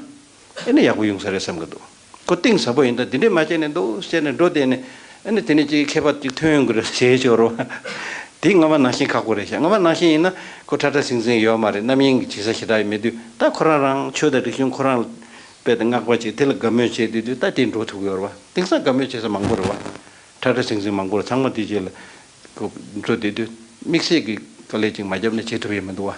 ཨེ་ནི་ཡག་པོ་ཡོང་ས་རེད་བསམ་གི་འདུག་ཁོ་གཏིང་ཟབ་པོ་ཡིན་ད་དེ་འདྲས་མ་བྱས་ནས་འདུག་ཟེར་ནས་འགྲོ་བསྡད་ནས་ཨེ་ནི་དེ་ནས་ཅིག་ཁྱད་པར་ཅིག་ཐོན་ཡོང་གི་རེད་ཟེར་ཆོག་རོ། དེ་སྔ་མ་ནང་བཞིན་ཁག་པོ་རེད་ཤག་སྔ་མ་ནང་བཞིན་ཡིན་ན་ཁོ་ཁྲ་ཁྲ་ཟིང་ཟིང་ཡོད་མ་རེད། རྣམ་གཡེང་གི་བྱེད་ས་ཞེ་དྲག་མེད་དུས་ད་ཁོ་རང་རང་ཆོས་དང་རིག་གཞུང་ཁོ་རང་ལ་དཔེ་དང་བསྔགས་པ་ཅིག་དེ་ལ་དགའ་མོས་བྱས་བསྡད་དུས་ད་དེ་འགྲོ་ཐུབ་ཀྱི་ཡོད་རེད་བ། དེང་སང་དགའ་མོས་བྱེད་ས་མང་པོ་རེད་བ། ཁྲ་ཁྲ་ཟིང་ཟིང་མང་པོ་རེད། ཚང་མ་དེ་རྗེས་ལ་ཁོ་འགྲོ་བསྡད་དུས་དམིགས་བསལ་གྱི་དཀའ་ལས་ཅིག་མ་བརྒྱབ་ན་བྱེད་ཐུབ་ཡས་མི་འདུག་བ།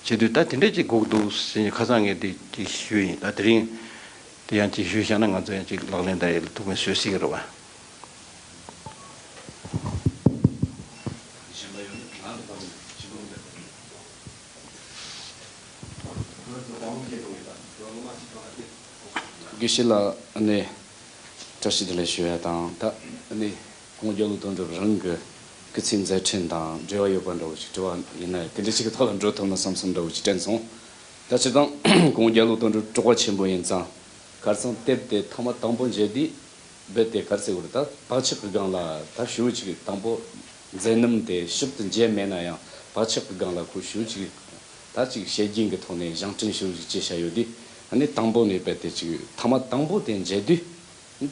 བྱེད་དུས་ད་དེ་འདྲས་ཅིག་དགོས་འདུག་ཟེར་ནས་ཁ་སང་ངས་དེ་ཅིག་ཞུས་ཡིན། ད་དེ་རིང་དེ་ཡང་ཅིག་ཞུས་བཞག་ན་ང་ཚོ་ཡང་ཅིག་ལག་ལེན་བསྟར་ཡས་ལ་ཐུགས་ཕན་གསོས་སྲིད་ཀྱི་རེད་བ། དགེ་བཤེས་ལགས་ནས་བཀྲ་ཤིས་བདེ་ལེགས་ཞུ་ཡ་དང་། ད་ནི་ཁོང་རྒྱ་ལོ་དོན་གྲུབ་རང་གི་ སྐུ་ཚེའི་མཛད་འཕྲིན་དང་འབྲེལ་བ་ཡོད་པ་འདྲ་བོ་ཞིག་དྲི་བ་ཡིན་ན་དེ་འདྲ་ཞིག་གི་ཐོག་ལ་འགྲོ་ཐུབ་ན་བསམ་བསམ་འདྲ་བོ་ཞིག་དྲན་སོང་། ད་སྤྱིར་བཏང་གོང་རྒྱལ་ལོ་དོན་གྲུབ་གྲགས་པ་ཆེན་པོ་ཡིན་ཙང་། ཁ་སང་དེབ་དེ་ཐེངས་མ་དང་པོ་མཇལ་དུས་རྦད་དེ་ག་རེ་ཟེར་དགོས་རེད། ད་བག་ཆགས་ཀྱི་སྒང་ལ་ད་ཞེ་པོ་ཅིག་དང་པོ་མཛད་རྣམ་དེ་ཞིབ་ཏུ་མཇལ་མེད་ན་ཡང་བག་ཆགས་ཀྱི་སྒང་ལ་ཁོ་ཞེ་པོ་ཅིག་ད་ཅིག་བཤད་རྒྱུན་གྱི་ཐོག་ནས་སྦྱང་ཕྲིན་ཞེ་པོ་ཅིག་བྱས་བཞག་ཡོད་དུས། ཨ་ནི་དང་པོ་ནས་རྦད་དེ་ཅིག་ཐེངས་མ་དང་པོ་དེ་མཇལ་དུས།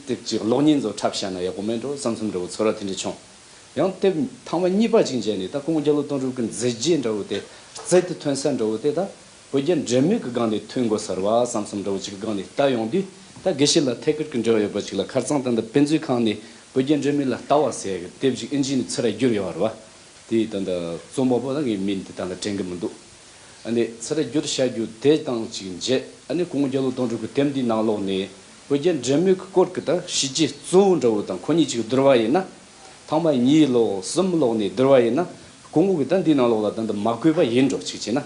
དེབ་ཅིག་གློག་བརྙན་བཟོ་འཁྲབ་བྱས་ན་ཡག་པོ་མེད་འགྲོ་བསམ་བསམ་འདྲ་བོ་ཚོར་བ་དེ་འདྲ་བྱུང་། ཡང་དེབ་ཐེངས་མ་གཉིས་པ་ཅིག་མཇལ་ནས་ད་སྐུ་ངོ་རྒྱལ་ལོ་དོན་གྲུབ་ཀྱི་མཛད་རྗེས་འདྲ་བོ་དེ་རྩལ་དུ་ཐོན་ས་འདྲ་བོ་དེ་ད་བོད་རྒྱ་འབྲེལ་མོལ་གྱི་སྒང་ནས་ཐོན་དགོས་ས་རེད་བ་བསམ་བསམ་འདྲ་བོ་ཅིག་གི་སྒང་ནས་ལྟ་ཡོང་དུས། ད་དགེ་བཤེས་ལགས་ཐད་ཀར་གྱི་འབྲེལ་བ་ཡོད་པ་ཅིག་ལ་ཁ་སང་ད་ལྟ་དཔེ་མཛོད་ཁང་ནས་བོད་རྒྱ་འབྲེལ་མོལ་ལ་ལྟ་བ་ཟེར་ཡག་གི་དེབ་ཅིག་ཨིན་ཇི་ནས་ཚུར་བསྒྱུར་ཡོད་རེད་བ། དེ་ད་ལྟ་རྩོམ་པ་པོ་ད་ངས་མིང་དེ་ད་ལྟ་དྲན་གྱི་མི་འདུག་ཨ་ནི་ཚུར་བསྒྱུར་བྱ་རྒྱུ་དེ་དང་ཅིག་མཇལ། ཨ་ནི་སྐུ་ངོ་རྒྱལ་ལོ་དོན་གྲུབ་ཀྱི་དེབ་འདིའི་ནང་ལོགས་ནས་བོད་རྒྱ་འབྲེལ་མོལ་གྱི་སྐོར་གྱི་ད་བྱས་རྗེས་གཙོ་བོ་འདྲ་བོ་དང་ཁོ་གཉིས་ཅིག་བསྡུར་བ་ཡིན་ན། ཐེངས་མ་གཉིས་ལོག་གསུམ་ལོག་ནས་བསྡུར་བ་ཡིན་ན། སྐུ་ངོ་གིས་ད་འདིའི་ནང་ལོགས་ལ་ད་འདི་མ་བཀོད་པ་ཡིན་འགྲོ་ཅིག་བྱས་ན།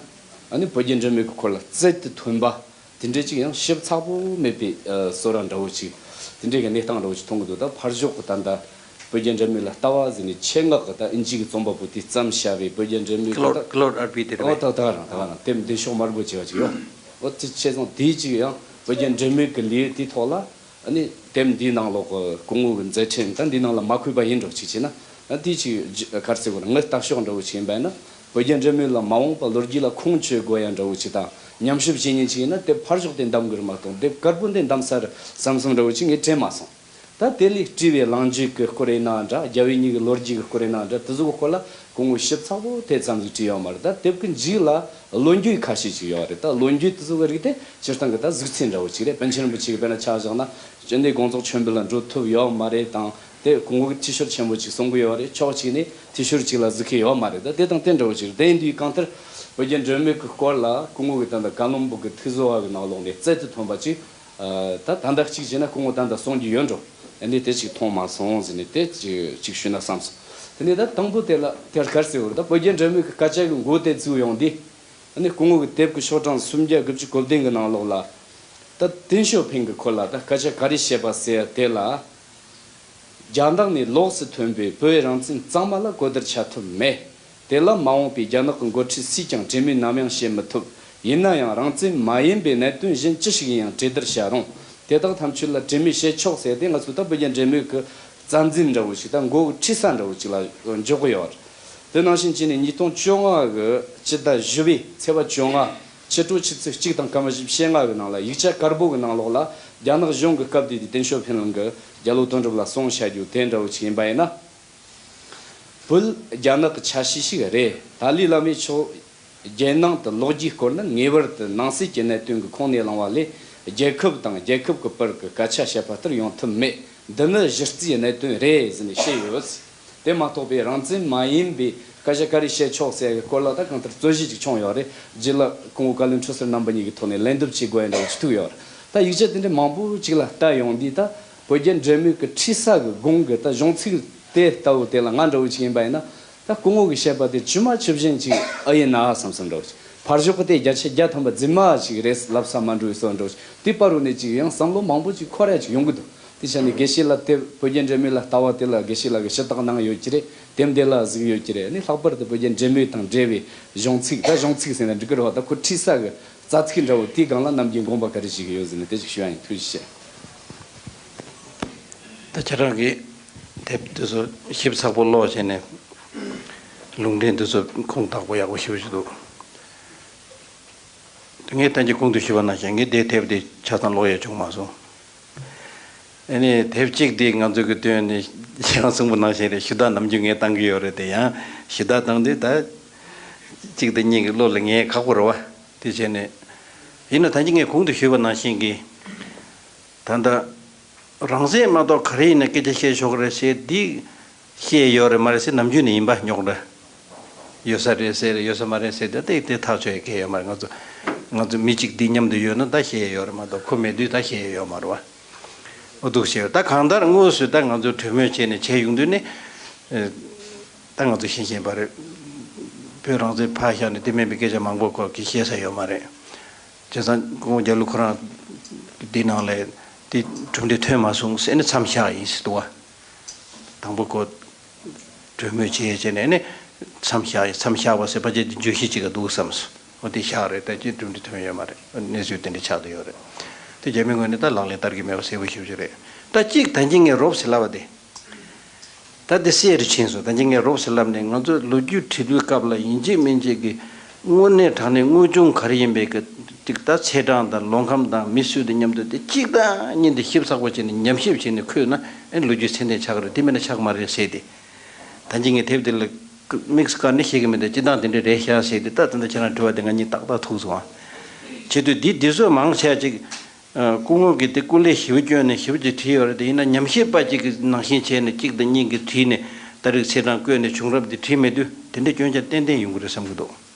ཨ་ནི་བོད་རྒྱ་འབྲེལ་མོལ་གྱི་སྐོར་ལ་རྩལ་དུ་ཐོན་པ། དེ་འདྲའི་ཅིག་ཡང་ཞིབ་ཚགས་པོ་མེད་པའི་ཨ་བཟོ་འདྲ་འདྲ་བོ་ཅིག་དེ་འདྲའི་གི་གནས་སྟངས་འདྲ་བོ་ཅིག་མཐོང་གི་འདུག་ད་ཕར་ཕྱོགས་ཀྱི་ད་ལྟ་བོད་རྒྱ་འབྲེལ་མོལ་ལ་ལྟ་བ་ཟེར་ནས་ཆེད་མངགས་ཀྱི་ད་ཨིན་ཇི་གི་རྩོམ་པ་པོ་དེས་བརྩམས་བྱ་བའི་བོད་རྒྱ་འབྲེལ་མོལ་གྱི་ད། ཀློད་ཀློད་ཨར་པི་དེ་རེད་ཨོ་པས། ད་ད་རང་ད་རང་དེབ་འདི་ཤོག་དམར་པོ་བྱས་པ་ཅིག་ཡོད། ཨོ་དེ་བྱས་ཙང་དེའི་ཅིག་ཡང་བོད་རྒྱ་འབྲེལ་མོལ་གྱི་ལེའུ་དེའི་ཐོག་ལ། ཨ་ནི་དེབ་འདིའི་ནང་ལོགས་ཀྱི་སྐུ་ངོ་གི་མཛད་འཕྲིན་ད་འདིའི་ནང་ལ་མ་བཀོད་པ་ཡིན་འགྲོ་ཅིག་བྱས་ན། ཨ་དེའི་ཅིག་ག་རེ་ཟེར་དགོས་རེད། ངའི་ལྟ་ཕྱོགས་འདྲ་བོ་ཅིག་ཡིན་པ་ཡིན་ན། བོད་རྒྱ་འབྲེལ་མོལ་ལ་མ་འོངས་པ་ལོ་རྒྱུས་ལ་ཁུངས་བཅོལ་དགོས་ཡ་འདྲ་བོ་ཅིག་དང་ཉམས་ཞིབ་བྱེད་མཁན་ཅིག་ཡིན་ན་དེབ་ཕར་ཕྱོགས་དེ་འདེམས་དགོས་རེད་མ་གཏོགས་དེབ་དཀར་པོ་འདི་འདེམས་ས་རེད་བསམ་བསམ་འདྲ་བོ་ཅིག་ངས་དྲན་མ་སོང་། ད་དེ་ལས་བྲིས་པའི་གླེང་བརྗོད་ཀྱི་སྐོར་ཡིན་ན་འདྲ། རྒྱལ་བའི་གཉིས་ཀྱི་ལོ་རྒྱུས་ཀྱི་སྐོར་ཡིན་ན་འདྲ། དེ་ཚོ་གི་སྐོར་ལ་སྐུ་ངོས་ཞིབ་ཚགས་པོ་དེ་ཙམ་ཞིག་བྲིས་ཡོད་མ་རེད། ད་དེབ་ཀྱི་མཇུག་ལ་ལོ་རྒྱུས་ཁ་ཤས་ཅིག་ཡོད་རེད། ད་ལོ་རྒྱུས་དེ་ཚོ་གི་རིགས་དེ་སྤྱིར་བཏང་གི་ད་གཟིགས་ཚུལ་འདྲ་བོ་ཅིག་རེད། པཎ་ཆེན་རིན་པོ་ཆེ་གིས་དཔེར་ན་ཆ་བཞག་ན་སྤྱི་འདུས་དགོངས་རྫོགས་མཆོད་འབུལ་ལ་འགྲོ་ཐུབ་ཡོད་མ་རེད་དང་། དེ་སྐུ་ངོ་གིས་འཐུས་ཤོར་ཆེན་པོ་ཅིག་གསུང་གི་ཡོད་རེད། ཕྱོགས་གཅིག་ནས་འཐུས་ཤོར་ཅིག་ལ་གཟིགས་མཁན་ཡོད་མ་རེད། ད་དེ་དང་དེ་འདྲ་བོ་ཅིག་རེད། དེ་ཡིན་དུས་གང་ལྟར་བོད་རྒྱ་འབྲེལ་མོལ་གྱི་སྐོར་ལ་སྐུ་ངོ་གིས་ད་ལྟ་བཀའ་བློན་པོ་གི་ཐུགས་གསོ་བ་གི་ནང་ལོགས་ནས་རྩལ་དུ་ཐོན་པ་ཅིག་ད་ད་ལྟ་གཅིག་བྱས་ན་སྐུ་ངོ་ད་ལྟ་གསུང་རྒྱུ་ཡོད་འགྲོ། ཨ་ནི་དེ་ཅིག་མཐོང་མ་སོང་ཟེར་ནས་དེ་ཅིག་ཅིག་ཞུས་ན་བསམ་སོང་། དེ་ནས་ད་དང་པོ་དེ་ལ་དེར་ག་རེ་ཟེར་དགོས་རེད། ད་བོད་རྒྱ་འབྲེལ་མོལ་གྱི་སྐད་ཆ་གི་མགོ་དེ་བཙུགས་ཡོང་དུས། ཨ་ནི་སྐུ་ངོ་གི་དེབ་ཀྱི་ཤོག་གྲངས་སུམ་བརྒྱ་དགུ་བཅུ་གོ་བདུན་གི་ནང་ལོགས་ལ། ད་ཏིན་ཞོ་ཕིང་གི་སྐོར་ལ་ད་སྐད་ཆ་ག་རེ་བཤད་པ་ཟེར་དེ་ལ། རྒྱ་ནག་ནས་ལོགས་སུ་ཐོན་པའི་བོད་རང་བཙན་གཙང་མ་ལ་གོ་བསྡུར་བྱ་ཐུབ་མེད། དེ་ལ་མ་འོངས་པའི་རྒྱ་ནག་གི་འགོ་ཁྲིད་སུས་ཀྱང་གྲོས་མོལ་ནམ་ཡང་བྱེད་མི་ཐུབ། ཡིན་ན་ཡང་རང་བཙན་མ་ཡིན་པའི་གནད་དོན་གཞན་ཅི་ཞིག་ཡིན་ཡང་གྲོས་བསྡུར་བྱ་རུང་། དེ་དག་ཐམས་ཅད་ལ་གྲོས་མོལ་བྱེད་ཆོག་ཟེར་ཏེ་ང་ཚོ་ད་བོད་རྒྱ་འབྲེལ་མོལ་གྱི་རྩ་འཛིན་འདྲ་བོ་ཞིག་དང་མགོ་ཁྲིད་ས་འདྲ་བོ་ཞིག་ལ་འཇོག་གི་ཡོད་རེད། དེ་ནང་བཞིན་བྱས་ནས་ཉིས་སྟོང་བཅོ་ལྔ་གི་སྤྱི་ཟླ་བཞི་པའི་ཚེས་པ་བཅོ་ལྔ། ཕྱི་དྲོ་ཆུ་ཚོད་གཅིག་དང་སྐར་མ་བཞི་བཅུ་ཞེ་ལྔ་གི་ནང་ལ་ཡིག་ཆ་དཀར་པོ་གི་ནང་ལོགས་ལ་རྒྱ་ནག་གཞུང་གི་སྐབས་དེ་དུས་ཏེང་ཞའོ་ཕིང་ལགས་ཀྱིས་རྒྱ་ལོ་དོན་གྲུབ་ལ་གསུངས་བཞག་རྒྱུ་དེ་འདྲ་བོ་ཅིག་ཡིན་པ་ཡིན་ན། བོད་རྒྱ་ནག་གི་ཆ་ཤས་ཤིག་རེད། ཏཱ་ལའི་བླ་མས་ཆོས་རྒྱལ་ནང་དུ་ལོག་རྒྱུའི་སྐོར་ནི་ངེས་པར་དུ་ནང་སྲིད་ཀྱི་གནད་དོན་གྱི་ཁོངས་ནས་བླངས་པ་ལས། རྒྱལ་ཁབ་དང་རྒྱལ་ཁབ་ཀྱི་བར་གྱི་སྐད་ཆ་བཤད་པ་ལྟར་ཡོང་ཐབས་མེད། འདི་ནི་གཞི་རྩའི་གནད་དོན་རེད་ཟེར་ནས་བཤད་ཡོད། དེ་མ་གཏོགས་པའི་རང་བཙན་མ་ཡིན་པའི་སྐད་ཆ་ག་རེ་བཤད་ཆོག་ཟེར་བའི་སྐོར་ལ་ད་གང་ལྟར་རྩོད་གཞི་ཅིག་བྱུང་ཡོད་རེད། རྗེས་ལ་སྐུ་ངོ་བཀའ་བློན་ཁྲི་ཟུར་རྣམ་པ་གཉིས་ཀྱི་ཐོག་ནས་ལན་འདེབས་བྱེད་དགོས་ཡ་འདྲ་བོ་ཅིག་ཐུག་ཡོད་རེད། ད་ཡིག་ཆ་དེ་འདྲའི་མང་པོ་ཅིག་ལ་ལྟ་ཡོང་དུས་ད་བོད་རྒྱ་འབྲེལ་མོལ་གྱི་འཁྲིད་ས་གི་གོང་གི་ད་གཞུང་ཚིག་དེ་ལྟ་བུ་དེ་ལ་ང་འདྲ་བོ་ཅིག་ཡིན་པ་ཡིན་ན། ད་སྐུ་ངོ་གིས་བཤད་པ་དེ་ཇི་མ་ཇི་བཞིན་ཅིག་ཨེ་ཡིན་ན་བསམ་བསམ་འདྲ་བོ་ཅིག་ཕར་ཞོག་གི་དེ་བརྒྱ་ཆ་བརྒྱ་ཐམ་པ་རྫུན་མ་ཅིག་རེད་ལབ་ས་མ་འགྲོ་བའི་བཟོ་འདྲ་བོ་ཅིག་དེ་བར་རུ་ནས་ཅིག་ཡང་བསམ་བློ་མང་པོ་ཅིག་འཁོར་ཡ་ཅིག་ཡོང་གི་འདུག་དེ་ཆ་ནས་དགེ་བཤེས་ལགས་དེ་བོད་རྒྱ་འབྲེལ་མོལ་ལ་ལྟ་བ་དེ་ལ་དགེ་བཤེས་ལགས་ཀྱིས་ཞུ་དག་གནང་ཡོད་ཀྱི་རེད། དེབ་འདི་ལ་གཟིགས་ཡོད་ཀྱི་རེད། ཨ་ནི་ལྷག་པར་དུ་བོད་རྒྱ་འབྲེལ་མོལ་དང་འབྲེལ་བའི་གཞུང་ཚིག་ད་གཞུང་ཚིག་ཟེར་ན་འགྲིག་གི་རེད་བ། ད་ཁོ་ཁྲིད་ས་གི་རྩ་ཚིག་འདྲ་བོ་དེའི་སྒང་ལ་ནམ་རྒྱུན་དགོངས་པ་ག་རེ་བཞེས་ཀྱི་ཡོད་ཟེར་ནས་དེ་ཅིག་ཞུ་ཡ་ཡིན། ཐུགས་རྗེ་ཆེ། ད་ཁྱེད་རང་གིས་དེབ་དེ་ཚོ་ཞིབ་ཚགས་པོ་ཀློག་བྱས་ནས་ལུང་འདྲེན་དེ་ཚོ་ཁུངས་དག་པོ་ཡག་པོ་ཞེ་པོ་ཅིག་འདུག་ངས་ད་གིན་གོང་དུ་ཞུས་པ་ནང་བཞིན་ངས་དེ་དེབ་དེ་ཆ་ཚང་ཀློག་ཡ་བྱུང་མ་སོང་། ཨ་ནི་དེབ་གཅིག་དེ་ང་ཚོ་གི་དོན་ནི་ཡང་གསུངས་པ་ནང་བཞིན་རེད། ཞུ་དག་ནམ་རྒྱུན་ངས་བཏང་གི་ཡོད་རེད། དེ་ཡང་ཞུ་དག་བཏང་དུས་ད་གཅིག་དང་གཉིས་ཀྱི་བློ་ལ་ངེས་ཁག་པོ་རེད་བ། དེ་བྱས་ནས་ཡིན་ན་ད་གིན་ངས་གོང་དུ་ཞུས་པ་ནང་བཞིན་གྱི་ད་ལྟ་རང་བཙན་མ་གཏོགས་ག་རེ་ཡིན་ན་སྐད་ཆ་བཤད་ཆོག་གི་རེད་ཟེར་འདི་བཤད་ཡོད་རེད་མ་རེད་ཟེར་ནམ་རྒྱུན་ནས་ཡིན་པ་རྙོག་དྲ་ཡོད་ས་རེད་ཟེར་ཡོད་ས་མ་རེད་ཟེར་ད་དེ་དེ་ཐག་ཆོད་ཡ་གལ་ཡོད་མ་རེད། ང་ཚོ་ང་ཚོ་མི་གཅིག་འདི་མཉམ་དུ་ཡོད་ན་ད་བཤད་ཡ་ཡོད་རེད་མ་གཏོགས་ཁོ་མེད་དུས་ད་བཤད་ཡ་ཡོད་མ་རེད་བ། འོ་འདུག་བཤད་ཡོད། ད་གང་ལྟར་དངོས་སུ་ད་ང་ཚོ་གྲོས་མོལ་བྱས་ནས་བྱས་ཡོང་དུས་ནི་ད་ང་ཚོ་ཤེས་བཞིན་པ་རེད། བོད་རང་བཙན་ཕར་བཞག་ནས་དེ་མིན་པའི་སྐད་ཆ་མང་པོ་སྐོར་གྱི་བཤད་ས་ཡོད་མ་རེད། བྱས་ཙང་སྐུ་ངོ་རྒྱ་ལོ་ཁོ་རང་འདི་ནང་ལ་དེ་གྲུབ་འབྲས་ཐོན་མ་སོང་ཟེར་ནས་མཚམས་བཞག་ཡིན་ཟེར་འདུག་བ། དང་པོ་ཁོ་ གྲོས་མོལ་བྱས་བྱས་ནས་ནི་མཚམས་བཞག་མཚམས་བཞག་པ་ཟེར་ཕལ་ཆེར་བརྗོད་གཞི་གཅིག་ག་འདུག་བསམས་སོང་། འོ་དེ་བཞག་རེད། ད་ཅི་གྲུབ་འབྲས་ཐོན་ཡོད་མ་རེད། གནས་ཚུལ་དེ་འདྲ་ཆགས་བསྡད་ཡོད་རེད། དེ་རྒྱ་མི་ངོས་ནས་ད་ལག་ལེན་བསྟར་གྱི་མེད་པ་གསལ་པོ་ཞེ་པོ་ཅིག་རེད། ད་གཅིག་ད་གིན་ངས་རོབ་ཟེར་ལབ་པ་དེ། ད་དེ་གསལ་རུ་ཕྱིན་སོང་། ད་གིན་ངས་རོབ་ཟེར་ལབ་ནས་ང་ཚོ་ལོ་རྒྱུས་བྲིས་དུས་སྐབས་ལ་ཡིན་གཅིག་མིན་གཅིག་གི་དངོས་གནས་དྲང་གནས་དངོས་བྱུང་ག་རེ་ཡིན་པའི་གི་ཅིག་ད་ཚེས་གྲངས་དང་ལོ་ཁམས་དང་མི་སུ་དང་མཉམ་དུ་དེ་གཅིག་དང་གཉིས་དེ་ཞིབ་ཚགས་པོ་བྱས་ནས་ཉམས་ཞིབ་བྱས་ནས་འཁོད་ན་ཨེ་ལོ་རྒྱུས་ཚད་ལྡན་ཆགས་ཀྱི་རེད། དེ་མིན་ན་ཆགས་མ་རེད་ཟེར་ཏེ། ད་གིན་ངས་དེབ་དེ་ལ་དམིགས་སུ་བཀར་ནས་བཤད་ཀྱི་མི་འདུག་སྤྱིར་བཏང་དེ་འདྲ་རེད་ཤག་ཟེར་ཏེ། ད་ད་ལྟ་ཁྱེད་རང་དྲི་བ་དེ་ང་གཉིས་ཏག་ཏག་ཐུག་སོང་ཨ། བྱེད་དུས་འདི་འདི་ཚོ་མང་ཆེ་ཅིག་སྐུ་ངོ་གིས་དེ་སྐུ་ལས་ཞིབ་བསྐྱོན་ནས་ཞིབ་ཅིག་བྲིས་ཡོད་རེད་དེ། ཡིན་ན་ཉམས་ཞིབ་པ་ཅིག་གི་ནང་བཞིན་བྱས་ནས་གཅིག་དང་གཉིས་ཀྱིས་བྲིས་ནས་ད་རེས་ཚེས་གྲངས་བཀོད་ནས་བྱུང་རབས་འདི་བྲིས་མེད་དུས་དེ་འདྲའི་སྐྱོན་ཆ་ཏན་ཏན་ཡོང་གི་རེད་བསམ་གྱི་འདུག་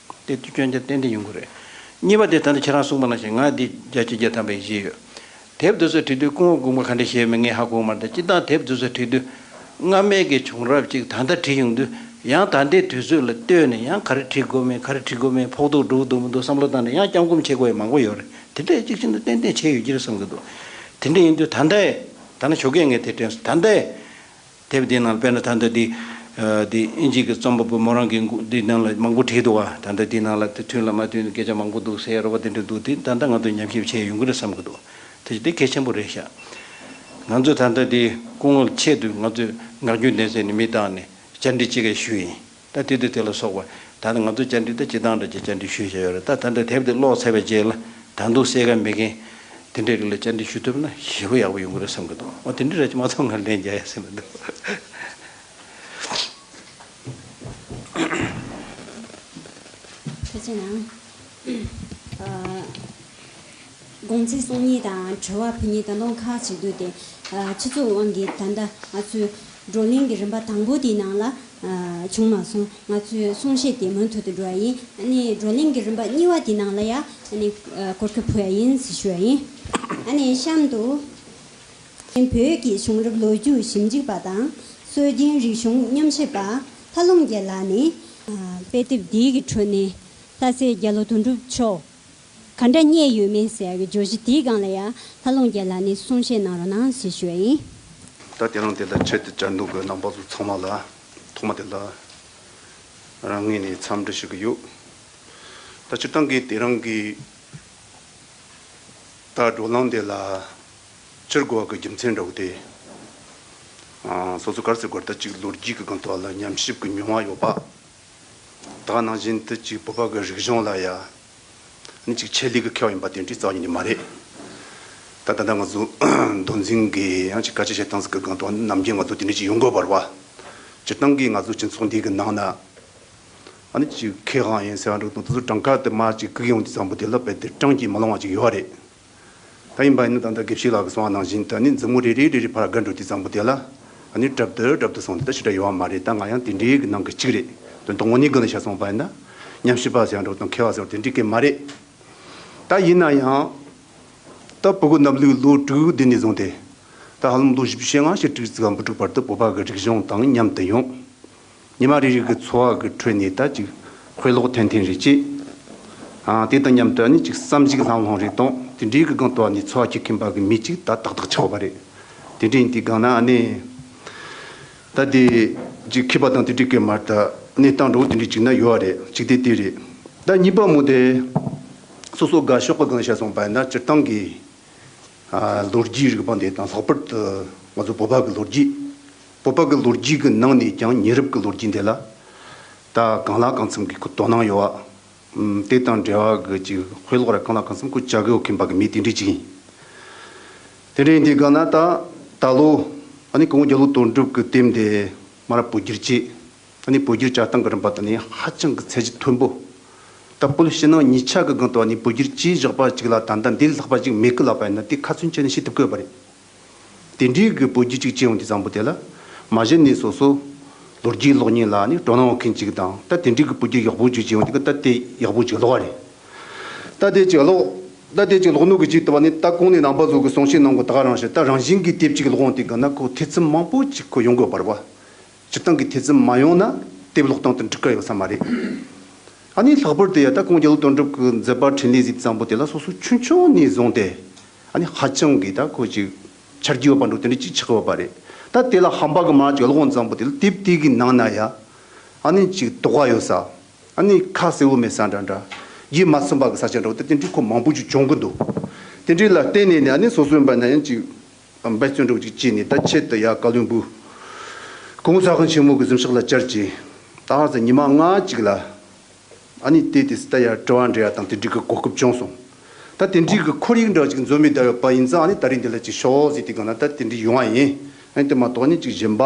དེ་དུས་སྐྱོན་ཆ་ཏན་ཏན་ཡོང་གི་རེད། གཉིས་པ་དེ་ད་ལྟ་ཁྱེད་རང་གསུངས་པ་ནང་བཞིན་ང་འདི་བརྒྱ་ཆ་བརྒྱ་ཐམ་པ་ཡིད་ཆེས་ཡོད། དེབ་དེ་ཚོ་བྲིས་དུས་སྐུ་ངོ་དགོངས་པ་ག་འདྲ་བཞེས་ཡོད་མེད་ངས་ཧ་གོ་མ་རེད། སྤྱིར་བཏང་དེབ་དེ་ཚོ་བྲིས་དུས་སྔ་མའི་གི་བྱུང་རབས་ཅིག་ད་ལྟ་བྲིས་ཡོང་དུས་ཡང་ད་ལྟའི་དུས་ཚོད་ལ་ལྟོས་ནས་ཡང་ག་རེ་བྲིས་དགོས་མེད་ག་རེ་བྲིས་དགོས་མེད་ཕོག་ཐུག་འགྲོ་གི་འདུག་མི་འདུག་བསམ་བློ་བཏང་ནས་ཡང་སྐྱབས་སྒོམ་བྱེད་དགོས་ཡ་མང་པོ་ཡོད་རེད། དེ་འདྲ་གཅིག་ཤིན་ཏུ་ཏན་ཏན་བྱས་ཡོད་ཀྱི་རེད་བསམ་གྱི་འདུག་དེ་འདྲ་ཡིན་དུས་ད་ལྟའི་ད་ནི་ཞོགས་ཀས་ངས་དེ་དྲན་སོང་། ད་ལྟའི་དེབ་འདིའི་ནང་ལ་དཔེར་ན་ད་ལྟ་འདི་ཨ་འདི་དབྱིན་ཇི་གི་རྩོམ་པ་པོ་མོ་རང་གི་འདི་ནང་ལ་མང་པོ་བྲིས་འདུག་བ། ད་ལྟ་འདི་ནང་ལ་དེ་མཐུན་ལ་མ་མཐུན་སྐད་ཆ་མང་པོ་འདུག་ཟེར་རོ་བ་དེ་འདྲ་འདུག་དེ་ད་ལྟ་ང་ཚོས་ཉམས་ཞིབ་བྱས་ཡོང་གི་རེད་བསམ་གྱི་འདུག་དེ་དེ་གལ་ཆེན་པོ་རེད་ཤག་ང་ཚོས་ད་ལྟ་འདི་སྐུ་ངོ་ཆེད་དུ་ང་ཚོས་ངག་རྒྱུན་ལྡན་ཟེར་ནས་མི་བཏང་ནས་བཅར་འདྲི་ཅིག་ག་ཞུས་ཡིན། ད་དེ་དུས་དེ་ལ་སོགས་པ་ད་ནི་ང་ཚོ་བཅར་འདྲི་ད་སྤྱིར་བཏང་འདྲ་ཅིག་བཅར་འདྲི་ཞུས་བཞག་ཡོད་རེད། ད་ད་ལྟ་དེབ་དེ་ཀློག་ཚར་བའི་རྗེས་ལ་ད་དུང་གསལ་ཁ་མེད་མཁན་དེ་འདྲའི་རིགས་ལ་བཅར་འདྲི་ཞུ་ཐུབ་ན་ཞེ་པོ་ཡག་པོ་ཡོང་གི་རེད་བསམ་གི་འདུག་འོ་དེ་འདྲ་རེད་ཅེས་མ་གཏོགས་ང་ལན་རྒྱག་ཡ་ཟེར་མི་འདུག་ཐུགས་རྗེ་གནང་། ཨ། དགོངས་ཚུལ་གསུང་མཁན་དང་དྲི་བ་ཕུལ་མཁན་ད་དུང་ཁག་ཅིག་འདུག་སྟེ། ཨ། སྤྱི་ཚོགས་དབང་གིས་ད་ལྟ་ང་ཚོའི་བགྲོ་གླེང་གི་རིམ་པ་དང་པོ་དེའི་ནང་ལ་ཨ། བྱུང་མ་སོང་། ང་ཚོའི་གསུང་བཤད་དེ་མུ་མཐུད་དུ་འགྲོ་བ་ཡིན། ཨ་ནི་བགྲོ་གླེང་གི་རིམ་པ་གཉིས་པ་དེའི་ནང་ལ་ཡ་ཨ་ནི་ཨ། གོ་སྐབས་ཕུལ་བ་ཡིན་ཟེར་ཞུ་བ་ཡིན། ཨ་ནི་གཤམ་དུ་བོད་ཀྱི་བྱུང་རབས་ལོ་རྒྱུས་ཞིབ་འཇུག་པ་དང་སྲོལ་རྒྱུན་རིག་གཞུང་ཉམས་ཞིབ་པ་ལྷ་ལུང་རྒྱལ་ལགས་ནས་ཨ། དཔེ་དེབ་འདིའི་གི་ཁྲོད་ནས་ལྷ་སྲས་རྒྱ་ལོ་དོན་གྲུབ་མཆོག་ག་འདྲ་རྙེད་ཡོད་མེད་ཟེར་ཡ་གི་བརྗོད་གཞི་དེའི་སྒང་ལ་ཡ་ལྷ་ལུང་རྒྱལ་ལགས་ནས་གསུང་བཤད་གནང་རོགས་གནང་ཞེས་ཞུ་བ་ཡིན། ད་དེ་རིང་དེ་ལ་ཆེད་དུ་བཅར་འདུག་གི་རྣམ་པ་ཚོ་ཚང་མ་ལ་ཐོག་མ་དེ་ལ་རང་ངོས་ནས་འཚམས་འདྲི་ཞུ་གི་ཡོད། ད་སྤྱིར་བཏང་གི་དེ་རིང་གི་ད་བགྲོ་གླེང་དེ་ལ་བཅར་དགོས་པ་གི་རྒྱུ་མཚན་འདྲ་བོ་དེ་ཨ། སོ་སོ་ག་རེ་ཟེར་དགོས་རེད། ད་ཅིག་ལོ་རྒྱུས་ཀྱི་སྒང་ཐོག་ལ་ཉམས་ཞིབ་ཀྱི་མྱོང་བ་ཡོད་པ། ད་ག་ནང་བཞིན་དུ་ཅིག་བོད་པ་གི་རིག་གཞུང་ལ་ཡ། ནི་ཅིག་ཆེད་ལས་ཀྱི་མཁས་པ་ཡིན་པ་དེ་འདྲའི་རྩ་བ་ཉིད་ནས་མ་རེད། ད་ད་ལྟ་ང་ཚོ་མདོ་འཛིན་གྱི་ཡང་ཅིག་སྐད་ཆ་བཤད་སྟངས་ཟིག་གི་སྒང་དུ་ནམ་རྒྱུན་ང་ཚོ་དེ་འདྲ་ཅིག་ཡོང་དགོས་པ་རེད་བ། སྤྱིར་བཏང་གི་ང་ཚོ་སྤྱི་ཚོགས་འདི་གི་ནང་ན། ཨ་ནི་ཅིག་མཁས་དབང་ཡིན་ཟེར་བ་འདྲ་དང་དེ་ཚོ་གྲངས་ཀ་དེ་མར་ཅིག་བཀུག་ཡོང་དུས་ཙམ་པོ་དེ་ལ་རྦད་དེ་བཀྲམ་གྱིས་མི་ལང་བ་ཅིག་ཡོད་རེད། ད་ཡིན་པ་ཡིན་ན་ད་ལྟ་དགེ་བཤེས་ལགས་ཀྱིས་གསུངས་པ་ནང་བཞིན་དུ་ནི་མཛུབ་མོ་རེ་རེ་རེ་རེ་ཕར་བསྒྲིལ་འགྲོ་དུས་ཙམ་པོ་དེ་ལ་ཨ་ནི་གྲབས་དུ་གྲབས་དུ་སོང་དེ་ད་ཞེ་དྲག་ཡོད་པ་མ་རེད། ད་ང་ཡང་དེ་འདྲའི་གི་ནང་གི་གཅིག་རེད། དོན་དུ་དངོས་གནས་གི་ལ་བཤད་སོང་པ་ཡིན་ན་ཉམས་ཞིབ་པ་ཟེར་འགྲོ་དང་མཁས་པ་ཟེར་དེ་འདྲའི་གི་མ་རེད། ད་ཡིན་ན་ཡང་ད་བོད་ཀྱི་གནམ་ལོའི་ལོ་དྲུག་འདི་ནས་བཟུང་སྟེ་ད་ཧ་ལམ་ལོ་བཞི་བཅུ་ཞེ་ལྔ་ཞེ་དྲུག་ཙམ་བར་དུ་བོད་པ་གི་རིག་གཞུང་དང་མཉམ་དུ་ཡོང་། ཉི་མ་རེ་རེ་གི་འཚོ་བ་གི་ཁྲོད་ནས་ད་ཅིག་དཔེ་ཀློག་འཐེན་འཐེན་རེ་བྱེད། ཨ། དེ་དང་མཉམ་དུ་ནི་ཅིག་བསམ་གཞིག་ལྷང་ལྷང་རེ་གཏོང་། དེ་འདྲའི་གི་སྒང་དུ་ནི་འཚོ་བ་སྐྱེལ་མཁན་པ་གི་མི་ཅིག་ད་ཏག་ཏག་ཆགས་པ་རེད། དེ་འདྲ་ཡིན་དུས་སྒང་ན་ནི་ད་དེ་ཅིག་མཁས་པ་དང་དེ་འདྲའི་གི་མར་ད་གནས་སྟངས་འདྲ་བོ་དེ་འདྲའི་ཅིག་ན་ཡོད་པ་རེད། གཅིག་དེ་དེ་རེད། ད་གཉིས་པ་མོ་དེ་སོ་སོ་དགའ་ཕྱོགས་གི་སྒང་བཤད་སོང་པ་ཡིན་ན་སྤྱིར་བཏང་གི་ཨ། ལོ་རྒྱུས་རིག་པ་འདི་དང་ལྷག་པར་དུ་ང་ཚོ་བོད་པ་གི་ལོ་རྒྱུས། བོད་པ་གི་ལོ་རྒྱུས་ཀྱི་ནང་ནས་ཀྱང་ཉེ་རབས་ཀྱི་ལོ་རྒྱུས་འདི་ལ་ད་གང་ལ་གང་འཚམ་གྱི་ཁོ་དོ་སྣང་ཡོད་པ། ཨམ། དེ་དང་འབྲེལ་བ་གི་ཅིག་དཔེ་ཀློག་ར་གང་ལ་གང་འཚམ་ཁོ་བྱ་དགོས་མཁན་པ་གི་མི་དེ་འདྲ་ཅིག་ཡིན། དེ་འདྲ་ཡིན་དུས་སྒང་ན་ད་ད་ལོ་ཨ་ནི་སྐུ་ངོ་རྒྱ་ལོ་དོན་གྲུབ་ཀྱི་དེབ་འདི་མར་བོད་བསྒྱུར་བྱས། ཨ་ནི་བོད་བསྒྱུར་བྱ་སྟངས་ཀྱི་རིམ་པ་དེ་ནི་ཧ་ཅང་གི་ཚད་གཞི་མཐོན་པོ། ད་བོད་ཕྱི་ནང་གཉིས་ཆ་གི་སྒང་དུ་ཨ་ནི་བོད་བསྒྱུར་བྱས་བཞག་པ་ཅིག་ལ་ད་ལྟ་འདི་ལྷག་པ་ཅིག་མེད་ཀི་ལབ་པ་ཡིན་ན་དེ་ཁ་ཚོན་བཅད་ནས་བཤད་ཐུབ་ཀི་ཡོད་པ་རེད། དེ་འདྲའི་གི་བོད་བསྒྱུར་ཅིག་བྱས་ཡོང་དུས་ཙམ་པོ་དེ་ལ་མ་གཞི་ནས་སོ་སོ་ལོ་རྒྱུས་ཀློག་མཁན་ལ་ཨ་ནི་སྤྲོ་སྣང་ཡོད་མཁན་ཅིག་དང་ད་དེ་འདྲའི་གི་བོད་བསྒྱུར་ཡག་པོ་ཅིག་བྱས་ཡོང་དུས་ཀི་ད་དེ་ཡག་པོ་ཅིག་ཀློག་པ་རེད། ད་དེ་ཅིག་ཀློག་ད་དེ་ཅིག་ཀློག་ནོ་གི་ཅིག་ལྟ་བ་ནི་ད་གོང་ནས་རྣམ་པ་ཚོ་གི་གསུང་བཤད་གནང་གི་ད་ག་རང་བཤད་ད་རང་བཞིན་གི་དེབ་ཅིག་ཀློག་ཡོང་དུས་ཀི་ན་ཁོ་ཐེ་ཚོམ་མང་པོ་ཅིག་ཁོ་ཡོང་དགོས་པ་རེད་བ། སྤྱིར་བཏང་གི་ཐེ་ཚོམ་མ་ཡོང་ན་དེབ་ཀློག་སྟངས་དེ་འགྲིག་གི་ཡོད་ས་མ་རེད། ཨ་ནི་ལྷག་པར་དུ་ཡ་ད་སྐུ་ངོ་རྒྱ་ལོ་དོན་གྲུབ་ཀྱི་མཛད་པ་འཕྲིན་ལས་ཟིག་བརྩམས་པོ་དེ་ལ་སོ་སོ་ཆུང་ཆུང་ནས་བཟུང་སྟེ་ཨ་ནི་ཧ་ཅང་གི་ད་ཁོ་ཅིག་ཆ་རྒྱུས་ཡོད་པ་འགྲོ་དེ་འདྲ་ཅིག་ཆགས་ཡོད་པ་རེད། ད་དེ་ལ་ཧམ་པ་གི་མ་ཅིག་ཀློག་འོང་ཙམ་པོ་དེ་ལ་དེབ་དེ་གི་ནང་ན་ཡ། ཨ་ནི་ཅིག་དོགས་པ་ཡོད་ས། ཨ་ནི་ཁ་གསལ་བོ་མེད་ས་འདྲ་འདྲ། ཡིད་མ་ཚིམ་པ་གི་ས་ཆ་འདྲ་བོ་དེ་དེ་འདྲའི་ཁོ་མང་པོ་ཅིག་བྱུང་གི་འདུག་དེ་འདྲའི་ལ་བརྟེན་ནས་ནི་ཨ་ནི་སོ་སོའི་འབད་ན་ཡང་ཅིག་འབད་བརྩོན་འདྲ་བོ་ཅིག་བྱས་ནས། ད་ཆེད་དུ་ཡ་བཀའ་བློན་སྦུག་སྐུ་ངོ་ཚ་ཁང་ཆེན་མོ་གི་གཟིམ་ཤག་ལ་བཅར་གྱིས། ད་ཧར་ཚ་ཉི་མ་ལྔ་ཅིག་ལ། ཨ་ནི་དེ་དེ་སི་ད་ཡར་དྲི་བ་འདྲི་ཡ་དང་དེ་འདྲའི་གི་གོ་སྐབས་བྱུང་སོང་། ད་དེ་འདྲའི་གི་ཁོར་ཡུག་འདྲ་ཅིག་འཛོམས་མི་བསྡད་ཡོད་པ་ཡིན་ཙང་། ཨ་ནི་ད་རིང་འདི་ལ་ཅིག་ཤོག་ཟེར་དེ་གང་ན་ད་དེ་འདྲའི་ཡོང་བ་ཡིན། ཨ་ནི་དེ་མ་གཏོགས་ནི་ཅིག་གཞན་པ་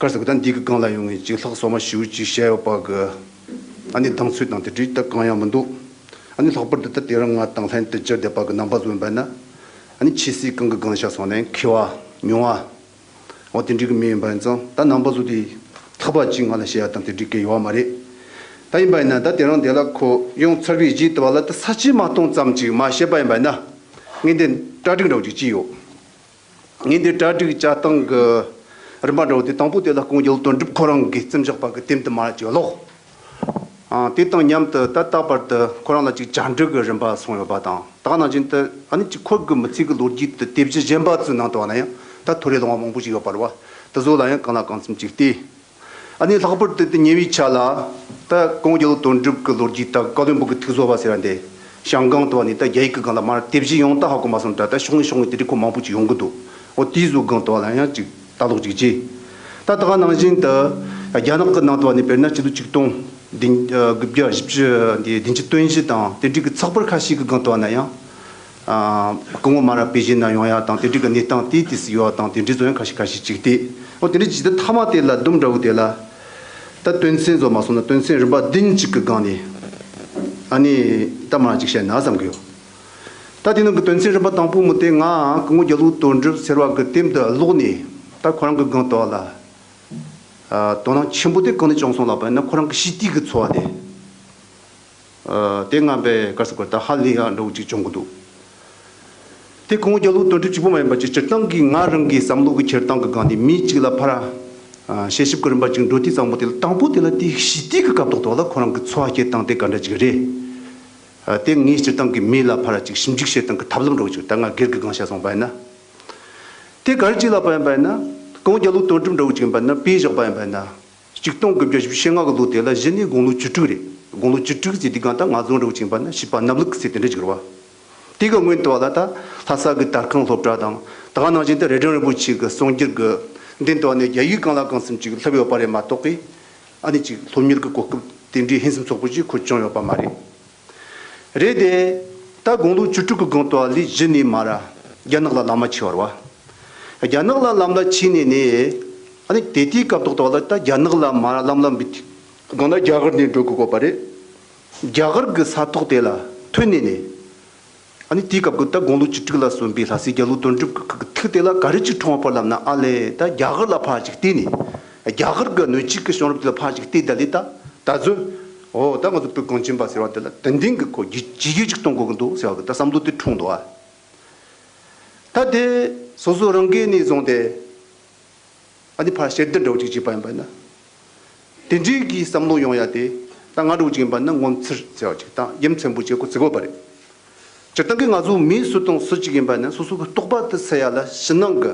གར་ཟེར་གི་ད་འདི་གི་སྒང་ལ་ཡོང་ངས་ཅིག་ལྷག་སོ་མ་ཞུ་ཅིག་བཤད་ཡོད་པ་གི། ཨ་ནི་གདེང་ཚོད་དང་དེ་འདྲའི་ད་གང་ཡང་མི་འདུག་ཨ་ནི་ལྷག་པར་དུ་ད་དེ་རིང་ང་དང་ལྷན་དུ་བཅར་བསྡད་པ་གི་རྣམ་པ་ཚོ་ཡིན་པ་ན། ཨ་ནི་ཆེ་སའི་གང་གི་གང་ཤ་སོང་ནས་མཁས་པ་མྱོང་བ། འོ་དེ་འདྲའི་གི་མི་ཡིན་པ་ཡིན་ཙང་། ད་རྣམ་པ་ཚོ་དེ་ཐག་པ་གཅིག་ང་ལ་བཤད་ཡ་དང་དེ་འདྲའི་གི་ཡོད་པ་མ་རེད། ད་ཡིན་པ་ཡིན་ན་ད་དེ་རིང་དེ་ལ་ཁོ་ཡོང་ཚར་བའི་རྗེས་དུ་བ་ལ་ད་ས་བཅད་མ་གཏོང་ཙམ་ཅིག་མ་བཤད་པ་ཡིན་པ་ཡིན་ན། ངས་འདི་གྲ་སྒྲིག་འདྲ་བོ་ཅིག་བྱས་ཡོད། ངས་འདི་གྲ་སྒྲིག་བྱ་སྟངས་གི་རིམ་པ་འདྲ་བོ་དེ། དང་པོ་དེ་ལ་སྐུ་ངོ་རྒྱ་ལོ་དོན་གྲུབ་ཁོ་རང་གིས་རྩོམ་བཞག་པ་གི་དེབ་འདི་མར་ཅིག་ཀློག་ཨ། དེ་དང་མཉམ་དུ་ད་རྟག་པར་དུ་ཁོ་རང་ལ་ཅིག་བཅར་འདྲི་གི་རིམ་པ་སོང་ཡོད་པ་དང་། ད་ག་ནང་བཞིན་དུ་ཨ་ནི་ཅིག་ཁོ་གི་མི་ཚེ་གི་ལོ་རྒྱུས་དེ་དེབ་གཞི་གཞན་པ་ཚོའི་ནང་དུ་བ་ན་ཡང་ད་ཐོ་རེ་ལོང་བ་མང་པོ་ཞིག་ཡོད་པ་རེད་བ། དེ་ཚོ་ལ་ཡང་གང་ལ་གང་འཚམ་ཅིག་བལྟས། ཨ་ནི་ལྷག་པར་དུ་དེ་ཉེ་བའི་ཆ་ལ། ད་སྐུ་ངོ་རྒྱ་ལོ་དོན་གྲུབ་ཀྱི་ལོ་རྒྱུས་ད་བཀའ་བློན་སྦུག་གི་ཐུགས་གསོ་བ་ཟེར་བ་འདི་ཞང་ཀང་དུ་བ་ནས་ད་རྒྱ་ཡིག་གི་སྒང་ལ་མར་དེབ་གཞི་ཡོང་ད་ཧ་གོ་མ་སོང་ད། ད་ཤོག་ངོས་ཤོག་ངོས་དེ་འདྲའི་ཁོ་མང་པོ་ཅིག་ཡོང་གི་འདུག་འོ་དེའི་གཟུགས་སྒང་དུ་བ་ལ་ཡང་ཅིག་ལྟ་ཀློག་ཅིག་བྱས། ད་ད་ག་ནང་བཞིན་དུ་རྒྱ་ནག་གི་ནང་དུ་བ་ནས་དཔེར་ན་སྤྱི་ལོ་ཆིག་སྟོང་བདུན་དགུ་བརྒྱ་བཞི་བཅུ་འདི་བདུན་ཅུ་དོན་བཞི་དང་དེ་འདྲའི་གི་ཚགས་པར་ཁ་ཤས་ཀྱི་སྒང་དུ་བ་ན་ཡང་། ཨ། སྐུ་ངོ་མ་ར་པེ་ཅིན་ན་ཡོང་ཡ་དང་དེ་འདྲའི་གི་གནས་སྟངས་དེ་དེ་སུ་ཡོད་དང་དེ་འདྲའི་ཚོ་ཡང་ཁ་ཤས་ཁ་ཤས་ཅིག་སྟེ། འོ་དེ་འདྲའི་ཇི་ལྟར་མཐའ་མ་དེ་ལ་དུམ་འདྲ་བོ་དེ་ལ། ད་དོན་ཚན་བཟོ་མ་སོང་ན་དོན་ཚན་རིམ་པ་བདུན་ཅིག་གི་སྒང་ནས། ཨ་ནི་ད་མ་ཅིག་བཤད་ན་བསམ་གི་ཡོད། ད་དེ་ནང་གི་དོན་ཚན་རིམ་པ་དང་པོ་མོ་དེ་ང་སྐུ་ངོ་རྒྱ་ལོ་དོན་གྲུབ་ཟེར་བ་གི་དེབ་འདི་ཀློག་ནས་ད་ཁོ་རང་གི་སྒང་དུ་བ་ལ། ཨ། དོ་སྣང་ཆེན་པོ་དེ་གང་ནས་བྱུང་སོང་ལབ་པ་ཡིན་ན་ཁོ་རང་གི་ཕྱི་དུས་ཀྱི་འཚོ་བ་དེ། ཨ། དེ་ང་པའི་ག་རེ་ཟེར་དགོས་རེད། ད་ཧ་ལས་ཡག་འདྲ་བོ་ཅིག་བྱུང་གི་འདུག་དེ་སྐུ་ངོ་རྒྱ་ལོ་དོན་གྲུབ་གཅིག་པོ་མ་ཡིན་པ་ཅིག་སྤྱིར་བཏང་གི་ང་རང་གི་བསམ་བློ་གི་འཁྱེར་སྟངས་ཀྱི་སྒང་ནས་མི་གཅིག་ལ་ཕར། ཨ། དཔྱད་ཞིབ་ཀྱི་རིམ་པ་ཅིག་འགྲོ་དུས་ཙམ་པོ་དེ་ལ་དང་པོ་དེ་ལ་དེའི་ཕྱི་དུས་ཀྱི་སྐབས་ཐོག་ཐོག་ལ་ཁོ་རང་གི་འཚོ་བ་སྐྱེལ་སྟངས་དེ་ག་འདྲ་ཅིག་རེད། ཨ། དེ་ངས་སྤྱིར་བཏང་གི་མི་ལ་ཕར་ཅིག་ཞིབ་འཇུག་བྱེད་སྟངས་ཀྱི་ཐབས་ལམ་འདྲ་བོ་ཅིག་ད་ང་སྒེར་གྱི་སྒང་བཤད་སོང་པ་ཡིན་ན། དེ་ག་རེ་ཅིག་ལབ་པ་ཡིན་པ་ཡིན་ན། སྐུ་ངོ་རྒྱ་ལོ་དོན་གྲུབ་འདྲ་བོ་ཅིག་ཡིན་པ་ན་དཔེ་བཞག་པ་ཡིན་པ་ཡིན་ན། ཆིག་སྟོང་དགུ་བརྒྱ་བཞི་བཅུ་ཞེ་ལྔ་གི་ལོ་དེ་ལ་གཞི་ནས་དགུང་ལོ་བཅུ་དྲུག་རེད། དགུང་ལོ་བཅུ་དྲུག་ཟེར་དུས་སྒང་ད་ང་ཚོ་འདྲ་བོ་ཅིག་ཡིན་པ་ན་བྱིས་པ་གནམ་ལུག་ཟེར་དེ་འདྲ་ཅིག་རེད་བ། དེ་གི་སྔོན་དུ་བ་ལ་ད་ལྷ་ས་གི་དར་ཁང་སློབ་གྲྭ་དང་། ད་ག་ནང་བཞིན་དུ་རྭ་སྒྲེང་རིན་པོ་ཆེ་གི་གསུང་སྒྱུར་གི་མདུན་དུ་བ་ནས་རྒྱ་ཡིག་གང་ལ་གང་འཚམ་ཅིག་བསླབས་ཡོད་པ་རེད་མ་གཏོགས་གི། ཨ་ནི་ཅིག་སློབ་གཉེར་གྱི་གོ་སྐབས་དེ་འདྲའི་ཕུན་སུམ་ཚོགས་པོ་ཅིག་ཁོ་བྱུང་ཡོད་པ་མ་རེད། རེད་དེ། ད་དགུང་ལོ་བཅུ་དྲུག་གི་སྒང་དུ་ལས་གཞི་ནས་མར་རྒྱ་ནག་ལ་ལམ་མ་ཆས་པ་རེད་བ། རྒྱ་ནག་ལ་ལམ་ལ་ཆས་ནས་ནས། ཨ་ནི་དེ་དུས་སྐབས་ཐོག་ཐོག་ལ་ད་རྒྱ་ནག་ལ་མར་ལམ་ལམ་བུད་དུས་སྒང་ན་རྒྱ་གར་ནས་འགྲོ་དགོས་པ་རེད། རྒྱ་གར་གི་ས་ཐོག་དེ་ལ་ཐོན་ནས་ནས། ཨ་ནི་དེའི་སྐབས་ཀྱི་ད་དགུང་ལོ་བཅུ་དྲུག་ལ་སོན་པའི་ལྷ་སའི་རྒྱ་ལོ་དོན་གྲུབ་ཀྱི་ཁུ་གི་ཐུགས་དེ་ལ་ག་རེ་ཅིག་འཁྲུངས་པ་ལབ་ན། ཨ་ལས་ད་རྒྱ་གར་ལ་ཕར་ཅིག་བལྟས་ནས། རྒྱ་གར་གྱི་སྣོད་བཅུད་ཀྱི་བྱུང་རབས་དེ་ལ་ཕར་ཅིག་བལྟས་ད་ལས་ད། ད་གཟོད། འོ་ད་ང་ཚོ་བོད་གངས་ཅན་པ་ཟེར་བ་དེ་ལ་དེ་འདྲའི་གི་ཁོ་རྒྱུ་རྒྱུ་རྒྱུ་ཅིག་གཏོང་དགོས་ཀྱི་འདུག་ཟེར་བ་གི་ད་བསམ་བློ་དེ་འཁྲུངས་འདུག་ཨ། ད་དེ་སོ་སོ་རང་སྒེར་ནས་བཟུང་སྟེ། ཨ་ནི་ཕར་ཞལ་འདེབས་འདྲ་བོ་ཅིག་བྱས་པ་ཡིན་པ་ན། དེ་འདྲའི་གི་བསམ་བློ་ཡོང་ཡ་དེ། ད་ང་འདྲ་བོ་ཅིག་ཡིན་པ་ན་ངོ་མཚར་ཟེར་བ་ཅིག་དང་ཡ་མཚན་པོ་ཅིག་ཁོ་བརྩི་དགོས་པ་རེད། སྤྱིར་བཏང་གི་ང་ཚོ་མི་སུ་དང་སུ་གཅིག་ཡིན་པ་ན་སོ་སོ་གི་རྟོགས་པ་དེ་སད་ཡ་ལ་ཕྱི་ནང་གི་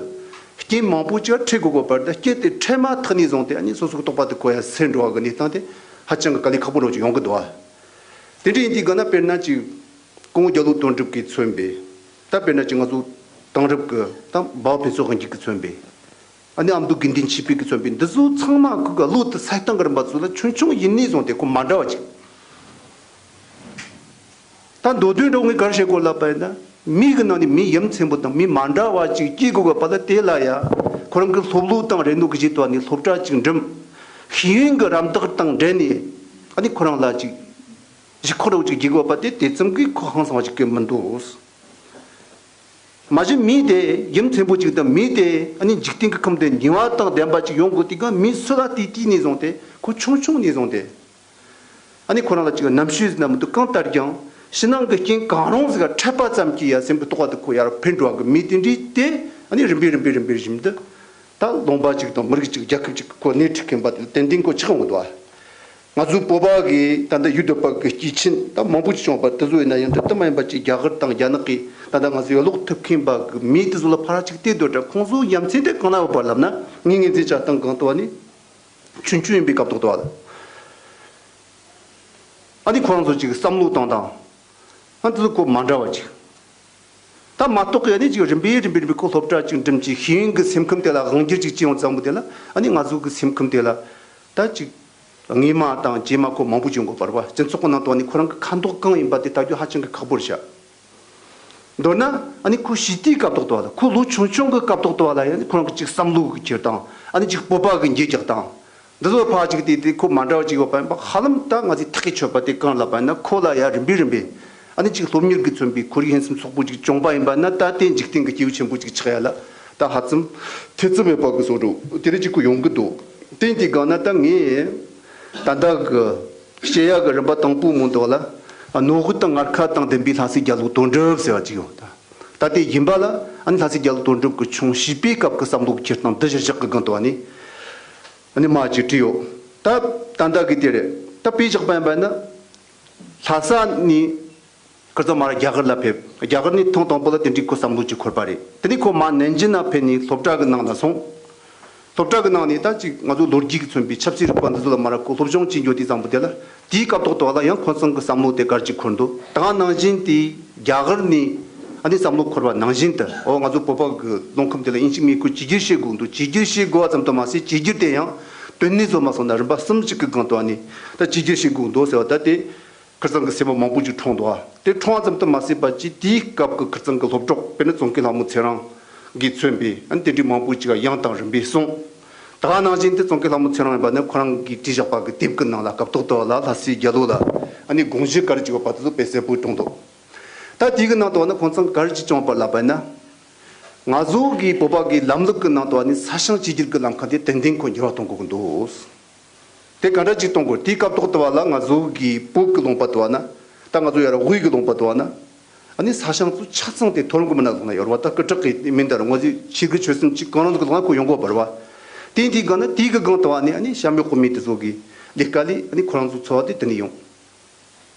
རྐྱེན་མང་པོ་ཅིག་འཕྲད་དགོས་དགོས་པ་རེད། ད་རྐྱེན་དེ་འཕྲད་མ་ཐག་ནས་བཟུང་སྟེ་ཨ་ནི་སོ་སོ་གི་རྟོགས་པ་དེ་ཁོ་ཡ་སད་འགྲོ་བ་གི་གནས་སྟངས་དེ་ཧ་ཅང་གི་དཀའ་ལས་ཁག་པོ་འདྲ་བོ་ཅིག་ཡོང་གི་འདུག་ཨ། དེ་འདྲ་ཡིན་དུས་ག་ན་དཔེར་ན་ཅིག་སྐུ་ངོ་རྒྱ་ལོ་དོན་གྲུབ་ཀྱིས་མཚོན་པའི། ད་དཔེར་ན་ཅིག་ང་ཚོ་དེང་རབས་ཀྱི་ད་འབའ་བ་ཕུན་ཚོགས་དབང་རྒྱལ་གྱིས་མཚོན་པའི། ཨ་ནི་ཨ་མདོ་དགེ་འདུན་ཆོས་འཕེལ་གྱིས་མཚོན་པའི་འདི་ཚོ་ཚང་མ་ཁོ་གི་བློ་དེ་སད་སྟངས་ཀྱི་རིམ་པ་ཚོ་ལ་ཆུང་ཆུང་ཡིན་ནས་བཟུང་སྟེ་ཁོ་མ་འདྲ་བ་ཅིག་ད་མདོ་དོན་འདྲ་བོ་ངས་ག་རེ་བཤད་དགོས་ལབ་པ་ཡིན་ན། མི་གི་ནང་ནས་མི་ཡ་མཚན་པོ་དང་མི་མ་འདྲ་བ་ཅིག་སྐྱེ་དགོས་པ་ལ་དེ་ལ་ཡ། ཁོ་རང་གི་སློབ་ལུགས་དང་རེ་ནོ་གི་བྱེད་དོ་ནི་སློབ་གྲྭ་ཅིག་འགྲིམ། ཤེས་ཡོན་གྱི་རམ་འདེགས་དང་འབྲེལ་ནས། ཨ་ནི་ཁོ་རང་ལ་ཅིག་གཞི་ཁོ་རང་ཅིག་སྐྱེ་དགོས་པ་དེ་དེ་ཙམ་གྱིས་ཁོ་ཧང་སང་བ་ཅིག་གི་མི་འདུག་མ་གཞི་མི་དེ་ཡ་མཚན་པོ་ཅིག་དང་མི་དེ་ཨ་ནི་འཇིག་རྟེན་གྱི་ཁམས་དེ་ཉེ་བ་དང་ལྡན་པ་ཅིག་ཡོང་དགོས་དུས་གང་མི་སུ་ལ་དེ་དུས་ནས་བཟུང་སྟེ་ཁོ་ཆུང་ཆུང་ནས་བཟུང་སྟེ། ཨ་ནི་ཁོ་རང་ལ་ཅིག་རྣམ་ཤེས་ཟེར་ན་མི་འདུག་གང་ལྟར་ཀྱང་ཕྱི་ནང་གི་རྐྱེན་གང་རུང་ཟིག་ག་འཕྲད་པ་ཙམ་གྱིས་ཡ་སེམས་ཀྱི་རྟོགས་པ་དེ་ཁོ་ཡར་འཕེལ་འགྲོ་བ་གི་མི་དེ་འདྲའི་དེ་ཨ་ནི་རིམ་པས་རིམ་པས་རིམ་པས་བཞིན་དུ། ད་ལུང་པ་ཅིག་དང་མི་རིགས་ཅིག་རྒྱལ་ཁབ་ཅིག་ཁོ་སྣེ་ཁྲིད་མཁན་པ་དེ་ཏན་ཏན་ཁོ་ཆགས་འོང་གི་འདུག་ཨ། ང་ཚོའི་བོད་པ་གི་ད་ལྟ་ཡུལ་སྡོད་པ་གི་སྐྱེས་ཆེན་ད་མང་པོ་ཅིག་བྱུང་བ་དེ་ཚོ་ཡིན་ན་ཡང་དེ་ལྟ་མ་ཡིན་པ་ཅིག་རྒྱ་གར་དང་རྒྱ་ནག་གི་ ད་ལྟ་ང་ཚོ་ཡར་ལོག་ཐུབ་མཁན་པ་གི་མི་དེ་ཚོ་ལ་ཕར་ཅིག་བལྟས་དུས་ད་ཁོང་ཚོ་ཡ་མཚན་དེ་གང་ན་ཡོད་པ་ལབ་ན། ངས་ངོས་འཛིན་བྱ་སྟངས་གང་ལྟ་བ་ནི་ཆུང་ཆུང་ཡིན་པའི་སྐབས་ཐོག་ཏུ་བ་ལ། ཨ་ནི་ཁོ་རང་ཚོ་ཅིག་བསམ་བློ་བཏང་སྟངས། ཨ་ནི་དེ་ཚོ་ཁོ་མ་འདྲ་བ་ཅིག་ད་མ་གཏོགས་ཀྱི་ཨ་ནི་ཅིག་རིམ་པས་རིམ་པས་རིམ་པས་ཁོ་སློབ་གྲྭ་ཅིག་འགྲིམ་ཅིག་ཤེས་ཡོན་གྱི་སེམས་ཁམས་དེ་ལ་དབང་སྒྱུར་ཅིག་བྱེད་ཡོང་ཙམ་པ་དེ་ལ། ཨ་ནི་ང་ཚོ་གི་སེམས་ཁམས་དེ་ལ་ད་ཅིག་ངེས་མ་དང་རྗེས་མ་ཁོ་མང་པོ་བྱུང་དགོས་པ་རེད་བ། སྤྱི་ཚོགས་ཀྱི་ནང་དུ་ཨ་ནི་ཁོ་རང་གི་ཁ་མདོག་གང་ཡིན་པ་དེ་ལྟ་རྒྱུ་ཧ་ཅང་གི་ཁག་པོ་རེད་ཤག་མདོར་ན་ཨ་ནི་ཁོ་བྱིས་དུས་སྐབས་ཐོག་ཏུ་བ་ལ། ཁོ་ལོ་ཆུང་ཆུང་གི་སྐབས་ཐོག་ཏུ་བ་ལ་ཡང་ཁོ་རང་གི་ཅིག་བསམ་བློ་གི་འཁྱེར་སྟངས། ཨ་ནི་ཅིག་སྤོབས་པ་གི་འགྱེད་རྒྱག་སྟངས། འདི་ཚོ་ཕར་ཅིག་བལྟས་ཏེ་ཁོ་མ་འདྲ་བ་ཅིག་ཡོད་པ་ཡིན་པ། ཧ་ལམ་ད་ང་ཚོས་ཐག་གིས་ཆོད་པ་དེ་གང་ལབ་པ་ཡིན་ན། ཁོ་ལ་ཡ་རིམ་པས་རིམ་པས་ཨ་ནི་ཅིག་སློབ་གཉེར་གྱིས་མཚོན་པའི་ཁོར་ཡུག་ཕུན་སུམ་ཚོགས་པོ་ཅིག་བྱུང་པ་ཡིན་པ་ན། ད་དེ་འཇིག་རྟེན་གྱི་སྐྱེས་བུ་ཆེན་པོ་ཅིག་ཆགས་ཡ་ལ་ད་ཧ་ཙམ་ཐེ་ཚོམ་མེད་པ་གི་བཟོ་འདྲ་དེ་འདྲ་ཅིག་ཁོ་ཡོང་གི་འདུག་དེ་འདི་སྒང་ན་ད་ངས་ད་ལྟ་གི་བཤད་ཡག་གི་རིམ་པ་དང་པོ་མོ་འདུག་ལ། ཨ། ནོར་འཁྲུལ་དང་ངར་ཁ་དང་ལྡན་པའི་ལྷ་སའི་རྒྱལ་པོ་དོན་གྲུབ་ཟེར་བ་ཅིག་ཡོད། ད་ད་དེ་ཡིན་པ་ལ་ཨ་ནི་ལྷ་སའི་རྒྱལ་པོ་དོན་གྲུབ་ཀྱི་ཆུང་བྱིས་པའི་སྐབས་ཀྱི་བསམ་བློ་གི་འཁྱེར་སྟངས་འདི་གཞིར་བཞག་གི་སྒང་དུ་ཨ་ནི་ཨ་ནི་མ་ཅིག་བྲིས་ཡོད། ད་ད་ལྟ་གི་དེ་རེད། ད་དཔེ་བཞག་པ་ཡིན་པ་ན། ལྷ་ས་ནས་ཁིར་ཚང་མ་ར་རྒྱ་གར་ལ་ཕེབས། རྒྱ་གར་ནས་ཐེངས་དང་པོ་ལ་དེ་འདྲའི་ཁོ་བསམ་བློ་ཅིག་འཁོར་པ་རེད། དེ་ནས་ཁོ་མ་ནན་ཅིན་ན་ཕེབས་ནས་སློབ་གྲྭ་གི་ནང་ལ་སོང་། སློབ་གྲྭ་གི་ནང་ནས་ད་ཅིག་ང་ཚོ་ལོ་རྒྱུས་ཀྱིས་མཚོན་པའི་ཆབ་སྲིད་རིག་པ་འདི་ཚོ་ལ་མ་ར་ཁོ་སློབ་སྦྱོང་བྱེད་འགྱོ་དུས་ཙམ་པོ་དེ་ལ། དེའི་སྐབས་ཐོག་ཏུ་བ་ལ་ཡང་ཁོ་ཚང་གི་བསམ་བློ་དེ་ག་རེ་ཅིག་འཁོར་འདུག་ད་ག་ནང་བཞིན་དེ་རྒྱ་གར་ནས་ཨ་ནི་བསམ་བློ་འཁོར་བ་ནང་བཞིན་དུ། འོ། ང་ཚོ་བོད་པ་གི་རླུང་ཁམས་དེ་ལ་དབྱིན་ཇི་མི་ཁོ་བཅོས་བསྒྱུར་བྱེད་དགོས་འདུག་བཅོས་བསྒྱུར་བྱེད་དགོས་པ་ཙམ་དུ་མ་ཟད། བཅོས་བསྒྱུར་དེ་ཡང་དོན་གནད་བཟོ་མ་སོང་ན་རིམ་པ་གསུམ་ཞིག་གི་སྒང་དུ་ཨ་ནི་ད་བཅོས་བསྒྱུར་བྱེད་དགོས་འདུག་ཟེར་བ་ད་དེ། ཁིར་ཚང་གི་སེམས་པ་མང་པོ་ཅིག་འཁྲུངས་འདུག་ཨ། དེ་འཁྲུངས་པ་ཙམ་དུ་མ་ཟད་པ་ཅིག་དེའི་སྐབས་ཀྱི་ཁིར་ཚང་གི་སློབ་གྲོགས། དཔེར་ན་ཙོང་ཁའི་ལྷ་མོ་ཚེ་རིང་གིས་མཚོན་པའི་ཨ་ནི་དེ་འདྲའི་མང་པོ་ཅིག་ཡང་དང་རིམ་པས་གསུངས། ད་ག་ནང་བཞིན་དུ་ཙོང་ཁའི་ལྷ་མོ་ཚེ་རིང་ཡིན་པ་ནི་ཁོ་རང་གིས་བྲིས་བཞག་པ་གི་དེབ་ཀྱི་ནང་ལ་སྐབས་ཐོག་ཏུ་ལ་ལྷ་སའི་རྒྱལ་པོ་ལ་ཨ་ནི་དགོངས་གཞི་ག་རེ་ཅིག་ཡོད་པ་དེ་ཚོ་དཔེ་གསལ་པོ་བྲིས་འདུག་ད་དེའི་གི་ནང་དུ་ནི་ཁོང་ཚང་ག་རེ་ཅིག་བྱུང་བ་ལབ་པ་ཡིན་ན། ང་ཚོ་གི་བོད་པ་གི་ལམ་ལུགས་ཀྱི་ནང་དུ་ནི་ས་ཞིང་བཅོས་བསྒྱུར་གྱི་ལམ་ཁ་དེ་ཏན་ཏན་ཁོ་འགྱུར་བ་གཏོང་དགོས་ཀྱི་འདུག་དེ་ག་འདྲ་ཅིག་གཏོང་དགོས། དེའི་སྐབས་ཐོག་ཏུ་བ་ལ་ང་ཚོ་གི་བོད་ཀྱི་ལུང་པ་དུ་བ་ན། ད་ང་ཚོ་ཡར་དབུས་ཀྱི་ལུང་པ་དུ་བ་ན། ཨ་ནི་ས་ཞིང་ཚོ་ཆ་ཚང་དེ་མཐོ་རིམ་གྱི་མི་སྣ་ལོག་ན་ཡོད་རེད་བ། ད་སྐུ་དྲག་གི་མིན་ད་རུང་ང་ཚོའི་ཆོས་བརྒྱུད་ཆོས་སྲིད་ཅིག་གང་རུང་གི་ལོག་ན་ཁོ་ཡོང་དགོས་པ་རེད་བ། དེ་འདི་སྒང་ན་དེའི་གི་སྒང་དུ་བ་ནི་ཨ་ནི་ཤ་མེད་ཀོ་མེད་དེ་ཚོ་གི་ལས་ཀ་ལས་ཨ་ནི་ཁོ་རང་ཚོ་འཚོ་བ་དེ་དེ་ནས་ཡོང་།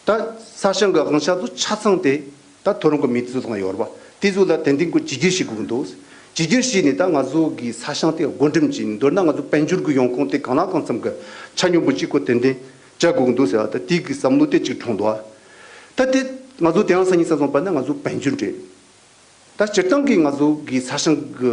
ད་ས་ཞིང་གི་དབང་ཆ་ཚོ་ཆ་ཚང་དེ་ད་མཐོ་རིམ་གྱི་མི་ཚོ་ལ་ཡོད་རེད་བ། དེ་ཚོ་ལ་ཏན་ཏན་ཁོ་བཅོས་བསྒྱུར་བྱེད་དགོས་ཀྱི་འདུག་བཅོས་བསྒྱུར་བྱས་ནས་ད་ང་ཚོ་གི་ས་ཞིང་དེ་བགོ་འགྲེམས་བྱས་ནས། མདོར་ན་ང་ཚོ་དཔལ་འབྱོར་གྱི་ཡོང་ཁུངས་དེ་གང་ལ་གང་འཚམ་གྱི་ཆ་སྙོམས་པོ་ཅིག་ཁོ་ཏན་ཏན་བྱ་དགོས་ཀྱི་འདུག་ཟེར་བ། ད་དེ་གི་བསམ་བློ་དེ་ཅིག་འཁྲུངས་འདུག་བ། ད་དེ་ང་ཚོ་དེ་རིང་སང་ཉིན་ས་སོང་པ་ན་ང་ཚོ་དཔལ་འབྱོར་འདྲེ། ད་སྤྱིར་བཏང་གི་ང་ཚོ་གི་ས་ཞིང་གི་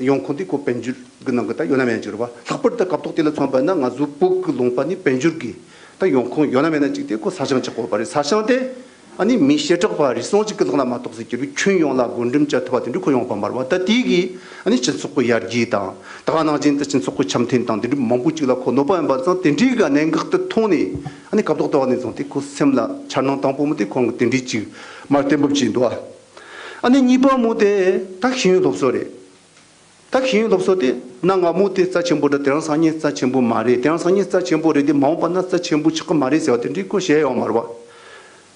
ཡོང་ཁུངས་དེ་ཁོ་དཔལ་འབྱོར་གི་ནང་གི་ད་ཡོད་ན་མེད་ན་ཅིག་རེད་བ། ལྷག་པར་དུ་སྐབས་ཐོག་དེ་ལ་མཚོན་པ་ན་ང་ཚོ་བོད་གི་ལུང་པ་ནི་དཔལ་འབྱོར་གི་ད་ཡོང་ཁུངས་ཡོད་ན་མེད་ན་ཅིག་དེ་ཁོ་ས་ཞིང་ཆགས་ཡོད་པ་རེད། ས་ཞིང་དེ་ཨ་ནི་མི་བྱེ་བྲག་པ་རེ་ཟུང་ཅིག་གི་ལག་ན་མ་གཏོགས་ཟེར་གྱི་རེད། ཁྱོན་ཡོངས་ལ་བགོ་འགྲེམས་བྱ་ཐུབ་པ་དེ་འདྲ་ཁོ་ཡོང་བ་མ་རེད་བ། ད་དེ་གི་ཨ་ནི་སྤྱི་ཚོགས་ཀྱི་ཡར་རྒྱས་དང་། ད་ག་ནང་བཞིན་དུ་སྤྱི་ཚོགས་ཀྱི་འཆམ་མཐུན་དང་དེ་འདྲ་མང་པོ་ཅིག་ལ་ཁོ་གནོད་པ་ཡོང་པ་ཙང་། དེ་འདྲའི་གི་གནད་འགག་དེ་མཐོང་ནས་ཨ་ནི་སྐབས་ཐོག་ཏུ་བ་ནས་བཟུང་སྟེ་ཁོ་སེམས་ལ་འཆར་སྣང་དང་པོ་མོ་དེ་ཁོང་གི་དེ་འདྲའི་ཅིག་མར་གཏན་འབེབས་བྱས་འདུག་ཨ། ཨ་ནི་གཉིས་པ་མོ་དེ་ད་ཤེས་ཡོན་སློབ་གསོ་རེད། ད་ཤེས་ཡོན་སློབ་གསོ་དེ་གནའ་སྔ་མོ་དེ་རྩ་ཆེན་པོ་རེད། དེ་རིང་སང་ཉིན་རྩ་ཆེན་པོ་མ་རེད། དེ་རིང་སང་ཉིན་རྩ་ཆེན་པོ་རེད་དེ་མ་འོངས་པ་ན་རྩ་ཆེན་པོ་ཆགས་ཀྱི་མ་རེད་ཟེར་བ་དེ་འདྲའི་ཁོ་བཤད་ཡོད་མ་རེད་བ།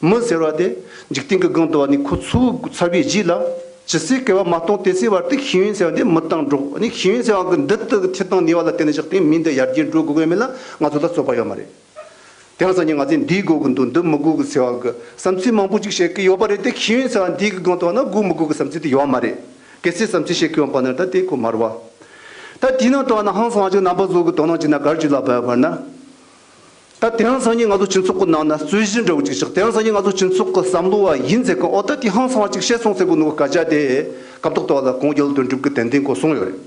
མི་ཟེར་བ་དེ་འཇིག་རྟེན་གྱི་སྒང་དུ་བ་ནི་ཁོ་ཚོ་ཚར་བའི་རྗེས་ལ་ཇི་སྲིད་སྐྱེ་བ་མ་སྟོངས་དེ་སྲིད་བར་དུ་ཤེས་ཡོན་ཟེར་བ་དེ་མི་བཏང་འགྲོ། ཨ་ནི་ཤེས་ཡོན་ཟེར་བ་གི་འདི་ལྟ་གི་ཐད་དང་ནུས་པ་ལ་བརྟེན་ནས་བཞག་སྟེ་མི་འདི་ཡར་རྒྱས་འགྲོ་དགོས་ཀྱི་མེད་ན་ང་ཚོ་ལ་རྩོད་པ་ཡོད་མ་རེད། དེང་སང་ཉིན་ང་ཚོས་འདི་དགོས་ཀྱི་འདུག་འདི་མི་དགོས་ཀྱི་ཟེར་བ་གི་བསམ་ཚུལ་མང་པོ་ཅིག་བཤད་ཀྱི་ཡོད་པ་རེད་དེ། ཤེས་ཡོན་ཟེར་བ་འདི་གི་སྒང་དུ་བ་ན་དགོས་མི་དགོས་ཀྱི་བསམ་ཚུལ་དེ་ཡོད་མ་རེད། གལ་སྲིད་བསམ་ཚུལ་བཤད་ཀྱི་ཡོད་པ་ན་ད་དེ་ཁོ་མ་རེད་བ། ད་དེའི་ནང་དུ་བ་ན་ཧང་སང་བ་ཅིག་རྣམ་པ་ཚོ་གི་དོ་སྣང་བྱས་ན་ག་རེ་ཅིག་ལབ་པ་ཡོད་པ་ན། ད་དེང་སང་ཉིན་ང་ཚོ་སྤྱི་ཚོགས་ཀྱི་ནང་ན་རྩོད་གཞི་འདྲ་བོ་ཅིག་ཆགས། དེང་སང་ཉིན་ང་ཚོ་སྤྱི་ཚོགས་ཀྱི་བསམ་བློ་བ་ཡིན་ཟེར་གི། ཨོ་ད་དེ་ཧང་སང་བ་ཅིག་བཤད་སོང་ཟེར་གི་འདུག་སྐད་ཆ་དེ་སྐབས་ཐོག་ཏུ་བ་ལ་གོང་རྒྱལ་དོན་གྲུབ་ཀྱིས་ཏན་ཏན་ཁོ་གསུངས་ཡོད་རེད།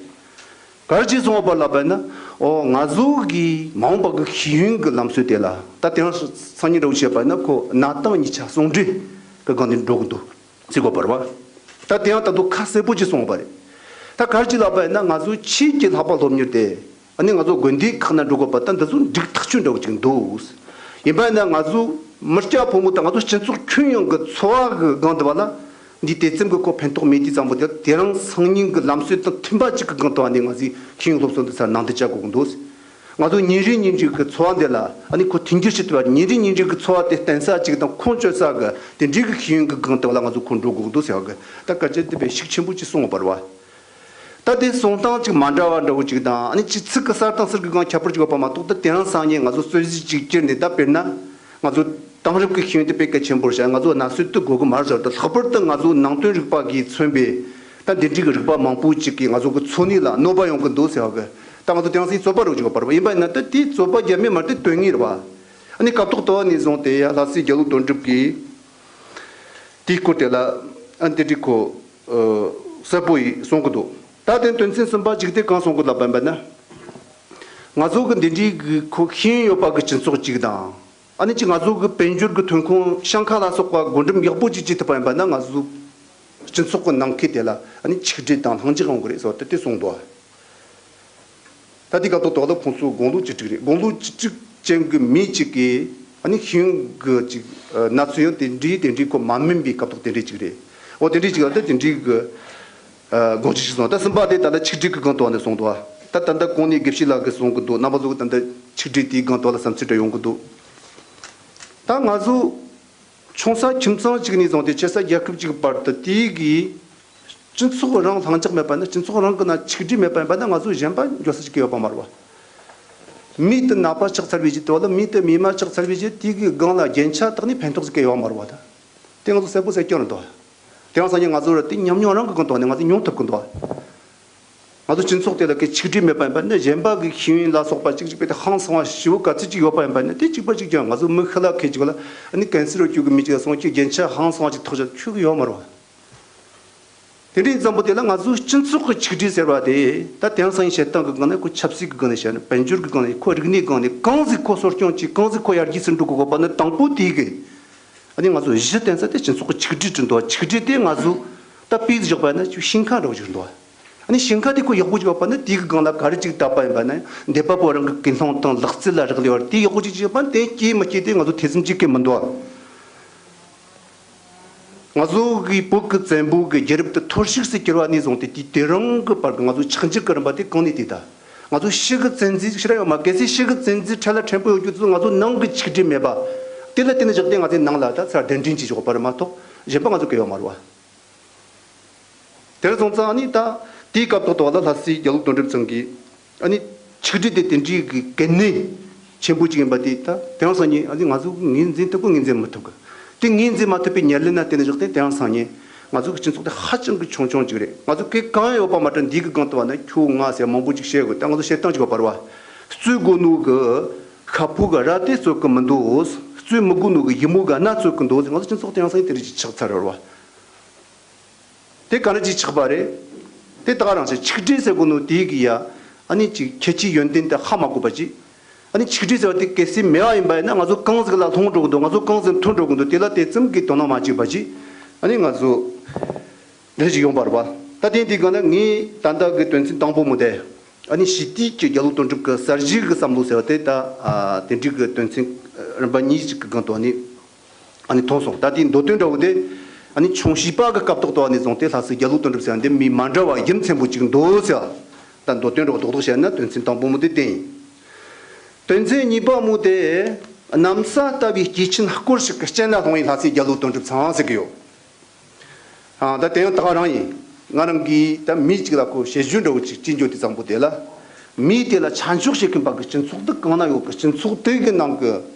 ག་རེ་བྱས་སོང་བ་ལབ་པ་ན། ཨོ་ང་ཚོ་གི་མ་འོངས་པ་གི་ཤེས་ཡོན་གི་ལམ་སྲོལ་དེ་ལ་ད་དེང་སང་ཉིན་འདྲ་བོ་བཤད་པ་ན་ཁོ་གནའ་སྟངས་གཉིས་ཆ་ཟུང་འབྲེལ་གི་སྒང་ནས་འགྲོ་གི་འདུག་ཟེར་གོ་བ་རེད་བ། ད་དེ་ཡང་ད་དུང་ཁ་གསལ་པོ་ཅིག་གསུངས་པ་རེད། ད་ག་རེ་ཅིག་ལབ་པ་ཡིན་ན་ང་ཚོ་ཆོས་ཀྱི་ལྷག་པ་སློབ་གཉེར་དེ། ཨ་ནི་ང་ཚོ་དགོན་སྡེ་ཁག་ན་འགྲོ་དགོས་པ་ད་འདི་ཚོ་འགྲིག་ཐག་ཆོད་འདྲ་བོ་ཅིག་འདུག་ཡིན་པ་ཡིན་ན་ང་ཚོ་མི་སྐྱ་ཕོ་མོ་དང་ང་ཚོ་སྤྱི་ཚོགས་ཁྱོན་ཡོངས་ཀྱི་འཚོ་བ་གི་སྒང་དུ་བ་ལ་འདི་དེ་ཙམ་གྱི་ཁོ་ཕན་ཐོགས་མེད་དུས་ཙམ་པོ་དེ། དེ་རིང་སང་ཉིན་གྱི་ལམ་སྲོལ་དང་མཐུན་པ་ཅིག་གི་སྒང་དུ་བ་ནས་ང་ཚོས་ཤེས་ཡོན་སློབ་གསོ་འདི་ཚོ་ནང་དུ་བཅའ་དགོས་ཀྱི་འདུག་ང་ཚོ་ཉིན་རེ་ཉིན་རེ་གི་འཚོ་བ་འདི་ལ་ཨ་ནི་ཁོ་མཐུན་འགྱུར་བྱེད་ཐུབ་པ། ཉིན་རེ་ཉིན་རེ་གི་འཚོ་བ་དེ་བརྟན་ས་ཅིག་དང་ཁོང་སྤྱོད་ས་གི་དེ་འདྲའི་གི་ཤེས་ཡོན་གྱི་སྒང་དུ་བ་ལ་ང་ཚོ་ཁོ་འགྲོ་དགོས་ཀྱི་འདུག་ཟེར་བ་གི་ད་སྐད་ཆ་འདི་དཔེ་ཤུགས་ཆེན་པོ་ཅིག་གསུངས་པ་རེད་བ། ད་དེ་གསུང་སྟངས་ཅིག་མ་འདྲ་བ་འདྲ་བོ་ཅིག་དང་། ཨ་ནི་ཅིག་ཚིག་གི་གསར་དང་གསེར་གྱི་སྒང་ཁྱད་པར་ཅིག་ཡོད་པ་མ་གཏོགས། ད་དེ་རིང་སང་ཉིན་ང་ཚོ་རྩོད་གཞི་ཅིག་ཁྱེར་ནས། ད་དཔེར་ན་ང་ཚོ་ དེང་རབས་ཀྱི་ཤེས་ཡོན་དེ་དཔེ་གལ་ཆེན་པོར་བྱས། ང་ཚོ་ན་སོ་དེ་དགོས་ཀྱི་མ་རེད་ཟེར་ཏེ། ལྷག་པར་དུ་ང་ཚོ་ནང་དོན་རིག་པ་གིས་མཚོན་པའི་ད་འདི་འདྲའི་གི་རིག་པ་མང་པོ་ཅིག་གིས་ང་ཚོ་གི་འཚོ་གནས་ལ་གནོད་པ་ཡོང་གི་འདུག་ཟེར་བ་གི། ད་ང་ཚོ་དེང་སང་རྩོད་པ་རོགས་ཅིག་ཡོད་པ་རེད་པ། ཡིན་པ་ཡིན་ན་ད་དེའི་རྩོད་པ་རྒྱབ་མེད་མ་རེད། དེ་དོན་ངེས་རེད་པ། ཨ་ནི་སྐབས་ཐོག་དེ་བ་ནས་བཟུང་སྟེ་ཡ་ལྷ་སྲས་རྒྱ་ལོ་དོན་གྲུབ་ཀྱིས་དེའི་སྐོར་དེ་ལ་ཨ་འདི་འདྲའི་ཁོ་གསལ་པོ་ཡིས་གསུང་གི་འདུག་ད་དེ་དོན་ཚན་གསུམ་པ་ཅིག་དེ་གང་གསུང་གི་ལབ་པ་ཡིན་པ་ན། ང་ཚོ་གི་འདི་འདྲའི་གི་ཁོ་ཤེས་ཡོན་ཡོད་པ་གི་སྤྱི་ཚོགས་ཅིག་དང་། ཨ་ནི་ཅིག་ང་ཚོ་གི་དཔལ་འབྱོར་གི་ཐོན་ཁུངས་ཤང་ཁ་ལ་སོགས་པ་བགོ་འགྲེམས་ཡག་པོ་ཅིག་བྱེད་ཐུབ་པ་ཡིན་པ་ན། ང་ཚོ་སྤྱི་ཚོགས་གི་ནང་ཁུལ་དེ་ལ་ཨ་ནི་ཆིག་སྒྲིལ་དང་ལྷིང་འཇགས་ཡོང་གི་རེད་ཟེར་བ་དེ་དེ་གསུངས་འདུག་ད་དེ་སྐབས་ཐོག་ཐོག་ལ་ཁོང་ཚོ་དགུང་ལོ་བཅུ་དྲུག་རེད། དགུང་ལོ་བཅུ་དྲུག་ཅན་གི་མི་གཅིག་གིས་ཨ་ནི་ཤེས་ཡོན་གི་ཅིག་ཨ་ན་ཚོད་ཡང་དེ་འདྲའི་དེ་འདྲའི་ཁོ་མ་སྨིན་པའི་སྐབས་ཐོག་དེ་འདྲའི་ཅིག་རེད། འོ་དེ་འདྲའི་ཅིག་ལ་ད་དེ་འདྲའི་གི་ཨ་དགོངས་གཞི་ཞིག་སོང་། ད་གསུམ་པ་དེ་ད་ལྟ་ཆིག་སྒྲིལ་གྱི་སྒང་ཐོག་ནས་སོང་འདུག་ད་ད་ལྟ་གོང་ནས་དགེ་བཤེས་ལགས་ཀྱིས་གསུང་གི་འདུག་རྣམ་པ་ཚོ་གི་ད་ལྟ་ཆིག་སྒྲིལ་དེའི་སྒང་ཐོག་ལ་བསམ་ཚུལ་འདྲ་ཡོང་གི་འདུག་ད་ང་ཚོ་ཆུང་ས་ཁྱིམ་ཚང་གཅིག་ནས་བཟུང་སྟེ་ཆེ་ས་རྒྱལ་ཁབ་གཅིག་གི་བར་དུ་དེའི་གི་སྤྱི་ཚོགས་རང་ལྷིང་འཇགས་མེད་པ་ན། སྤྱི་ཚོགས་རང་གི་ནང་ཆིག་སྒྲིལ་མེད་པ་ཡིན་པ་ན། ང་ཚོ་གཞན་པ་འགྱོ་ས་ཅིག་གི་ཡོད་པ་མ་རེད་པ། མི་དེ་ནད་པ་ཆགས་ཚར་བའི་རྗེས་དེ་བ་ལ། མི་དེ་མི་མ་ཆགས་ཚར་བའི་རྗེས་དེའི་གི་སྒང་ལ་རྒྱན་ཆ་བཏགས་ནས་ཕན་ཐོགས་ཟིག་གི་ཡོད་པ་མ་རེད་པ། ད་དེ་ང་ཚོ་གསལ་པོ་གསལ་རྐྱང་རེད་འདུག་དེང་སང་ཉིན་ང་ཚོ་ར་དེ་ཉམས་མྱོང་རང་གི་སྒང་ཐོག་ནས་ང་ཚོ་མྱོང་ཐུབ་གི་འདུག་ང་ཚོ་སྤྱི་ཚོགས་དེ་ལ་གི་ཆིག་སྒྲིལ་མེད་པ་ཡིན་པ་ནི། གཞན་པ་གི་ཤེས་ཡོན་ལ་སོགས་པ་གཅིག་གཅིག་པའི་དེ་ཧང་སང་བ་ཞེ་པོ་ག་ཚོད་ཅིག་ཡོད་པ་ཡིན་པ་ནི། དེ་གཅིག་པ་གཅིག་ཀྱང་ང་ཚོ་མི་ཤི་ལ་ཁད་ཅིག་ལ་ཨ་ནི་ཀན་སར་ཡོད་རྒྱུ་གི་མི་གཅིག་ལ་སོང་ཁྱོད་རྒྱན་ཆ་ཧང་སང་བ་ཅིག་ཐོགས་བཞག་ཆོག་གི་ཡོད་མ་རེད་པ། དེ་འདྲའི་ཙམ་པོ་དེ་ལ་ང་ཚོའི་སྤྱི་ཚོགས་ཀྱི་ཆིག་སྒྲིལ་ཟེར་བ་དེ་ད་དེང་སང་ཡིན་བཤད་སྟངས་ཀྱི་སྒང་ནས་ཁོ་ཆབ་སྲིད་ཀྱི་སྒང་ནས་བཤད་ན། དཔལ་འབྱོར་གྱི་སྒང་ནས། ཁོ་རིག་གནས་སྒང་ནས། གང་ཟིག་ཁོ་གསོ་སྐྱོང་བྱེད། གང་ཟིག་ཁོ་ཡར་རྒྱས་སུ་འགྲོ་དགོས་པ་ནི། དང་པོ་དེ་གི་ཨ་ནི་ང་ཚོ་གཞི་རྟེན་ས་དེ་སྤྱི་ཚོགས་ཀྱི་ཆིག་སྒྲིལ་བསྐྲུན་འདུག་ཆིག་སྒྲིལ་དེ་ང་ཚོ་ད་དཔེ་བཞག་པ་ན་ཅིག་ཞིང་ཁ་འདྲ་བོ་ཅིག་འདུག་ཨ་ནི་ཞིང་ཁ་དེ་ཁོ་ཡག་པོ་ཅིག་ཡོད་པ་ན། དེ་གི་སྒང་ལ་ག་རེ་ཅིག་བཏབ་པ་ཡིན་པ་ན། འདས་པ་པོ་རང་གི་ཀུན་སློང་དང་ལག་རྩལ་ལ་རག་ལས་པ་དེ་ཡག་པོ་ཅིག་ཅིག་ཡོད་པ་ན། དེ་སྐྱེས་མི་སྐྱེས་དེ་ང་ཚོ་ཐེ་ཚོམ་ཅིག་གི་མི་འདུག་ང་ཚོ་གི་བོད་ཀྱི་བཙན་པོ་གི་རྒྱལ་རབས་དེ་འཐོར་ཞིག་སུ་གྱུར་བ་ནས་བཟུང་སྟེ། དེ་དེ་རིང་གི་བར་གྱི་ང་ཚོ་ཆགས་འཇིག་གི་རིམ་པ་དེ་གང་ནས་བལྟས། ད་ང་ཚོ་ཕྱི་གི་བཙན་འཛུལ་ཞིག་ར་ཡོད་མ། གལ་སྲིད་ཕྱི་གི་བཙན་འཛུལ་འཕྲལ་ལ་ཕྲན་བུ་ཡོད་རྒྱུ་ཚོ་ང་ཚོ་ནང་གི་ཆིག་སྒྲིལ་མེད་པ་དེ་ལ་བརྟེན་ནས་བཞག་སྟེ། ང་ཚོའི་ནང་ལ་ད་ཚུར་གདན་འདྲེན་བྱེད་ཆོག་པ་རེད་མ་གཏོགས་གཞན་པ་ང་ཚོ་གི་ཡོད་མ་རེད་པ། དེར་སོང་ཙང་ཨ་ནི་ད་དེའི་སྐབས་ཐོག་ཏུ་བ་ལ་ལྷ་སྲས་རྒྱ་ལོ་དོན་གྲུབ་ཚང་གིས་ཨ་ནི་ཆིག་སྒྲིལ་དེ་དེ་འདྲའི་གི་གལ་གནད་ཆེན་པོ་ཅིག་ཡིན་པ་དེ་ད་དེང་སང་ཉིན་ཨ་ནི་ང་ཚོ་ངོས་འཛིན་ཐུབ་གི། ངོས་འཛིན་མི་ཐུབ་གི། དེ་ངོས་འཛིན་མ་ཐུབ་པའི་ཉེར་ལེན་ན་བརྟེན་ནས་བཞག་སྟེ། དེང་སང་ཉིན་ང་ཚོ་གི་སྤྱི་ཚོགས་དེ་ཧ་ཅང་གི་ཆུང་ཆུང་ཅིག་རེད། ང་ཚོ་གི་གང་ཡང་ཡོད་པ་མ་དྲན། འདི་གི་སྒང་དུ་བ་ན་ཁྱོད་ང་ཟེར་མང་པོ་ཅིག་བཤད་དགོས། ད་ང་ཚོ་བཤད་སྟངས་ཅིག་ཡོད་པ་རེད་པ། རྩོད་དགོས་ནོ་གི་ཤ་ཕོ་གི་རྭ་དེ་རྩོད་གི་མི་འདུག་རྩོད་མི་དགོས་ནོ་གི་ཡི་མོ་གི་སྣ་རྩོད་གི་འདུག་ང་ཚོ་སྤྱི་ཚོགས་དེང་སང་དེ་རིགས་ཅིག་ཆགས་ཚར་རེད་པ། དེ་ག་འདྲ་ཅིག་ཆགས་པ་རེད། དེ་ད་ག་རང་བྱས། ཆིག་སྒྲིལ་ཟེར་གོ་ནོ་དེའི་གི་ཡ་ཨ་ནི་ཅིག་ཁྱད་ཆོས་ཡོན་ཏན་དེ་ཧ་མ་གོ་བ་ཅིག་ཨ་ནི་ཆིག་སྒྲིལ་ཟེར་བ་དེ་གལ་སྲིད་མེད་པ་ཡིན་པ་ཡིན་ན། ང་ཚོ་གང་ཟིག་ལ་ལྷུང་འགྲོ་གི་འདུག་ང་ཚོ་གང་ཟིག་མཐུན་འགྲོ་གི་འདུག་དེ་ལ་དེ་ཙམ་གི་དོ་སྣང་མ་བྱས་པ་ཅིག་ཨ་ནི་ང་ཚོ་འདི་ཅིག་ཡོང་བ་རེད་པ། ད་དེ་འདི་ག་ན་ངས་ད་ལྟ་གི་དོན་ཚན་དང་པོ་མོ་དེ། ཨ་ནི་ཞི་བདེ་གི་རྒྱ་ལོ་དོན་གྲུབ་ཀྱི་གསར་བརྗེ་གི་བསམ་བློ་ཟེར་བ་དེ། ད་ཨ་དེ་འདྲའི་གི་དོན་ཚན་རིམ་པ་གཉིས་ཅིག་གི་སྒང་དུ་ཨ་ནི་ཨ་ནི་མཐོང་སོང་། ད་དེའི་མདོ་དོན་འདྲ་བོ་དེ་ཨ་ནི་ཆུང་བྱིས་པ་གི་སྐབས་ཐོག་ཏུ་ཨ་ནི་བཟུང་སྟེ་ལྷ་སྲས་རྒྱ་ལོ་དོན་གྲུབ་ཟེར་བ་འདི་མི་མ་འདྲ་བ་རྒྱུ་མཚན་པོ་ཅིག་འདུག་ཟེར་བ། ད་མདོ་དོན་འདྲ་བོ་རྡོག་རྡོག་བཤད་ན་དོན་ཚན་དང་པོ་མོ་དེ་དེ་ཡིན། དོན་ཚན་གཉིས་པ་མོ་དེ་གནམ་ས་ལྟ་བུའི་སྐྱེས་ཆེན་སྐོར་ཞིག་གི་སྤྱན་ལ་ལྷུང་བའི་ལྷ་སྲས་རྒྱ་ལོ་དོན་གྲུབ་ཚང་ཟེར་གི་ཡོད། ཨ་ད་དེ་ཡང་ད་ག་རང་ཡིན། ང་རང་གིས་ད་མི་གཅིག་ལ་ཁོ་བཤད་རྒྱུ་འདྲ་བོ་ཅིག་ཅི་འཇོག་དེ་ཙམ་པོ་དེ་ལ། མི་དེ་ལ་ཆ་འཇོག་བྱེད་མཁན་པ་གི་སྤྱི་ཚོགས་དེ་གང་ན་ཡོད་གི། སྤྱི་ཚོགས་དེ་གི་ནང་གི་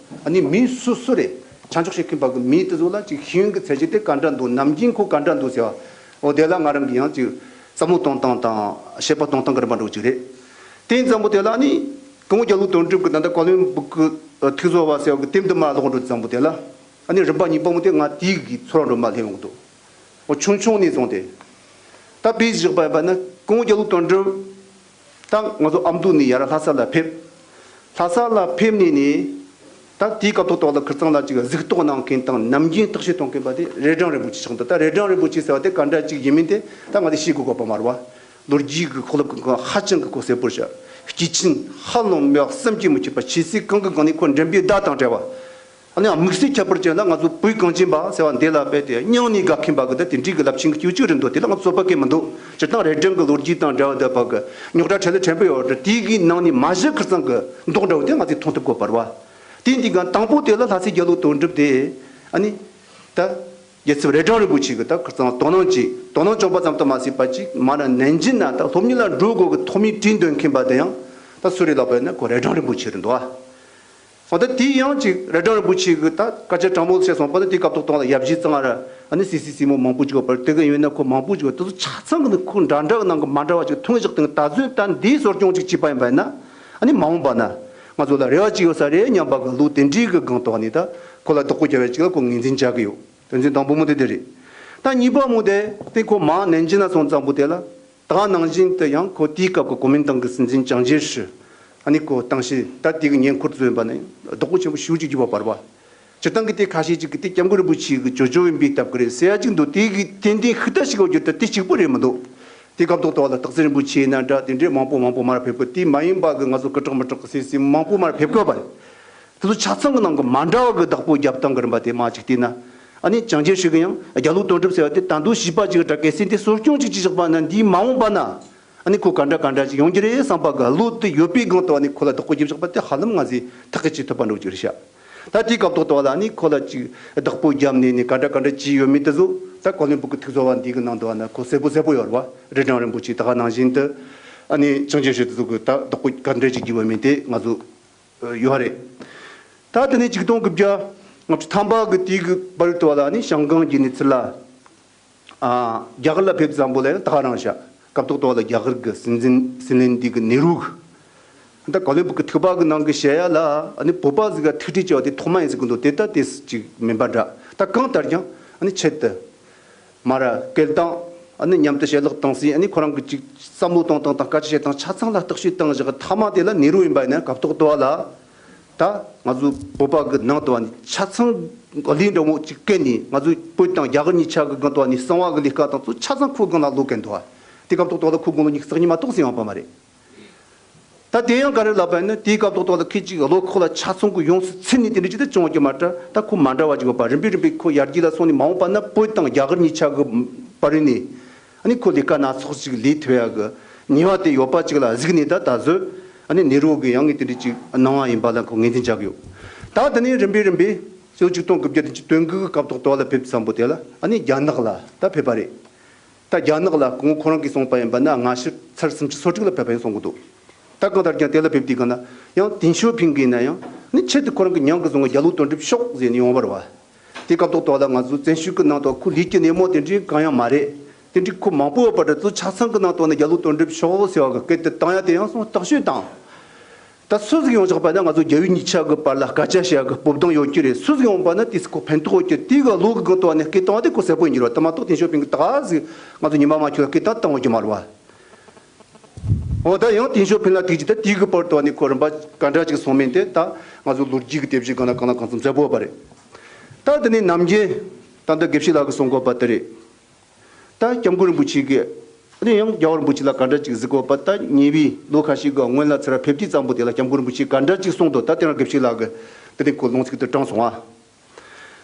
ཨ་ནི་མི་སུ་སུ་རེད། ཆ་འཇོག་བྱེད་མཁན་པ་གི་མི་དེ་ཚོ་ལ་ཅིག་ཤེས་ཡོན་གི་ཚད་གཞི་དེ་ག་འདྲ་འདུག་ནམ་རྒྱུན་ཁོ་ག་འདྲ་འདུག་ཟེར་བ། འོ་དེ་ལ་ང་རང་གིས་ཡང་ཅིག་བསམ་བློ་གཏོང་སྟངས་དང་དཔྱད་པ་གཏོང་སྟངས་གི་རིམ་པ་འདྲ་བོ་ཅིག་རེད། དེ་ཙམ་པོ་དེ་ལ་ཨ་ནི་སྐུ་ངོ་རྒྱ་ལོ་དོན་གྲུབ་གི་ད་ལྟ་ཀོ་ལོམ་བུ་གི་ཐིག་བཟོ་བ་ཟེར་བ་གི་དེབ་འདི་མར་ཀློག་འགྲོ་དུས་ཙམ་པོ་དེ་ལ། ཨ་ནི་རིམ་པ་གཉིས་པ་མོ་དེ་ང་དེའི་གི་ཚོར་བ་འདྲ་མར་སླེབས་ཡོང་གི་འདུག་འོ་ཆུང་ཆུང་ནས་བཟུང་སྟེ། ད་དཔེ་བཞག་པ་ཡིན་པ་ན་སྐུ་ངོ་རྒྱ་ལོ་དོན་གྲུབ་ད་ང་ཚོ་ཨ་མདོ་ནས་ཡར་ལྷ་ས་ལ་ཕེབས། ལྷ་ས་ལ་ཕེབས་ནས་ནི་ད་དེའི་སྐབས་ཐོག་ཐོག་ལ་ཁིར་ཚང་ལ་ཅིག་གཟིགས་རྟོག་གནང་མཁན་དང་ནམ་རྒྱུན་བརྟག་དཔྱད་གཏོང་མཁན་པ་དེ་རས་སྒྲེང་རིན་པོ་ཆེ་ཆགས་འདུག་ད་རས་སྒྲེང་རིན་པོ་ཆེ་ཟེར་བ་དེ་ག་འདྲ་ཅིག་ཡིན་མིན་དེ་ད་ང་ཚོས་ཤེས་དགོས་པ་མ་རེད་པ། ལོ་རྒྱུས་ཀྱི་ཁོག་ལབ་ཀྱི་ཁོ་ཧ་ཅང་གི་ཁོ་གསལ་པོར་བཤད། སྐྱེས་ཆེན་ཧ་ལམ་མེད་པ་བསམ་གྱིས་མི་ཁྱབ་པ། ཆོས་སྲིད་གང་གི་སྒང་ནས་ཁོ་འགྲན་པའི་ཟླ་དང་བྲལ་བ། ཨ་ནི་དམིགས་བསལ་ཁྱད་པར་ཅན་ལ་ང་ཚོ་བོད་གངས་ཅན་པ་ཟེར་བ་འདི་ལ་རྦད་དེ་སྙིང་ནས་དགའ་མཁན་པ་གི་ད་དེ་འདྲའི་གི་རླབས་ཆེན་གྱི་སྐྱོ་གཅིག་རེད་འདུག་དེ་ལ་ང་ཚོ་རྩོད་པ་གང་ཡང་མི་འདུག་སྤྱིར་བཏང་རས་སྒྲེང་གི་ལོ་རྒྱུས་དང་འབྲེལ་བ་ལྡན་པ་གི་རྙོག་དྲ་འཕྲལ་ལ་ཕྲན་བུ་ཡོད་རེད། དེའི་གི་ནང་ནས་མ་གཞི་ཁིར་ཚང་གི་མདོག་འདྲ་བོ་དེ་ང་ཚོས་མཐོང་ཐུབ་དགོས་པ་རེད་པ། དེ་འདི་ག་དང་པོ་དེ་ལ་ལྷ་སྲས་རྒྱ་ལོ་དོན་གྲུབ་དེ་ཨ་ནི་ད་རྒྱལ་ཚབ་རས་སྒྲེང་རིན་པོ་ཆེ་གི་ད་ཁིར་ཚང་དོ་སྣང་བྱས། དོ་སྣང་བྱུང་པ་ཙམ་དུ་མ་ཟད་པ་ཅིག་མར་ནན་ཅིན་ན་ད་སློབ་གཉེར་ལ་འགྲོ་དགོས་གི་ཐོག་མའི་གྲོས་འདོན་མཁན་པ་དེ་ཡང་ད་སུ་རེད་ལབ་པ་ཡིན་ན་ཁོ་རས་སྒྲེང་རིན་པོ་ཆེ་རེད་འདུག་ཨ། འོ་ད་དེ་ཡང་ཅིག་རྭ་སྒྲེང་རིན་པོ་ཆེ་གི་ད་སྐད་ཆ་དྲང་མོ་བཤད་སོང་པ་ན་དེ་སྐབས་ཐོག་ཐོག་ལ་ཡབ་གཞིས་གཙང་ར་ཨ་ནི་སི་སི་སི་མོ་མང་པོ་ཅིག་ཡོད་པར་དེ་གི་ཡོད་ན་ཁོ་མང་པོ་ཅིག་ཡོད་དེ་ཚོ་ཆ་ཚང་གི་ནི་ཁོ་འདྲ་འདྲ་གི་ནང་གི་མ་འདྲ་བ་ཅིག་ཐོན་བཞག་དེ་ད་གཟོད་ད་འདིའི་གསོ་སྐྱོང་ཅིག་བྱས་པ་ཡིན་པ་ཡིན་ན་ཨ་ནི་མ་འོངས་པ་ན་ང་ཚོ་ལ་རེ་བ་ཅིག་ཡོད་ས་རེད་སྙམ་པ་གི་བློ་དེ་འདྲའི་གི་སྒང་ཐོག་ནས་ད་ཁོ་ལ་བདག་པོ་རྒྱབ་ཡ་ཅིག་ལ་ཁོ་ངོས་འཛིན་བྱ་གི་ཡོད། དོན་ཚན་དང་པོ་མོ་དེ་དེ་རེད། ད་གཉིས་པ་མོ་དེ་དེ་ཁོ་མ་ནན་ཅི་ན་སོང་ཙམ་པོ་དེ་ལ། ད་ག་ནང་བཞིན་དུ་ཡང་ཁོ་དེའི་སྐབས་ཀྱི་གོ་མིན་ཏང་གི་སྲིད་འཛིན་ཅང་ཅེ་ཧྲི། ཨ་ནི་ཁོ་ཏང་ཤི་ད་དེ་གི་ཉེ་འཁོར་ཚོ་ཡིན་པ་ནི་བདག་པོ་ཆེན་པོ་ཞེ་པོ་ཅིག་རྒྱུག་པ་བར་བ། སྤྱིར་བཏང་གི་དེ་ཁ་ཤས་ཅིག་གི་དེ་སྐྱབས་མགོན་རིན་པོ་ཆེ་གི་ཅོ་ཅོ་ཡིན་པའི་སྟབས་ཀྱི་རེད་ཟེར་ཡ་ཅིག་འདུག་དེ་གི་ཏན་ཏན་ཧུར་ཐག་ཞིག་ཡོད་རྒྱུ་ད་དེ་གཅིག་པོ་རེད་མི་འདུག་དེ་སྐབས་ཐོག་ཐོག་ལ་སྟག་འཚེར་རིན་པོ་ཆེ་ཡིན་ན་འདྲ་དེ་འདྲའི་མང་པོ་མང་པོ་མར་ཕེབས་གི་དེ་མ་ཡིན་པ་གི་ང་ཚོ་སྐུ་དྲག་མི་དྲག་གི་སྲིད་སྲིད་མང་པོ་མར་ཕེབས་གི་བ་རེད། དེ་ཚོ་ཆ་ཚང་གི་ནང་གི་མ་འདྲ་བ་གི་བདག་པོ་རྒྱབ་སྟངས་གི་རིམ་པ་དེ་མ་གཅིག་བལྟས་ན། ཨ་ནི་ཅང་ཅེ་ཧྲི་གི་ཡང་རྒྱ་ལོ་དོན་གྲུབ་ཟེར་བ་དེ་ད་དུང་བྱིས་པ་ཅིག་གི་གྲས་གལ་སྲིད་དེ་གསོ་སྐྱོང་ཅིག་བྱས་བཞག་པ་ན་འདིའི་མ་འོངས་པ་ན། ཨ་ནི་ཁོ་ག་འདྲ་ག་འདྲ་ཅིག་ཡོང་རྒྱུ་རེད་བསམ་པ་གི་བློ་དེ་ཡོད་པའི་སྒང་དུ་ཨ་ནི་ཁོ་ལ་བདག་པོ་རྒྱབ་བཞག་པ་དེ་ཧ་ལམ་ང་ཚོས་ཐག་གིས་བཅད་ཐུབ་པ་འགྲོ་རྒྱུ་རེད་ཤག་ད་དེའི་སྐབས་ཐོག་ཏུ་བ་ལ་ཨ་ནི་ཁོ་ལ་ཅིག་བདག་པོ་རྒྱབ་ནས་ནི་ག་འདྲ་ག་འདྲ་ཅིག་ཡོད་མེད་དེ་ཚོ་ད་ཀོ་ལིམ་པུ་གི་ཐུགས་གཙོ་བ་འདི་གི་ནང་དུ་བ་ན་ཁོ་གསལ་པོ་གསལ་པོ་ཡོད་རེད་བ། རི་སྒྲེང་རིན་པོ་ཆེ་ད་ག་ནང་བཞིན་དུ་ཨ་ནི་ཅང་ཅེ་ཧྲི་དེ་ཚོ་གི་ད་བདག་པོ་ག་འདྲ་ཅིག་རྒྱུ་བ་མིན་དེ་ང་ཚོ། ཡོད་རེད། ད་དེ་ནས་ཆིག་སྟོང་དགུ་བརྒྱ་ལྔ་བཅུ་ཐམ་པ་གི་དུས་ཀྱི་བར་དུ་བ་ལ་ནི་ཞང་ཀང་གི་གནས་ཚུལ་ལ། ཨ། རྒྱ་གར་ལ་ཕེབས་ཙམ་པོ་ལ་ཡང་ད་ག་རང་བཞག་སྐབས་ཐོག་ཏུ་བ་ལ་རྒྱ་གར་གི་སྲིད་འཛིན་སྲིད་བློན་འདི་གི་ནེ་རུ་གི། ད་ཀོ་ལིམ་པུ་གི་ཐིགས་པ་གི་ནང་གི་བཤད་ཡ་ལ་ཨ་ནི་བོད་པ་ཟིག་ག་ཐུག་འཕྲད་བྱས་པ་དེ་ཐོག་མ་ཡིན་ཟེར་གི་འདུག་དེ་ལྟ་དེ་ཅིག་མིན་པ་འདྲ། ད་གང་ལྟར་ཀྱང་ཨ་ནི་ཆེད་དུ། མ་ར་སྐད་བཏང་། ཨ་ནི་མཉམ་དུ་ཞལ་ལག་བཏང་སྲིད་ཨ་ནི་ཁོ་རང་གི་ཅིག་བསམ་བློ་གཏོང་སྟངས་དང་སྐད་ཆ་བཤད་སྟངས་ཆ་ཚང་ལ་བརྟག་དཔྱད་བཏང་བཞག་ཐ་མ་དེ་ལ་ནེ་རུ་ཡིན་པ་ཡིན་ན་སྐབས་ཐོག་ཏུ་བ་ལ། ད་ང་ཚོ་བོད་པ་གི་ནང་དུ་བ་ནི་ཆ་ཚང་གླས་འདྲ་མོ་ཅིག་བཀལ་ནས་ང་ཚོ་བོད་དང་རྒྱ་གར་གཉིས་ཆ་གི་སྒང་དུ་བ་ནི་གསང་བ་གི་ལས་ཀ་དང་ཚོ་ཆ་ཚང་ཁོའི་སྒང་ལ་བློ་བཀལ་འདུག་བ། དེ་སྐབས་ཐོག་ཏུ་བ་ལ་ཁོའི་དགུང་ལོ་ཉི་ཤུ་རྩ་གཉིས་མ་གཏོགས་ཟིན་ཡོང་པ་མ་རེད། ད་དེ་ཡང་ག་རེ་ལབ་པ་ཡིན་ན་དེའི་སྐབས་ཐོག་ཐོག་ལ་ཁོས་ཅིག་བློ་ཁོག་ལ་ཆ་ཚང་གི་ཡོངས་སུ་ཚུད་ནས་དེ་འདྲ་ཅིག་ད་བྱུང་བ་ཅིག་མ་རེད། ད་ཁོ་མ་འདྲ་བ་ཅིག་ཡོད་པ་རིམ་པས་རིམ་པས་ཁོ་ཡར་རྒྱས་ལ་སོང་ནས་མ་འོངས་པ་ན་བོད་དང་རྒྱ་གར་གཉིས་ཆ་གི་བར་ནས་ཨ་ནི་ཁོ་ལས་ཀ་སྣ་ཚོགས་ཅིག་ལས་ཐུབ་ཡ་གི་ནུས་པ་དེ་ཡོད་པ་ཅིག་ལ་གཟིགས་ནས་ད་ད་གཟོད་ཨ་ནི་ནེ་རུ་གི་ཡང་ངས་དེ་འདྲ་ཅིག་གནང་བ་ཡིན་པ་ལ་ཁོ་ངོས་འཛིན་བྱ་གི་ཡོད། ད་དེ་ནས་རིམ་པས་རིམ་པས་ཕྱི་ལོ་ཆིག་སྟོང་དགུ་བརྒྱ་བདུན་ཅུ་དོན་དགུ་གི་སྐབས་ཐོག་ཏུ་བ་ལ་ཕེབས་ཙམ་པོ་དེ་ལ་ཨ་ནི་རྒྱ་ནག་ལ་ད་ཕེབས་པ་རེད། ད་རྒྱ་ནག་ལ་སྐུ་ངོ་ཁོ་རང་གིས་གསུངས་པ་ཡིན་པ་ན་སྔ་ཕྱི་ཚར་སུམ་ཅུ་སོ་དྲུག་ལ་ཕེབས་པ་ཡིན་གསུང་གི་འདུག་ད་གང་ལྟར་ཀྱང་དེ་ལ་ཕེབས་དུས་གང་ན་ཡང་ཏིན་ཞོ་ཕིང་གིས་ན་ཡང་ནི་ཆེད་དུ་ཁོ་རང་གི་ཉང་གི་བཟུང་བ་རྒྱ་ལོ་དོན་གྲུབ་ཤོག་ཟེར་ནས་ཡོང་བ་རེད་བ། དེ་སྐབས་ཐོག་ཏུ་བ་ལ་ང་ཚོ་བཙན་བྱོལ་གྱི་ནང་དུ་ཁོ་ལས་ཀྱི་སྣེ་མོ་དེ་འདྲའི་གང་ཡང་མ་རེད། དེ་འདྲའི་ཁོ་མང་པོ་ཡོད་པ་འདྲ་ཚོ་ཆ་ཚང་གི་ནང་དུ་ནི་རྒྱ་ལོ་དོན་གྲུབ་ཤོག་ཟེར་བ་གི་སྐད་དེ་བཏང་ཡ་དེ་ཡང་སོང་བརྟག་དཔྱད་བཏང་། ད་སུ་ཟིག་ཡོང་ཆོག་པ་ན་ང་ཚོ་རྒྱ་ཡུལ་གཉིས་ཆ་གི་བར་ལ་སྐད་ཆ་བཤད་གི་སྤོབས་སྡང་ཡོད་ཀྱི་རེད། སུ་ཟིག་ཡོང་པ་ན་དེ་སི་ཁོ་ཕན་ཐོགས་ཡོད་ཀྱི་དེ་གི་བློ་གི་སྒང་དུ་བ་ནས་སྐད་བཏང་བ་དེ་ཁོ་གསལ་པོ་ཡིན་གྱི་རེད་བ། དེ་མ་གཏོགས་ཏིན་ཞོ་ཕིང་གི་ད་ག་ཟིག་ང་ཚོ་ཉི་མ་མ་འཁྱོལ་ལ་སྐད་བཏང་བཏང་ཡོད་ཀྱི་མ་རེད་བ། འོ་ད་ཡང་ཏིན་ཞོ་ཕིང་ལ་ཐུག་ཅིག་ད་དེ་གི་བར་དུ་བ་ནས་ཁོ་རིམ་པ་ག་འདྲ་ཅིག་སོང་མིན་དེ་ད་ང་ཚོ་ལོ་རྒྱུས་ཀྱི་དེབ་གཞི་སྒང་ལ་གང་ལ་གང་འཚམ་མཛད་པོ་ཡོད་པ་རེད། ད་དེ་ནས་ནམ་རྒྱུན་ད་ལྟ་དགེ་བཤེས་ལགས་ཀྱིས་གསུང་དགོས་པ་དེ་རེད། ད་སྐྱབས་མགོན་རིན་པོ་ཆེ་གིས་ཨ་ནི་ཡང་རྒྱལ་བ་རིན་པོ་ཆེ་ལ་ག་འདྲ་ཅིག་གཟིགས་དགོས་པ་ད་ཉེ་བའི་ལོ་ཁ་ཤས་ཀྱི་སྔོན་ལ་ཚུར་ཕེབས་དུས་ཙམ་པོ་དེ་ལ་སྐྱབས་མགོན་རིན་པོ་ཆེས་ག་འདྲ་ཅིག་གསུངས་འདུག་ད་དེ་རིང་དགེ་བཤེས་ལགས་ཀྱིས་དེ་རིང་ཁོ་ལུང་ཚིག་དེ་དྲངས་སོང་ཨ།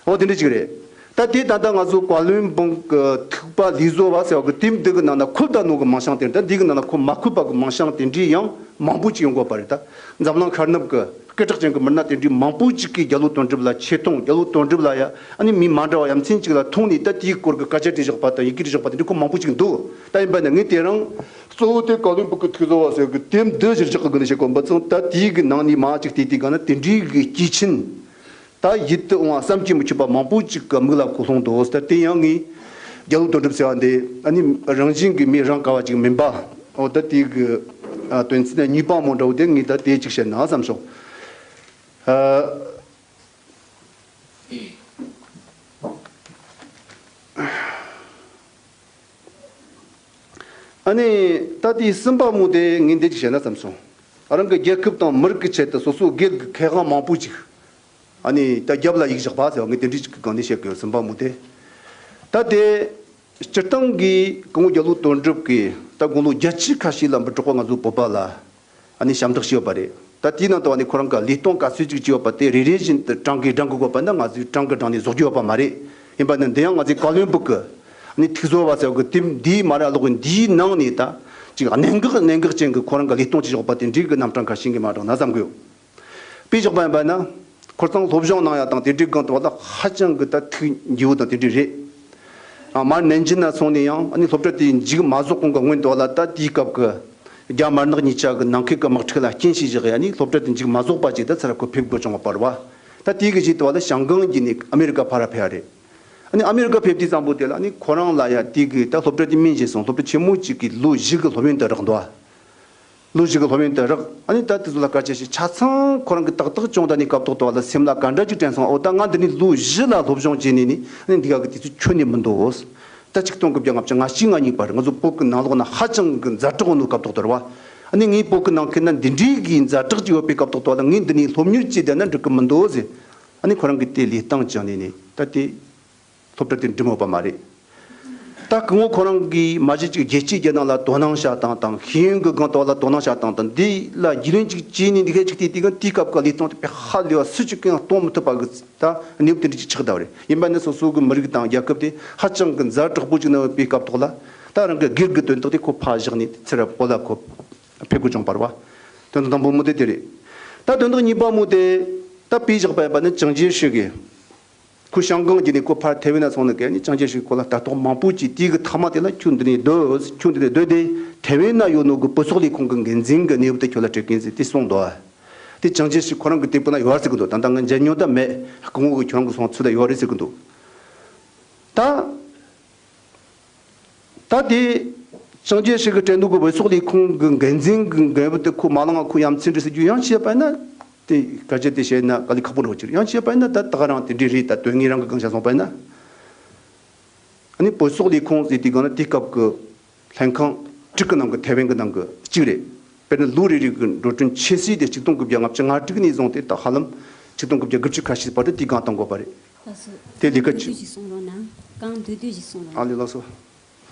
འོ་དེ་འདྲ་ཅིག་རེད། ད་དེ་ད་ལྟ་ང་ཚོ་བཀའ་བློན་འབངས་ཀྱི་ཐུག་པ་ལས་བཟོ་བ་ཟེར་བ་གི་དེབ་འདི་གི་ནང་ན་ཁུལ་ད་ནོ་གི་མིང་བྱང་དེ་ད་འདི་གི་ནང་ན་ཁོ་མ་ཁུལ་པ་གི་མིང་བྱང་དེ་འདྲའི་ཡང་མང་པོ་ཅིག་ཡོང་དགོས་པ་རེད། ད་འཛམ་གླིང་ཤར་ནུབ་ཀྱི་སྐད་གྲགས་ཅན་གྱི་མི་སྣ་དེ་འདྲའི་མང་པོ་ཅིག་གིས་རྒྱ་ལོ་དོན་གྲུབ་ལ་ཆེ་མཐོང་རྒྱ་ལོ་དོན་གྲུབ་ལ་ཡ་ཨ་ནི་མི་མ་འདྲ་བ་ཡ་མཚན་ཅིག་ལ་མཐོང་ནས་ད་དེའི་སྐོར་གྱི་སྐད་ཆ་དྲིས་བཞག་པ་དང་ཡི་གེ་དྲིས་བཞག་པ་དེ་འདྲ་ཁོ་མང་པོ་ཅིག་འདུག་ད་ཡིན་པ་ནི་ངས་དེ་རིང་གཙོ་བོ་དེ་བཀའ་བློན་སྦུག་གི་ཐུགས་གཙོ་བ་ཟེར་གི་དེབ་འདི་གཞིར་བཞག་གི་དགོས་ནས་བཤད་དགོས་པ་ཚང་ད་དེའི་གི་ནང་ནས་མ་ཅིག་བལྟས་དུས་ག་ན་དེ་འདྲའི་གི་སྐྱེས་ཆེན། ད་ཡིད་དུ་འོང་བ་བསམ་གྱིས་མི་ཁྱབ་པ་མང་པོ་ཅིག་གི་མིག་ལ་ཁོ་ལྷུང་འདུག་ད་དེ་ཡང་ངས་རྒྱ་ལོ་དོན་གྲུབ་ཟེར་བ་འདི་ཨ་ནི་རང་བཞིན་གྱི་མི་རང་ག་བ་ཅིག་མིན་པ། འོ་ད་དེ་གི་ཨ་དོན་ཚན་གཉིས་པ་མོ་འདྲ་བོ་དེ་ངས་ད་དེ་ཅིག་བཤད་ན་བསམ་སོང་། ཨ་ཨ་ནི་ད་དེ་གསུམ་པ་མོ་དེ་ངས་འདི་ཅིག་བཤད་ན་བསམ་སོང་། རང་གི་རྒྱལ་ཁབ་དང་མི་རིགས་ཀྱི་ཆེད་དུ་སོ་སོའི་སྒེར་གྱི་ཁེ་དབང་མང་པོ་ཅིག་ཨ་ནི་ད་རྒྱབ་ལ་ཡིག་བཞག་པ་ཟེར་བ་ངས་དེ་འདྲ་ཅིག་གི་སྒང་ནས་བཤད་གི་ཡོད། གསུམ་པ་མོ་དེ། ད་དེ་སྤྱིར་བཏང་གི་སྐུ་ངོ་རྒྱ་ལོ་དོན་གྲུབ་ཀྱིས་ད་དགུང་ལོ་བརྒྱད་ཅུ་ཁ་ཤས་ལ་འབུ་གྲོགས་པ་ང་ཚོ་བོད་པ་ལ་ཨ་ནི་ཞབས་འདེགས་ཞུས་ཡོད་པ་རེད། ད་དེའི་ནང་དུ་ཨ་ནི་ཁོ་རང་གི་ལས་དོན་ག་ཚོད་ཅིག་བྱས་ཡོད་པ་དེ་རེ་རེ་བཞིན་དུ་བགྲང་གིན་བགྲང་གི་དགོས་པ་ན་ང་ཚོས་བགྲང་གིན་བགྲང་ནས་བཟོ་རྒྱུ་ཡོད་པ་མ་རེད། ཡིན་པ་ནི་འདི་ཡང་ང་ཚོའི་བཀའ་བློན་སྦུག་གི་ཨ་ནི་ཐིག་བཟོ་བ་ཟེར་བ་གི་དེབ་འདིའི་མ་ར་ལོག་གི་འདིའི་ནང་ནས་ད་ཅིག་གནད་འགག་གནད་འགག་ཅན་གྱི་ཁོ་རང་གི་ལས་དོན་བྱས་ཡོད་པ་དེ་འདྲའི་གི་རྣམ་གྲངས་ཁ་ཤས་ཀྱི་མ་དྲངས་ན་བསམ་གི་ཡོད། དཔེ་བཞག་པ་ཡིན་པ་ན། ཁོ་ཚང་སློབ་སྦྱོང་གནང་ཡ་དང་དེ་འདྲའི་སྒང་དུ་བ་ལ་ཧ་ཅང་གི་ད་ཐུགས་འགྱུར་བ་དང་དེ་འདྲའི་རེད། ཨ་མར་ནན་ཅིན་ན་སོང་ནས་ཡང་ཨ་ནི་སློབ་གྲྭ་དེའི་མཇུག་མ་རྫོགས་གོང་གི་སྔོན་དུ་བ་ལ་ད་དེའི་སྐབས་ཀྱི་ རྒྱ་དམར་ནག་གཉིས་ཆ་གི་ནང་ཁུལ་གྱི་དམག་འཁྲུག་ལ་རྐྱེན་བྱས་བཞག་ཡ་ནི་སློབ་གྲྭ་དེ་མཇུག་མ་རྫོགས་པ་ཅིག་ད་ཚུར་ཁོ་ཕེབས་དགོས་བྱུང་བ་བར་བ། ད་དེའི་གི་རྗེས་དུ་བ་ལ་ཞང་ཀང་གིས་ནི་ཨ་མེ་རི་ཀ་ཕར་ར་ཕེབས་ཡ་རེད། ཨ་ནི་ཨ་མེ་རི་ཀ་ཕེབས་དུས་ཙམ་པོ་དེ་ལ་ཨ་ནི་ཁོ་རང་ལ་ཡ་དེ་གི་ད་སློབ་གྲྭ་དེ་སྨིན་བྱས་སོང་། སློབ་གྲྭ་ཆེན་མོ་གཅིག་གི་ལོ་བཞི་གི་སློབ་ཡོན་དུ་རག་འདུག་ལོ་བཞི་གི་སློབ་ཡོན་དུ་རག་ཨ་ནི་ད་དེ་ཚོ་ལ་སྐར་ཆ་བཞི་ཆ་ཚང་ཁོ་རང་གི་ཏག་ཏག་བྱུང་། ད་ནི་སྐབས་ཐོག་ཏུ་བ་ལ་སེམས་ལ་ག་འདྲ་ཅིག་དྲན་སོང་། ཨོ་ད་ང་འདི་ནས་ལོ་བཞི་ལ་སློབ་སྦྱོང་བྱས་ནས་ནི་ཨ་ནི་འདི་ག་གི་དུས་ཚོད་ཁྱོན་ནས་མི་འདུག་ད་ཆིག་སྟོང་དགུ་བརྒྱ་ལྔ་བཅུ་ང་གཅིག་ང་གཉིས་པར་ང་ཚོ་བོད་ཀྱི་ནང་ལོགས་ན་ཧ་ཅང་གི་ཛ་དྲག་ཡོད་ནོ་སྐབས་ཐོག་ཏུ་རེད་བ། ཨ་ནི་ངའི་བོད་ཀྱི་ནང་ཁུལ་ན་འདི་འདྲའི་གི་ཛ་དྲག་ཅིག་ཡོད་པའི་སྐབས་ཐོག་ཏུ་བ་ལ་ངས་འདི་ནས་སློབ་གཉེར་བྱས་བསྡད་ན་འགྲིག་གི་མི་འདུག་ཟེར། ཨ་ནི་ཁོ་རང་གིས་དེ་ལས་སྟངས་བཅངས་ནས་ནི་ད་དེ་སློབ་གྲྭ་དེ་འགྲིམས་ཡོད་པ་མ་རེད། ད་སྐུ་ངོ་ཁོ་རང་གིས་མ་གཞི་ཅིག་རྒྱལ་སྤྱིའི་རྒྱལ་ནང་ལ་དོ་སྣང་བྱ་སྟངས་དང་ཤེས་ཡོན་གྱི་སྒང་དུ་བ་ལ་དོ་སྣང་བྱ་སྟངས་དང་འདི་ལ་རྒྱུས་ལོན་ཅིག་བྱས་ནས་འདི་གས་ཅིག་དེ་དེ་ག་དེའི་སྐབས་ཀྱི་ལས་སྟངས་དེ་དཔེ་ཧ་ལས་པ་སུ་གཅིག་གིས་ཡང་གཏོང་མི་ཐུབ་པ་གི་ད་གནས་བབ་དེ་འདྲ་ཅིག་ཆགས་བསྡད་པ་རེད། ཡིན་པ་ནི་སོ་སོ་གི་མི་རིགས་དང་རྒྱལ་ཁབ་དེ་ཧ་ཅང་གི་ཛ་དྲག་པོ་ཅིག་ན་ཡོད་པའི་སྐབས་ཐོག་ལ་ད་རང་གི་སྒེར་གྱི་དོན་དག་དེ་ཁོ་ཕར་བཞག་ནས་ཚུར་བོད་ལ་ཁོ་ཕེབས་དགོས་བྱུང་བ་རེད་བ། དོན་དག་དང་པོ་མོ་དེ་དེ་རེད། ད་དོན་དག་གཉིས་པ་མོ་དེ་ད་དཔེ་བཞག་པ་ཡིན་པ་ནི་ཅང་ཅེ་ཧྲི་གིས་ཁོ་ཞང་ཀང་བརྒྱུད་ནས་ཁོ་ཕར་ཐེ་ཝན་ན་སོང་ནས་གས་ནི་ཅང་ཅེ་ཧྲི་ཁོ་ལ་ལྟ་རྟོག་མང་པོ་བྱས། དེའི་གི་མཐའ་མ་དེ་ལ་ཁྱོད་འདི་ནས་སྡོད། ཁྱོད་འདི་ནས་སྡོད་དེ་ཐེ་ཝན་ན་ཡོད་ནོ་གི་བོད་སོག་ལས་ཁུངས་གི་འགན་འཛིན་གི་གནས་བབ་དེ་ཁྱོད་ལ་སྤྲད་གིན་ཟེར་དེ་གསུངས་འདུག་དེ་ཅང་ཅེ་ཧྲི་ཁོ་རང་གི་དེབ་ཀྱི་ནང་ཡོད་རེད་ཟེར་གི་འདུག་ད་ལྟ་ང་མཇལ་མྱོང་ད་མེད། སྐུ་ངོ་གི་ཁྱོད་རང་གི་སོང་ཚུལ་ལ་ཡོད་རེད་ཟེར་གི་འདུག་ད། ད་དེ་ཅང་ཅེ་ཧྲི་གི་སྤྲད་ནོ་གི་བོད་སོག་ལས་ཁུངས་གི་འགན་འཛིན་གི་འགན་བབ་དེ་ཁོ་མ་བླངས་ང་ཁོ་ཡ་མཚན་འདྲི་ཟེར་རྒྱུ་ཡང་བཤད་པ་ཡིན་ན། དེ་སྐད་ཆ་དེ་བཤད་ན་དཀའ་ལས་ཁག་པོ་འགྲོ་གི་རེད། ཡང་བཤད་པ་ཡིན་ན་ད་ད་ག་རང་དེ་འདྲས་རེད། ད་དོན་དངོས་རང་གི་གང་བྱ་སོང་པ་ཡིན་ན། ཨ་ནི་བོད་སོག་ལས་ཁུངས་ཟེར་དུས་སྒང་ལ་དེའི་སྐབས་ཀྱི་ལྷན་ཁང་དྲུག་གི་ནང་གི་ཐེ་ཝན་གི་ནང་གི་གཅིག་རེད། དཔེར་ན་ལོ་རེ་རེ་གི་འགྲོ་གྲོན་ཆེ་ཤོས་དེ་ཆིག་སྟོང་དགུ་བརྒྱ་ལྔ་བཅུ་ང་དྲུག་ནས་བཟུང་སྟེ་ད་ཧ་ལམ་ཆིག་སྟོང་དགུ་བརྒྱ་དགུ་བཅུ་ཁ་ཤས་བར་དུ་དེའི་སྒང་བཏང་དགོས་པ་རེད། ལགས་སོ། དེ་ལས་ཀ་བསྡུས་ཅིག་གསུང་རོགས་གནང་། གང་བསྡུས་བསྡུས་ཅིག་གསུང་རོགས། ཨ་ལས། ལགས་སོ།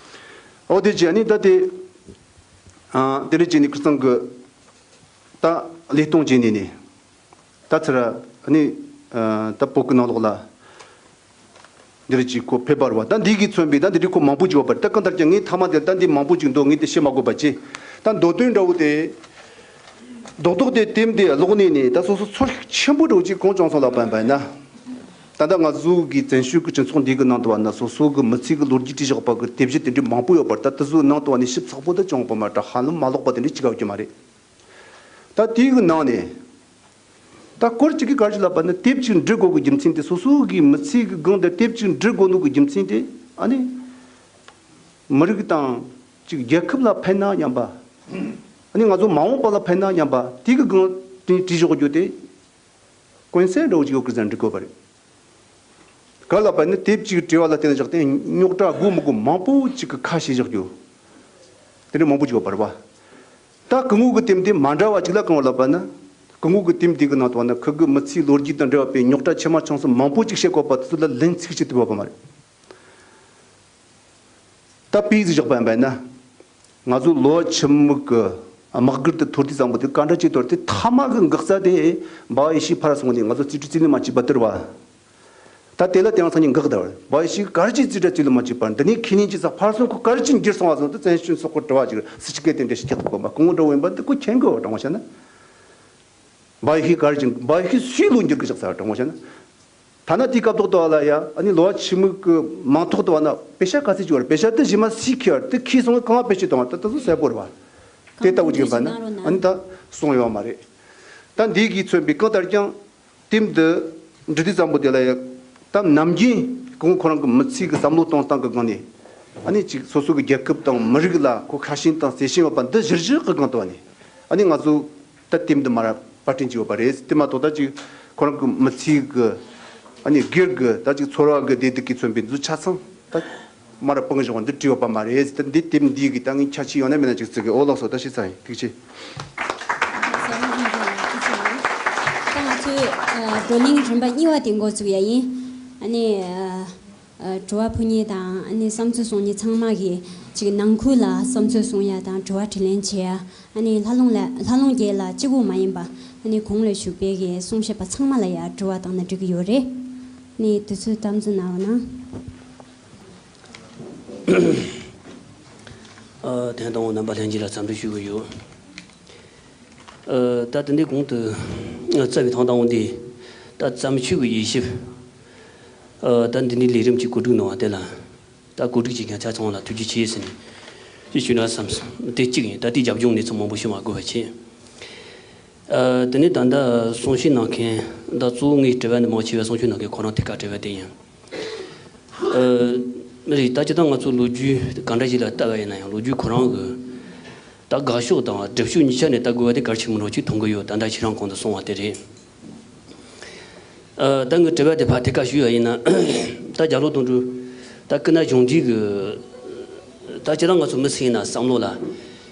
ཨོ་དེ་བྱས་ནི་ད་དེ། ཨ་དེ་རེད་བྱས་ནི་ཁིར་ཚང་གི་ད་ལས་སྟངས་བྱས་ནི་ནི། ད་ཚུར་ནི་ཨ་ད་བོད་ཀྱི་ནང་ལོགས་ལ་འདི་རེད་ཅིག་ཁོ་ཕེབས་པ་རེད་བ། ད་འདི་གིས་མཚོན་པའི་ད་འདི་རིགས་ཁོ་མང་པོ་ཅིག་ཡོད་པ་རེད། ད་གང་ལྟར་ཀྱང་ངས་མཐའ་མ་དེ་ད་འདི་མང་པོ་ཅིག་འདུག་ངས་དེ་བཤད་མ་དགོས་པ་བྱས། ད་མདོ་དོན་འདྲ་བོ་དེ། རྡོག་རྡོག་དེ་དེབ་འདི་ཀློག་ནས་ནི་ད་སོ་སོ་ཚོར་ཤུགས་ཆེན་པོ་འདྲ་བོ་ཅིག་གང་བྱུང་སོང་ལབ་པ་ཡིན་པ་ཡིན་ན། ད་ལྟ་ང་ཚོ་གི་བཙན་བྱོལ་གྱི་སྤྱི་ཚོགས་འདི་གི་ནང་དུ་བ་ན་སོ་སོ་གི་མི་ཚེ་གི་ལོ་རྒྱུས་བྲིས་བཞག་པ་གི་དེབ་གཞི་དེ་འདྲའི་མང་པོ་ཡོད་པ་རེད། ད་དེ་ཚོའི་ནང་དུ་བ་ནི་ཞིབ་ཚགས་པོ་ད་བྱུང་བ་མ་རེད། ཧ་ལམ་མ་ཀློག་པ་དེ་འདྲའི་གཅིག་ཡོད་རྒྱུ་མ་རེད། ད་དེའི་གི་ནང་ནས་ད་སྐོར་གཅིག་གིས་ག་རེ་ལབ་པ་ན་དེབ་གཅིག་འབྲི་དགོས་གི་རྒྱུ་མཚན་དེ། སོ་སོ་གི་མི་ཚེ་གི་སྒང་དེར་དེབ་གཅིག་འབྲི་དགོས་ནོ་གི་རྒྱུ་མཚན་དེ་ཨ་ནི་མི་རིགས་དང་གཅིག་རྒྱལ་ཁབ་ལ་ཕན་ན་སྙམ་པ། ཨ་ནི་ང་ཚོ་མ་འོངས་པ་ལ་ཕན་ན་སྙམ་པ་དེ་གི་སྒང་དེ་བྲིས་བཞག་རྒྱུ་དེ། དཀོན་སེམས་འདྲ་བོ་ཅིག་ཡོད་ཀི་ཟེར་འབྲི་དགོས་པ་རེད། ག་ལབ་པ་ནི་དེབ་གཅིག་བྲིས་པ་ལ་བརྟེན་ནས་བཞག་སྟེ་རྙོག་དྲ་དགོས་མི་དགོས་མང་པོ་ཅིག་གི་ཁ་ཕྱེ་བཞག་རྒྱུ། དེ་འདྲ་མང་པོ་ཅིག་ཡོད་པ་རེད་བ། ད་སྐུ་ངོ་གི་དེབ་འདི་མ་འདྲ་བ་ཅིག་ལ་གང་ལབ་པ་ན། སྐུ་ངོ་གི་དེབ་འདི་གི་ནང་དུ་བ་ན་ཁུ་གི་མི་ཚེའི་ལོ་རྒྱུས་དང་འབྲེལ་བ་པའི་རྙོག་དྲ་ཆེ་མ་ཆུང་གསུམ་མང་པོ་ཅིག་བཤད་དགོས་པ་དེ་ཚོ་ལ་ལན་ཚིག་ཅིག་བཏུབ་པ་མ་རེད། ད་དཔེ་ཟིག་བཞག་པ་ཡིན་པ་ཡིན་ན། ང་ཚོ་ལོ་ཆི་མུག་གི་དམག་སྒར་དུ་ཐོར་དུས་ཙམ་པོ་དེ་ག་འདྲ་ཅིག་ཐོར་དེ་ཐ་མ་གི་འགག་རྩ་དེ་འབའ་ཡེ་ཤུའི་ཕར་སོང་ནས་ང་ཚོ་རྩིས་སྤྲོད་རྩིས་ལེན་མ་བྱས་པ་དེ་རེད་བ། ད་དེ་ལ་དེང་སང་ཉིན་འགག་བསྡད་པ་རེད། འབའ་ཡེ་ཤུས་ག་རེ་ཅིག་རྩིས་སྤྲོད་རྩིས་ལེན་མ་བྱས་པར་འདི་ནས་ཁས་ལེན་བྱས་ཙང་ཕར་སོང་ཁོ་ག་རེ་ཅིག་འགྱུར་སོང་བ་སོང་དུ་བཙན་བྱོལ་སོག་པོ་དྲི་བ་ཅིག་སུ་ཅིག་གིས་དེ་འདྲ་ཞིག་ཁྱེད་དུ་གོ་མ་སྐུ་ངོ་འདྲ་བོ་ཡིན་པ་འདི་ཁོ་མཁྱེན་དགོས་བ་དྲང་བ་བཤད་ན། འབའ་ཡེ་ཤུས་ག་རེ་ཅིག་འབའ་ཡེ་ཤུས་སུའི་བློ་འགྱུར་གི་ཆགས་ཚར་དྲང་བ་བཤད་ན། ཐ་ན་དེའི་སྐབས་ཐོག་ཏུ་བ་ལ་ཡ་ཨ་ནི་ལོ་བ་ཆི་མུག་གི་མིང་ཐོག་ཏུ་བ་ན་པེ་ཤ་ག་ཚད་ཅིག་ཡོད་རེད། པེ་ཤ་དེ་རྗེས་མ་སུས་ཁྱེར་དེ་ཁྱེར་སོང་བས་གང་བ་བེད་སྤྱོད་བཏང་བ་དེ་ད་ཚོ་གསལ་པོ་རེད་བ། དེ་ལྟ་བུ་ཅིག་ཡིན་པ་ན་ཨ་ནི་ད་གསུངས་ཡོད་མ་རེད། ད་འདི་གིས་མཚོན་པའི་གང་ལྟར་ཀྱང་དེབ་འདི་འབྲི་དུས་ཙམ་པོ་དེ་ལ་ཡ་ད་ནམ་རྒྱུན་སྐུ་ངོ་ཁོ་རང་གི་མི་ཚེ་གི་བསམ་བློ་གཏོང་སྟངས་ཀྱི་སྒང་ནས་ཨ་ནི་ཅིག་སོ་སོ་གི་རྒྱལ་ཁབ་དང་མི་རིགས་ལ་ཁོ་ཁ་ཞེན་དང་བརྩེ་ཞེན་ཡོད་པ་འདི་གཞིར་བཞག་གི་སྒང་དུ་བ་ནས་ཨ་ནི་ང་ཚོ། ད་དེབ་འདི་མར་པར་སྐྲུན་བྱས་ཡོད་པ་རེད། དེ་མ་གཏོགས་ད་ཅིག་ཁོ་རང་གི་མི་ཚེ་གི་ཨ་ནི་སྒེར་གི་ད་ཅིག་ཚོར་བ་གི་བདེ་སྡུག་གིས་མཚོན་པའི་འདི་ཆ་ཚང་ད་མར་སྤུངས་བཞག་པ་འདི་བྲིས་ཡོད་པ་མ་རེད། ད་འདི་དེབ་འདི་གི་ད་ངས་ཁྱད་ཆོས་ཡོད་ན་མེད་ན་ཅིག་བརྩི་གི། ཨོ་ལགས་སོ། ད་ཤེས་ཚར་ཡིན། ཐུགས་རྗེ་ཆེ། ད་ང་ཚོས་བགྲོ་གླེང་རིམ་པ་གཉིས་པ་དེ་འགོ་བཙུགས་ཡ་ཡིན། ཨ་ནི། དྲི་བ་ཕུལ་མཁན་དང་ཨ་ནི་བསམ་ཚུལ་གསུང་མཁན་ཚང་མ་གིས་ཅིག་ནང་ཁུལ་ལ་བསམ་ཚུལ་གསུང་ཡ་དང་དྲི་བ་དྲིས་ལན་བྱེད་ཡ། ཨ་ནི་ལྷ་ལུང་ལ་ལྷ་ལུང་རྒྱལ་ལགས་གཅིག་པུ་མ་ཡིན་པ་ཨ་ནི་གོང་ལ་བཞུགས་པའི་གི་གསུང་བཤད་པ་ཚང་མ་ལ་ཡ་དྲི་བ་བཏང་ན་འགྲིག་གི་ཡོད་རེད། ཨ་ནི་དུས་ཚོད་དམ་འཛིན་གནང་རོགས་གནང་། ཨ་དོན་དང་པོ་རྣམ་པ་ལྷན་རྒྱས་ལ་འཚམས་འདྲི་ཞུ་གི་ཡོད། ཨ་ད་དེ་འདྲའི་གོང་དུ་རྩ་བའི་ཐང་དང་པོ་འདི་ད་བརྩམས་ཆོས་ཀྱི་དབྱེ་ཞིབ། ཨ་ད་འདི་འདྲའི་ལས་རིམ་གྱི་གོ་སྒྲིག་གནང་བ་དེ་ལ་ད་གོ་སྒྲིག་བྱེད་མཁན་ཆ་ཚང་ལ་ཐུགས་རྗེ་ཆེ་ཟེར་ནས་ ཅེས་ཞུས་ན་བསམ་སོང་། དེ་གཅིག་ཡིན། ད་དེའི་རྒྱབ་ལྗོངས་གནས་ཚུལ་མང་པོ་ཞུ་མ་དགོས་པ་བྱས། ཨ། དེ་ནས་ད་ལྟ་གསུང་བཤད་གནང་མཁན་ད་གཙོ་བོ་ངས་དྲི་བ་འདི་མང་ཆེ་བ་གསུང་བཤད་གནང་མཁན་ཁོ་རང་ཐད་ཀར་དྲི་བ་དེ་ཡིན། ཨ། རེད། ད་ཅི་ལྟར་ང་ཚོ་ལོ་རྒྱུས་གང་འདྲ་ཞིག་ལ་ལྟ་བ་ཡིན་ན་ཡང་ལོ་རྒྱུས་ཁོ་རང་གི་ད་དགའ་ཕྱོགས་དང་སྒྲུབ་ཕྱོགས་གཉིས་ཆ་ནས་ལྟ་དགོས་པ་དེ་གལ་ཆེན་པོ་འདྲ་ཅིག་མཐོང་གི་ཡོད། ད་ལྟ་ཁྱེད་རང་གོང་དུ་གསུངས་པ་དེ་རེད། ཨ། ད་ངས་དྲི་བ་དེ་ཕར་ཐད་ཀར་ཞུས་པ་ཡིན་ན། ད་རྒྱ་ལོ་དོན་གྲུབ་ད་སྐུ་ན་གཞོན་དུས་ཀྱི་ད་ཅི་ལྟར་ང་ཚོ་མི་ཟེར་ན་བསམ་བློ་ལ་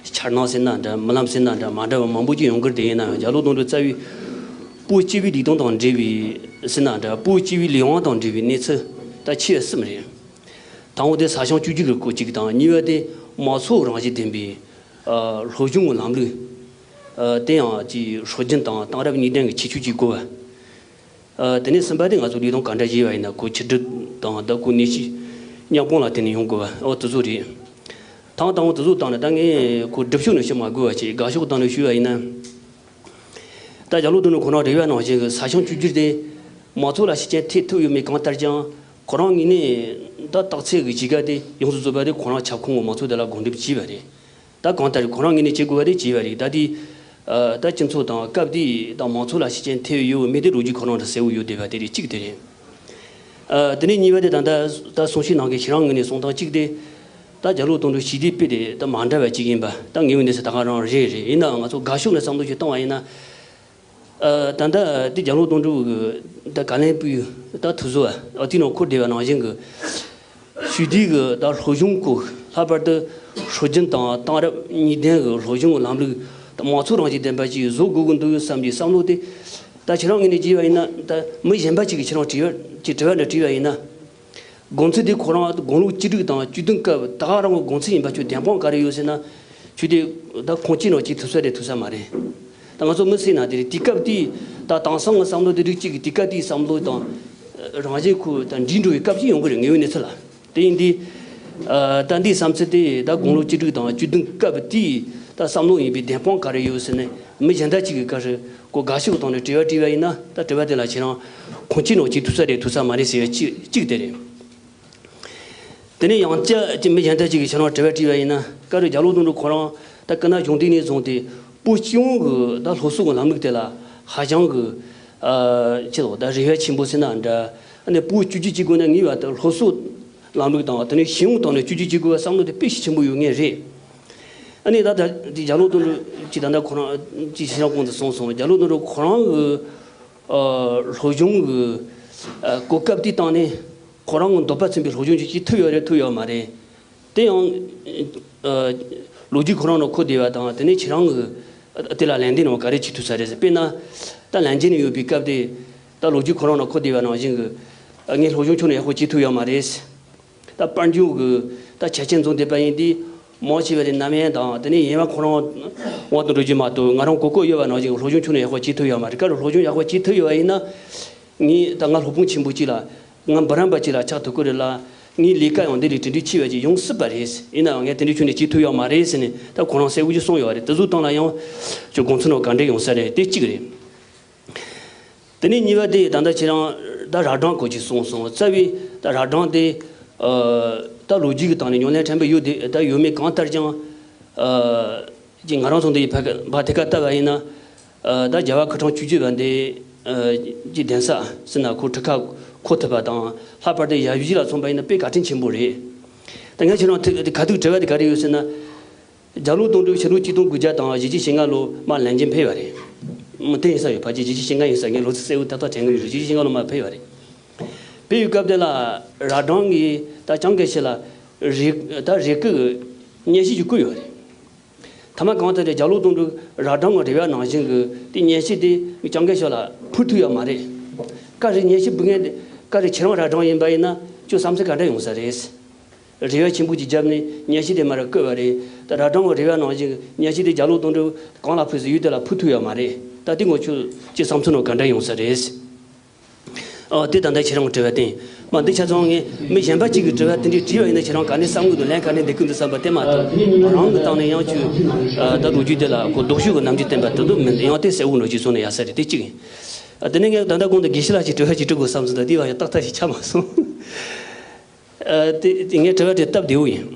འཆར་སྣང་ཟེར་ན་འདྲ། རྨི་ལམ་ཟེར་ན་འདྲ། མ་འདྲ་བ་མང་པོ་ཅིག་ཡོང་གི་རེད། ཡིན་ན་ཡང་རྒྱ་ལོ་དོན་གྲུབ་རྩ་བའི་བོད་སྤྱི་པའི་ལས་དོན་དང་འབྲེལ་བའི་ཟེར་ན་འདྲ། བོད་སྤྱི་པའི་ལས་དབང་དང་འབྲེལ་བའི་གནས་ཚུལ་ད་ཆེ་བ་གསུམ་རེད། དང་པོ་དེ་ས་ཞིང་བཅོས་བསྒྱུར་གྱི་སྐོར་གཅིག་དང་། གཉིས་པ་དེ་དམངས་གཙོ་རང་བཞིན་ལྡན་པའི་ཨ། སློབ་སྦྱོང་གི་ལམ་ལུགས། ཨ། དེ་ཡང་ཅིག་སྲོལ་རྒྱུན་དང་དེང་རབས་གཉིས་ལྡན་གྱི་ཁྱད་ཆོས་ཅིག་དགོས་པ། ཨ། དེ་ནས་གསུམ་པ་དེ་ང་ཚོ་ལས་དོན་ག་འདྲ་བྱས་པ་ཡིན་ན་ཁོ་ཕྱི་སྒྲིག་དང་ད་ཁོ་གནས་ཚུལ་མཉམ་སྤུངས་ལ་བརྟེན་ནས་ཡོང་དགོས་པ། འོ་དེ་ཚོ་རེད། དང་དང་པོ་དེ་ཚོ་བཏང་ནས་ད་ངས་ཁོ་སྒྲུབ་ཕྱོགས་ནས་བཤད་མ་དགོས་པ་བྱས། དགའ་ཕྱོགས་སྟེང་ནས་ཞུས་པ་ཡིན་ན། ད་རྒྱ་ལོ་དོན་གྲུབ་ཁོ་རང་རེ་བ་ནང་བཞིན་གྱི་ས་ཞིང་བཅོས་བསྒྱུར་དེ་མང་ཚོགས་ལ་ཤུགས་རྐྱེན་ཐེབས་ཐུབ་ཡོད་མེད་གང་ལྟར་ཀྱང་། ཁོ་རང་ངོས་ནས་ད་རྟགས་གསལ་གྱི་གཞིས་ཀ་དེ་ཡོངས་སུ་རྫོགས་པ་དེ་ཁོ་རང་ཁྱབ་ཁོངས་ཀྱི་མང་ཚོགས་དེ་ལ་སྒོ་འགྲེམས་བྱས་པ་རེད། ད་གང་ལྟར་ཁོ་རང་ངོས་ནས་བྱེད་དགོས་པ་དེ་བྱས་པ་རེད། ད་དེ་ཨ། ད་སྤྱི་ཚོགས་དང་སྐབས་དེའི་ད་མང་ཚོགས་ལ་ཤུགས་རྐྱེན་ཐེབས་ཡོད་མེད་དེ་ལོ་རྒྱུས་ཁོ་རང་དུ་གསལ་བོ་ཡོད་བསྡད་པ་དེ་རེད། གཅིག་དེ་རེད། ཨ། དེ་ནས་གཉིས་པ་དེ་ད་ལྟ་ད་གསུང་བཤད་གནང་མཁན་ཁྱེད་རང་ངོས་ནས་གསུང་སྟངས་གཅིག་དེ། ད་རྒྱ་ལོ་དོན་གྲུབ་ཞི་བདེའི་དཔེ་དེ་ད་མ་འདྲ་བ་གཅིག་ཡིན་པ་ད་ངའི་ངོས་ནས་ད་ག་རང་རེད། རེད། ཡིན་ནའང་ང་ཚོ་དགའ་ཕྱོགས་ནས་བསམ་བློ་ཞིག་བཏང་བ་ཡིན་ན། ཨ། ད་ལྟ་དེ་རྒྱ་ལོ་དོན་གྲུབ་ཀྱི་ད་བཀའ་བློན་པུའུ་ད་ཐུགས་གསོ་བ་དེའི་ནང་འཁོད་བསྡད་པ་ནང་བཞིན་གྱི། ཞི་བདེའི་གི་ད་སློབ་སྦྱོང་སྐོར། ལྷག་པར་དུ་སྲོལ་རྒྱུན་དང་དེང་རབས་གཉིས་ལྡན་གྱི་སློབ་སྦྱོང་གི་ལམ་ལུགས་དང་མང་ཚོགས་རང་བཞིན་ལྡན་པ་ཅིག་བཟོ་དགོས་ཀྱི་འདུག་བསམ་གྱི་བསམ་བློ་དེ། ད་ཁྱེད་རང་ངོས་ནས་བྱས་པ་ཡིན་ན། ད་མི་གཞན་པ་ཅིག་གིས་ཁྱེད་རང་དྲི་བ་ཅིག་དྲི་བ་འདྲ་དྲིས་པ་ཡིན་ན། དགོངས་ཚུལ་དེ་ཁོ་རང་དགུང་ལོ་བཅུ་དྲུག་དང་བཅུ་བདུན་སྐབས་ད་ག་རང་གི་དགོངས་ཚུལ་ཡིན་པ་ཁྱོད་བདེན་དཔང་ག་རེ་ཡོད་ཟེར་ན། ཁྱོད་དེ་ད་ཁོང་ཅི་ནང་ཅིག་ཐུབ་ས་རེད་ཐུབ་ས་མ་རེད། ད་ང་ཚོ་མི་སེར་ན་དེ་རེད། དུས་སྐབས་དེའི་ད་དེང་སང་གི་བསམ་བློ་དེ་རིགས་གཅིག་གི་དུས་སྐབས་དེའི་བསམ་བློ་དང་རང་བཞིན་ཁོ་ད་འགྲིག་འགྲོ་བའི་སྐབས་ཅིག་ཡོང་གི་རེད། དངོས་ཡོད་གནས་ཚུལ་ལ། དེ་ཡིན་དུས། ཨ། ད་འདིའི་བསམ་ཚུལ་དེ་ད་དགུང་ལོ་བཅུ་དྲུག་དང་བཅུ་བདུན་སྐབས་དེའི་ད་བསམ་བློ་ཡིན་པའི་བདེན་དཔང་ག་རེ་ཡོད་ཟེར་ནས་མི་གཞན་དག་ཅིག་གིས་ག་རེ་ཁོ་དགའ་ཕྱོགས་སྟེང་ནས་དྲི་བ་དྲིས་པ་ཡིན་ན། ད་དྲི་བ་དེ་ལ་ཁྱེད་རང་ཁོང་ཅི་ནང་ཅིག་ཐུབ་ས་རེད་ཐུབ་ས་མ་རེད་ཟེར་བ་གཅིག་གཅིག་དེ་རེད། དེ་ནས་ཡང་བསྐྱར་ཅིག་མི་གཞན་དག་ཅིག་གིས་ཁྱེད་རང་དྲི་བ་དྲིས་པ་ཡིན་ན། ག་རེ་རྒྱ་ལོ་དོན་གྲུབ་ཁོ་རང་ད་སྐུ་ན་གཞོན་དུས་ནས་བཟུང་སྟེ་བོད་སྤྱི་ཡོངས་ཀྱི་ད་སློབ་གསོ་གི་ལམ་ལུགས་དེ་ལ་ཧ་ཅང་གི། ཨ། ཅི་ལོ་ད་རེ་བ་ཆེན་པོ་ཟེར་ན་འདྲ། ཨ་ནི་བོད་བཅོས་བསྒྱུར་བྱེད་དགོས་ན་ངེས་པར་དུ་སློབ་གསོ་ལམ་ལུགས་དང་དེ་ནས་སྤྱི་ཡོངས་ཐོག་ནས་བཅོས་བསྒྱུར་བྱེད་དགོས་པའི་བསམ་བློ་དེ་དཔེ་ཞིག་ཆེན་པོ་ཡོད་མཁན་རེད། ཨ་ནི་ད་ད་དེ་རྒྱ་ལོ་དོན་གྲུབ་ཅིག་ད་ལྟ་ཁོ་རང་ཅིག་ཕྱི་ལོགས་གོང་དུ་གསུངས་སོང་། རྒྱ་ལོ་དོན་གྲུབ་ཁོ་རང་གི་ཨ། སློབ་སྦྱོང་གི་ཨ། གོ་སྐབས་དེའི་སྟེང་ནས་ཁོ་རང་གི་འདོད་པ་ཚིམ་པའི་སློབ་སྦྱོང་ཅིག་ཅིག་ཐུབ་ཡོད་རེད་ཐུབ་ཡོད་མ་རེད། དེ་ཡང་ཨ། ལོ་རྒྱུས་ཁོ་རང་ནང་འཁོད་བསྡད་པ་དང་དེ་ནས་ཁྱེད་རང་གི་དེ་ལ་ལན་འདེབས་གནང་བ་ག་རེ་བྱེད་ཐུབ་ས་རེད་ཟེར། དཔེར་ན་ད་ལན་འཇལ་ནས་ཡོད་པའི་སྐབས་དེ་ད་ལོ་རྒྱུས་ཁོ་རང་ནང་འཁོད་བསྡད་པ་ནང་བཞིན་གྱི་ཨ། ངས་སློབ་སྦྱོང་ཁྱོན་ནས་ཡག་པོ་བྱེད་ཐུབ་ཡོད་མ་རེད། ད་དཔལ་འབྱོར་གྱི་ད་ཆ་རྐྱེན་འཛོམས་བསྡད་པ་ཡིན་དུས་མང་ཆེ་བ་དེ་ནམ་ཡང་དང་དེ་ནས་ཡིན་པ་ཁོ་རང་དབང་དུ་འགྲོ་རྒྱུ་མ་གཏོགས་ང་རང་གོ་སྐབས་ཡོད་པ་ནང་བཞིན་སློབ་སྦྱོང་ཁྱོན་ནས་ཡག་པོ་བྱེད་ཐུབ་ཡོད་མ་རེད། ག་རེ་སློབ་སྦྱོང་ཡག་པོ་བྱེད་ཐུབ་ཡོད་པ་ཡིན་ན། ངས་ད་ང་སློབ་དཔོན་ཆེན་པོ་གཅིག་ལ་ང་འབུམ་རམས་པ་གཅིག་ལ་ཆགས་ཐུབ་ཀྱི་རེད་ལ། ངའི་ལས་ཀ་ཡང་འདི་ལས་གྲུབ་འབྲས་ཆེ་བ་ཅིག་ཡོང་སྲིད་པ་རེད། ཡིན་ནའང་ངས་དེ་འདྲའི་ཁྱོན་ནས་བྱེད་ཐུབ་ཡོད་མ་རེད་ཟེར་ནས་ད་ཁོ་རང་གསལ་བོ་ཅིག་གསུངས་ཡོད་རེད། དེ་ཚོའི་སྟེང་ལ་ཡང་ཁྱོད་དགོངས་ཚུལ་ནང་ག་འདྲ་ཡོང་ས་རེད། དེ་གཅིག་རེད། དེ་ནས་གཉིས་པ་དེ་ད་ལྟ་ཁྱེད་རང་ད་རབ་འབྲིང་སྐོར་ཅིག་གསུངས་སོང་། རྩ་བའི་ད་རབ་འབྲིང་དེ་ཨ། ད་ལོ་རྒྱུས་ཀྱི་སྟེང་ནས་ཉམས་ལེན་ཕྲན་བུ་ཡོད་དེ་ད་ཡོད་མེད་གང་ལྟར་ཀྱང་ཨ། ཅིག་ང་རང་ཚོ་འདི་ཡི་ཕ་ཕ་ཐད་ཀར་ལྟ་བ་ཡིན་ན། ཨ། ད་རྒྱལ་བ་སྐུ་ཕྲེང་བཅུ་བཞི་པ་འདི་ཨ། ཅིག་གདན་ས་ཟེར་ན་ཁོ་གྲུ་ཁ་འཁོར་ཐུབ་པ་དང་ལྷག་པར་དུ་ཡབ་གཞིས་ལ་མཚོན་པ་ཡིན་ན་དཔེ་བཀའ་དྲིན་ཆེན་པོ་རེད། ད་ངས་ཁྱེད་རང་ཐུག་ག་ཐུག་དྲི་བ་དེ་ག་རེ་ཡོད་ཟེར་ན། རྒྱ་ལོ་དོན་གྲུབ་ཕྱི་ལོ་ཆིག་སྟོང་དགུ་བརྒྱ་དང་བཞི་བཅུ་ཞེ་ལྔ་ལོ་མར་ལན་ཆེན་ཕེབས་པ་རེད། མི་དེ་ཡིན་ས་ཡོད། ཕལ་ཆེར་བཞི་བཅུ་ཞེ་ལྔ་ཡིན་ས། ངས་ལོ་ཚིགས་གསལ་བོ་ཏག་ཏག་དྲན་གི་མི་འདུག་བཞི་བཅུ་ཞེ་ལྔ་ལོ་མར་ཕེབས་པ་རེད། ཕེབས་ཡོད་སྐབས་དེ་ལ་རབ་འབྲིང་གིས་ད་ལྕམ་དགེ་བཤེས་ལ་རེ་ད་རེ་སྐུལ་སྙན་ཞུ་ཞིག་བསྐུར་ཡོད་རེད། ཐ་མ་གང་ལྟར་རྒྱ་ལོ་དོན་གྲུབ་རབ་འབྲིང་གི་རེ་བ་ནང་བཞིན་གྱི་དེ་སྙན་ཞུ་དེ་ལྕམ་དགེ་བཤེས་ལ་ཕུལ་ཐུབ་ཡོད་མ་རེད། ག་རེ་སྙན་ཞུ་འབུལ་མཁན་དེ་ག་རེ་ཁྱེད་རང་རབ་འབྲིང་ཡིན་པ་ཡིན་ན་ཁྱོད་བསམ་ཚུལ་ག་འདྲ་ཡོང་ས་རེད། རེ་བ་ཆེན་པོ་ཅིག་བརྒྱབ་ནས་སྙན་ཞུ་དེ་མར་བསྐུར་བ་རེད། ད་རབ་འབྲིང་གི་རེ་བ་ནང་བཞིན་སྙན་ཞུ་དེ་རྒྱ་ལོ་དོན་གྲུབ་གང་ལ་ཕུལ་ཟེར་ཡུལ་དེ་ལ་ཕུལ་ཐུབ་ཡོད་མ་རེད། ད་དེ་ངོ་ཆོས་ཀྱི་བསམ་ཚུལ་ནང་ག་འདྲ་ཡོང་ས་རེད། ཨ། དེ་ད་ལྟ་ཁྱེད་རང་གི་དྲི་བ་དེ་ཡིན། མ་འདི་ཆ་ཚང་ངས་མི་གཞན་པ་གཅིག་གིས་དྲི་བ་དེ་འདྲའི་དྲིས་པ་ཡིན་ན་ཁྱེད་རང་ག་ནས་བསམ་གི་འདུག་ལན་ག་ནས་འདེབས་གི་འདུག་བསམ་པ་དེ་མ་གཏོགས་རང་གི་སྟེང་ནས་ཡང་ཁྱོད་ད་ལོ་རྒྱུས་དེ་ལ་གོ་ལྡོག་ཕྱོགས་ཀྱི་རྣམ་འགྱུར་བསྟན་པ་དེ་ཚོ་མིན། ཡང་དེ་གསལ་བོ་འགྲོ་ཅིག་གསུངས་ན་ཡག་ས་རེད། དེ་གཅིག་ཡིན། ཨ། དེ་ནས་ངས་ད་ལྟ་གོང་དུ་དགེ་བཤེས་ལགས་ཀྱིས་དྲི་བ་ཅིག་དྲི་དགོས་བསམ་སོང་། ད་དེ་བ་ཡང་ཏག་ཏག་ཞིག་ཆགས་མ་སོང་། ཨ། དེ་དེ་ངའི་དྲི་བ་དེ་སྟབས་བདེ་བོ་ཡིན།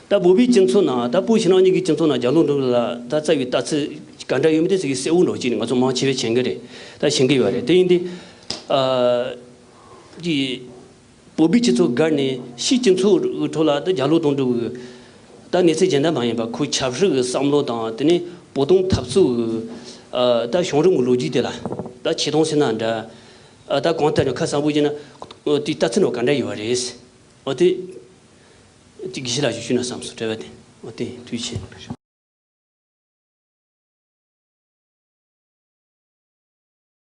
ད་བོད་པའི་སྤྱི་ཚོགས་ནང་ད་བོད་ཕྱི་ནང་གཉིས་ཀྱི་སྤྱི་ཚོགས་ནང་རྒྱ་ལོ་འདྲ་བོ་ལ་ད་རྩ་བའི་ལྟ་ཚུལ་ག་འདྲ་ཡོད་མེད་དེ་ཚོ་གི་གསལ་བོ་འདྲ་བོ་ཅིག་ནི་ང་ཚོ་མང་ཆེ་བས་མཁྱེན་གི་རེད། ད་ཤེས་གི་ཡོད་རེད། དེ་ཡིན་དུས་ཨ་ཀྱི་བོད་པའི་སྤྱི་ཚོགས་སྒེར་ནས་ཕྱིའི་སྤྱི་ཚོགས་ཁྲོད་ལ་ད་རྒྱ་ལོ་དང་འདྲ་བོ་ད་གནས་ཚུལ་གཞན་དག་མ་ཡིན་པ་ཁོའི་ཆབ་སྲིད་ཀྱི་བསམ་བློ་དང་དེ་ནས་བོད་དོན་འཐབ་རྩོད་ཀྱི་ཨ་ད་བྱུང་རིམ་གྱི་ལོ་རྒྱུས་དེ་ལ་ད་ཆེ་མཐོང་ཟེར་ན་འདྲ། ཨ་ད་གང་ལྟར་ཡང་ཁ་གསལ་པོ་བྱས་ན་དེའི་ལྟ་ཚུལ་འདྲ་བོ་ག་འདྲ་ཡོད་པ་རེད། འོ་དེ། དེ་དགེ་བཤེས་ལགས་ཞུ་ཞུས་ན་བསམ་སོང་དྲི་བ་དེ། འོ་དེ་ཐུགས་རྗེ་ཆེ།